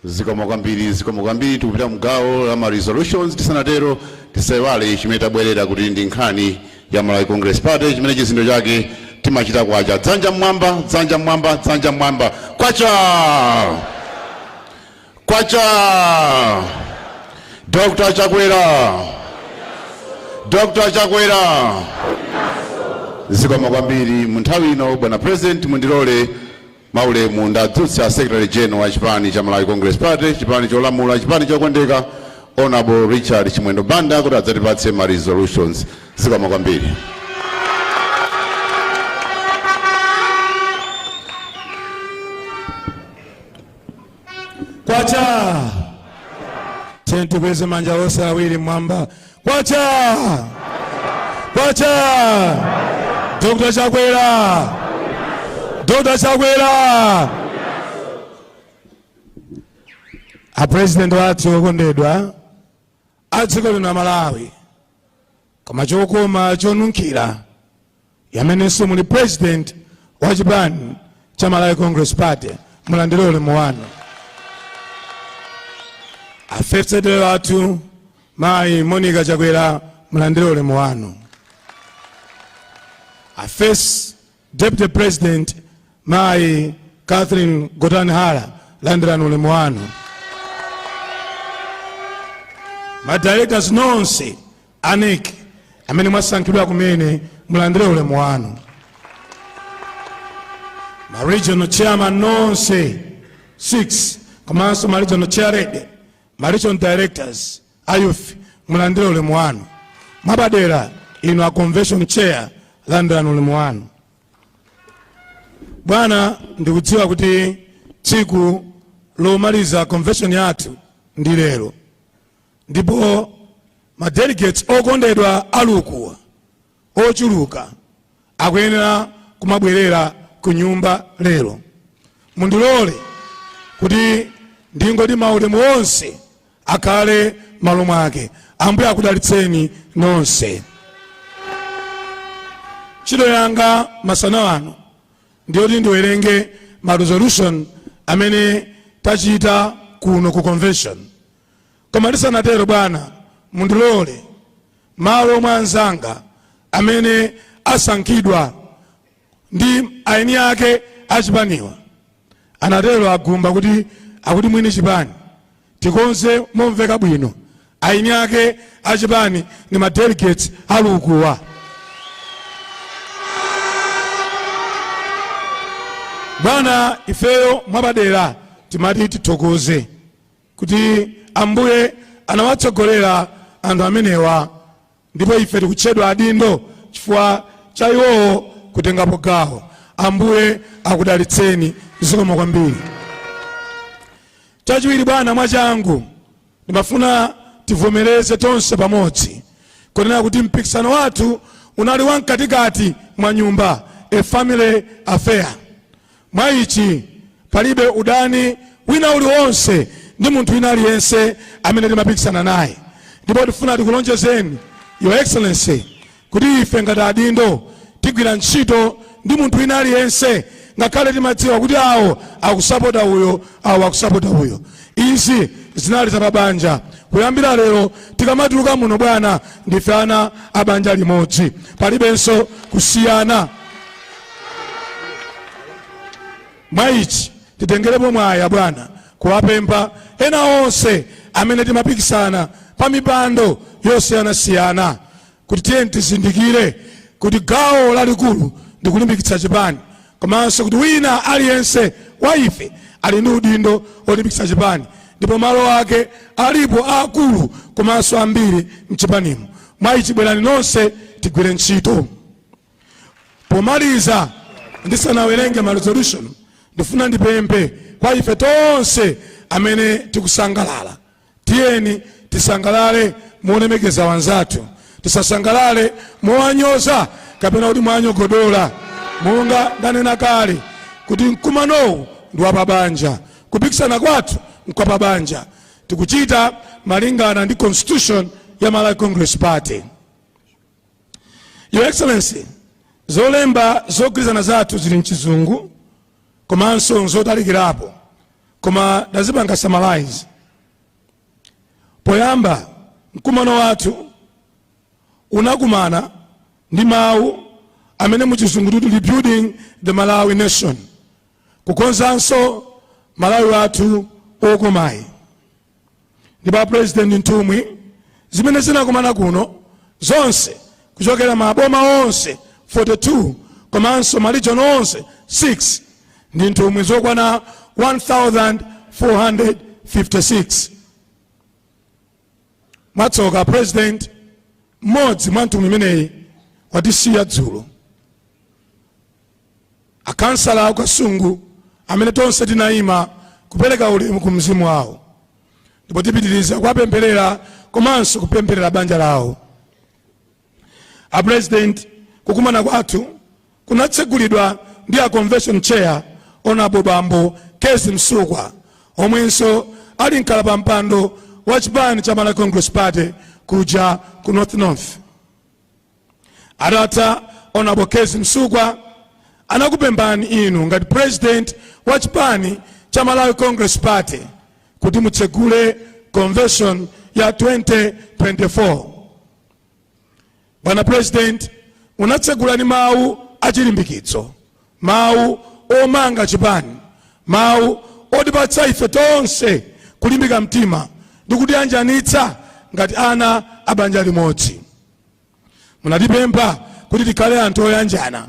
Zikomo kwambiri, zikomo kwambiri. Tikupita mgawo la ma resolutions. Tisanatero, tisaiwale chimene tabwerera kuti ndi nkhani ya Malawi Congress Party, chimene chizindo chake timachita kwacha. Dzanja mmwamba, dzanja mmwamba, dzanja mmwamba. Kwacha, kwacha! Dr. Chakwera, Dr. Chakwera! Zikomo kwambiri. Mu nthawi ino, bwana President, mundilole maulemu ndadzutsa Secretary General wa chipani cha Malawi Congress Party, chipani cholamula, chipani chokondeka, Honorable Richard Chimwendo Banda, kuti adzatipatse ma resolutions. Zikomo kwambiri. Kwacha! Tiye tikweze manja onse awiri mwamba. Kwacha, kwacha! Dr. Chakwera, Dr. Chakwera! A President wathu okondedwa a dziko lino la Malawi, koma chokoma chonunkhira yamenenso muli president wa chipani cha Malawi Congress Party, mulandire ulemu wanu. A First Lady wathu Mayi Monica Chakwera, mulandire ulemu wanu. A First Deputy President Mayi Catherine Gotani Hara, landirani ulemu wanu. Ma directors nonse a NEC amene mwasankhidwa kumene, mulandire ulemu wanu. Ma regional chairman nonse 6 komanso ma regional chairlady, ma regional directors a youth, mulandire ulemu wanu. Mwapadera inu a convention chair, landirani ulemu wanu. Bwana, ndikudziwa kuti tsiku lomaliza convention yathu ndi lero, ndipo ma delegates okondedwa alukuwa ochuluka akuyenera kumabwerera ku nyumba lero. Mundilole kuti ndingoti maulemu onse akhale malo mwake. Ambuye akudalitseni nonse. Ntchito yanga masana ano ndiyoti ndiwerenge ma resolution amene tachita kuno ku convention. Koma ndisanatero, bwana, mundilole malo mwa anzanga amene asankhidwa ndi aini ake achipaniwa, anatero agumba kuti akuti mwini chipani, tikonze momveka bwino, aini ake achipani ni ma delegates alukuwa. Bwana, ifeyo mwapadera timati tithokoze kuti Ambuye Anawatsogolera anthu amenewa, ndipo ife tikutchedwa adindo chifukwa cha iwowo kutengapo gawo. Ambuye akudalitseni. Zikomo kwambiri. Chachiwiri, bwana, mwachangu ndimafuna tivomereze tonse pamodzi kunena kuti mpikisano wathu unali wamkatikati mwa nyumba, a family affair. Mwa ichi palibe udani wina uliwonse ndi munthu wina aliyense amene timapikisana naye, ndipo tifuna tikulonjezeni, Your Excellency, kuti ife ngati adindo tigwira ntchito ndi munthu wina aliyense, ngakhale timadziwa kuti awo akusapota uyo, awo akusapota uyo. Izi zinali zapabanja. Kuyambira lero tikamatuluka muno, bwana, ndife ana a banja limodzi, palibenso kusiyana. Mwa ichi titengerepo mwayi, bwana, kuwapempha ena onse amene timapikisana pa mipando yosiyanasiyana kuti tiye tizindikire kuti gawo lalikulu ndi kulimbikitsa chipani, komanso kuti wina aliyense wa ife ali ndi udindo olimbikitsa chipani, ndipo malo ake alipo akulu komanso ambiri mchipanimo. Mwa ichi bwerani nonse tigwire ntchito. Pomaliza, ndisanawerenge ma resolution, ndifuna ndipemphe kwa ife tonse amene tikusangalala, tiyeni tisangalale molemekeza wanzathu, tisasangalale mowanyoza kapena kuti mwanyogodola. Monga ndanena kale kuti mkumanowu ndi wapabanja, kupikisana kwathu nkwapabanja, tikuchita malingana ndi constitution ya Malawi Congress Party. Your Excellency, zolemba zogwirizana zathu zili mchizungu komanso nzotalikirapo, koma ndazipanga summarize. Poyamba, mkumano wathu unakumana ndi mawu amene muchizungu tikuti "Rebuilding the Malawi Nation", kukonzanso Malawi wathu okomayi. Ndipo President, nthumwi zimene zinakumana kuno zonse kuchokera maboma onse 42 komanso ma region onse 6 ndi nthumwi zokwana 1456. Mwatsoka, President, mmodzi mwa nthumwi imeneyi watisiya dzulo, akansala akuKasungu amene tonse tinayima kupereka ulemu ku mzimu wawo, ndipo tipitiriza kuwapempherera komanso kupempherera banja lawo. A President, kukumana kwathu kunatsegulidwa ndi a convention chair, Honorable Bambo Kezzie Msukwa, omwenso ali mkhala pa mpando wa chipani cha Malawi Congress Party kuja ku North North. Atatha, Honorable Kezzie Msukwa anakupemphani inu ngati president wa chipani cha Malawi Congress Party kuti mutsegule convention ya 2024. Bwana President, munatsegula ndi mawu achilimbikitso, mawu omanga chipani, mawu otipatsa ife tonse kulimbika mtima ndi kutiyanjanitsa ngati ana a banja limodzi. Munatipempha kuti tikhale anthu oyanjana,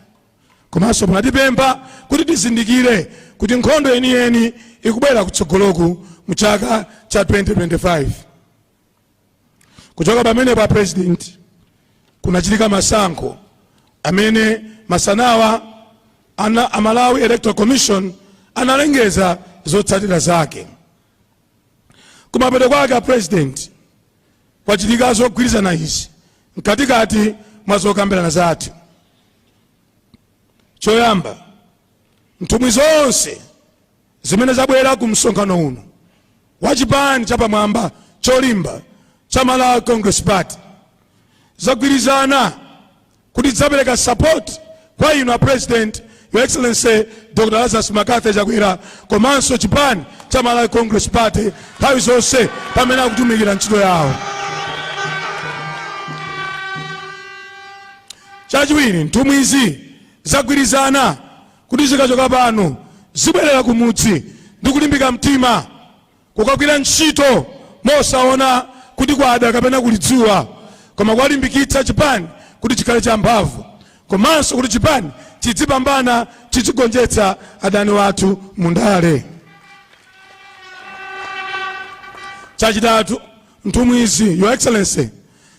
komanso munatipempha kuti tizindikire kuti nkhondo yeniyeni ikubwera kutsogoloku mu chaka cha 2025. Kuchoka pamenepo, a President, kunachitika masankho amene masanawa ana a Malawi Electoral Commission analengeza zotsatira zake. Kumapeto kwake, a President, kwachitika zogwirizana izi mkatikati mwa zokambirana zathu. Choyamba, nthumwi zonse zimene zabwera ku msonkhano uno wa chipani chapamwamba cholimba cha Malawi Congress Party zagwirizana kuti tidzapereka support kwa inu a President, Your Excellency Dr Lazarus McCarthy Chakwera, komanso chipani cha Malawi Congress Party nthawi zonse pamene akutumikira ntchito yawo. Chachiwiri, nthumwizi zagwirizana kuti zikachoka pano zibwerera kumudzi ndi kulimbika mtima kukagwira ntchito mosaona kuti kwada kapena kuli dzuwa, koma kuwalimbikitsa chipani kuti chikhale champhamvu, komanso kuti chipani chidzipambana, chidzigonjetsa adani wathu mundale. Chachitatu, Nthumwizi, Your Excellency,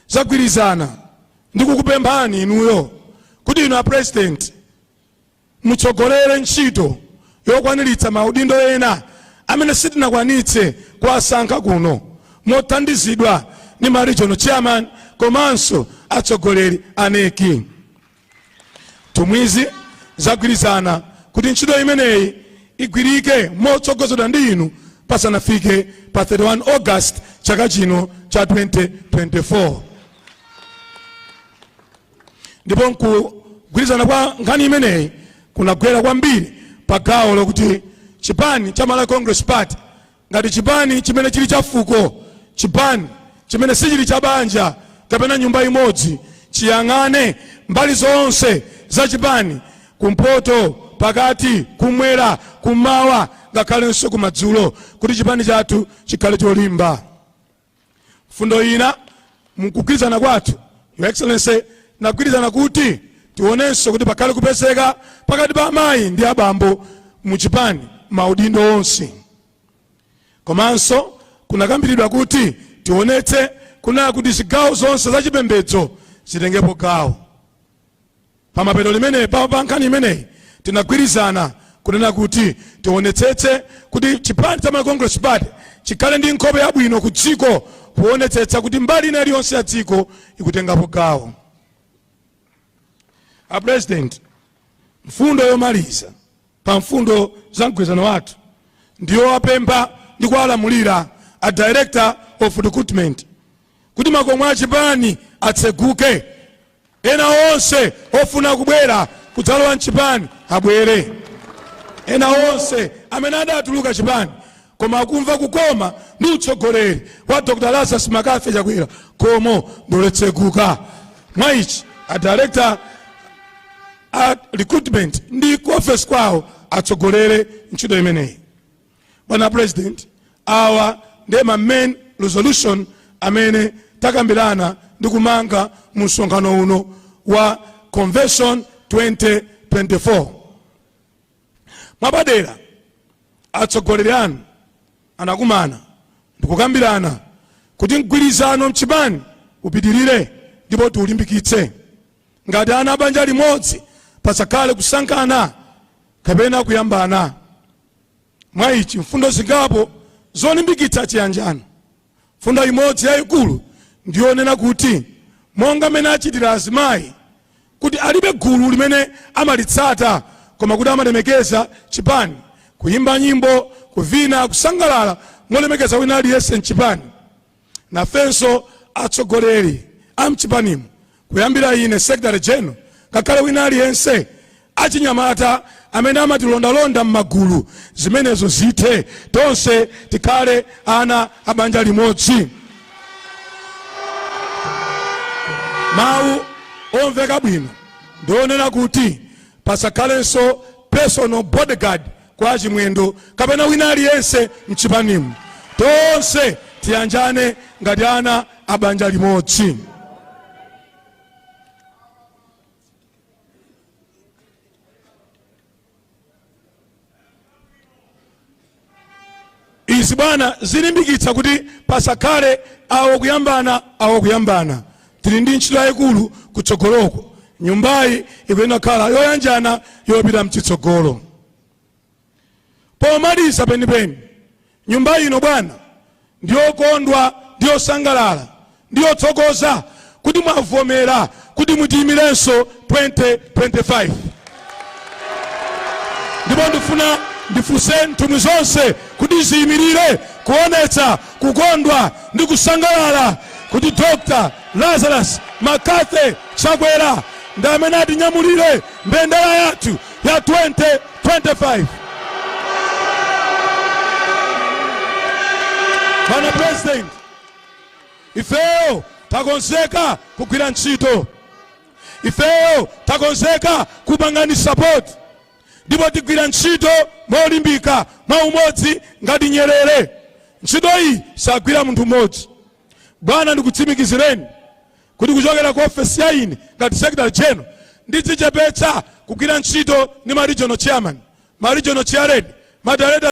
zagwirizana ndi kukupemphani inuyo kuti inu a President mutsogolere ntchito yokwaniritsa maudindo ena amene sitinakwanitse kuwasankha kuno, mothandizidwa ndi ma regional chairman komanso atsogoleri a NEC. Nthumwizi zagwirizana kuti ntchito imeneyi igwirike motsogozedwa ndi inu pasanafike pa 31 August chaka chino cha 2024. Ndipo nkugwirizana kwa nkhani imeneyi kunagwera kwambiri pa gawo lokuti chipani cha Malawi Congress Party, ngati chipani chimene chili cha fuko, chipani chimene sichili cha banja kapena nyumba imodzi, chiyang'ane mbali zonse za chipani, kumpoto, pakati, kumwera, kummawa, ngakhalenso kumadzulo, kuti chipani chathu chikhale cholimba. Mfundo ina mukugwirizana kwathu, Your Excellency, nagwirizana kuti tionenso kuti pakhale kupezeka pakati pa amayi ndi abambo muchipani maudindo onse. Komanso kunakambiridwa kuti tionetse kunena kuti zigawo zonse zachipembedzo zitengepo gawo. Pamapeto limene pa nkhani imeneyi tinagwirizana kunena kuti tionetsetse kuti chipani cha Malawi Congress Party chikhale ndi nkhope yabwino ku dziko, kuonetsetsa kuti mbali ina iliyonse ya dziko ikutengapo gawo. A President, mfundo yomaliza pa mfundo za mgwirizano wathu ndiyowapempha ndi kuwalamulira a Director of Recruitment kuti makomo a chipani atseguke, ena onse ofuna kubwera kudzalowa mchipani abwere, ena onse amene adatuluka chipani koma akumva kukoma ndi utsogoleri wa Dr Lazarus McCarthy Chakwera, khomo ndilotseguka. Mwa ichi, a Director a Recruitment ndi ku ofesi kwawo atsogolere ntchito imeneyi. Bwana President, awa ndiye ma main resolution amene takambirana ndi kumanga mu msonkhano uno wa Convention 2024. Mwapadera, atsogoleri anu anakumana ndikukambirana kuti mgwirizano mchipani upitirire ndipo tiulimbikitse ngati ana banja limodzi, pasakhale kusankhana kapena kuyambana. Mwa ichi, mfundo zingapo zolimbikitsa chiyanjano. Mfundo imodzi yayikulu ndiyonena kuti monga mmene achitira azimayi, kuti alibe gulu limene amalitsata koma kuti amalemekeza chipani, kuyimba nyimbo, kuvina, kusangalala molemekeza wina aliyense mchipani, nafenso atsogoleri a mchipanimo, kuyambira ine Secretary General, ngakhale wina aliyense, achinyamata amene amatilondalonda m'magulu, zimenezo zithe, tonse tikhale ana a banja limodzi. Mawu omveka bwino ndionena kuti pasakhalenso personal bodyguard kwa Chimwendo kapena wina aliyense mchipanimu, tonse tiyanjane ngati ana a banja limodzi. Izi, bwana, zilimbikitsa kuti pasakhale awo kuyambana, awo kuyambana. Tili ndi ntchito yayikulu kutsogoloko. Nyumbayi ikuyenera kukhala yoyanjana, yopita mchitsogolo. Pomaliza penipeni, nyumba ino, bwana, ndiyokondwa, ndiyosangalala, ndiyothokoza kuti mwavomera kuti mutiyimirenso 2025. Ndipo ndifuna ndifunse nthumwi zonse kuti ziyimirire kuonetsa kukondwa ndi kusangalala kuti Dr Lazarus McCarthy Chakwera ndi amene atinyamulire mbendera yathu ya 2025. Bwana President, ifeyo takonzeka kugwira ntchito, ifeyo takonzeka kupangani support, ndipo tigwira ntchito molimbika, mwa umodzi ngati Nyerere. Ntchito iyi sagwira munthu mmodzi, bwana. Ndikutsimikizireni kuti kuchokera ku ofesi ya ine ngati Secretary General, ndidzichepetsa kugwira ntchito ndi ma regional chairman, ma regional chairlady, ma director.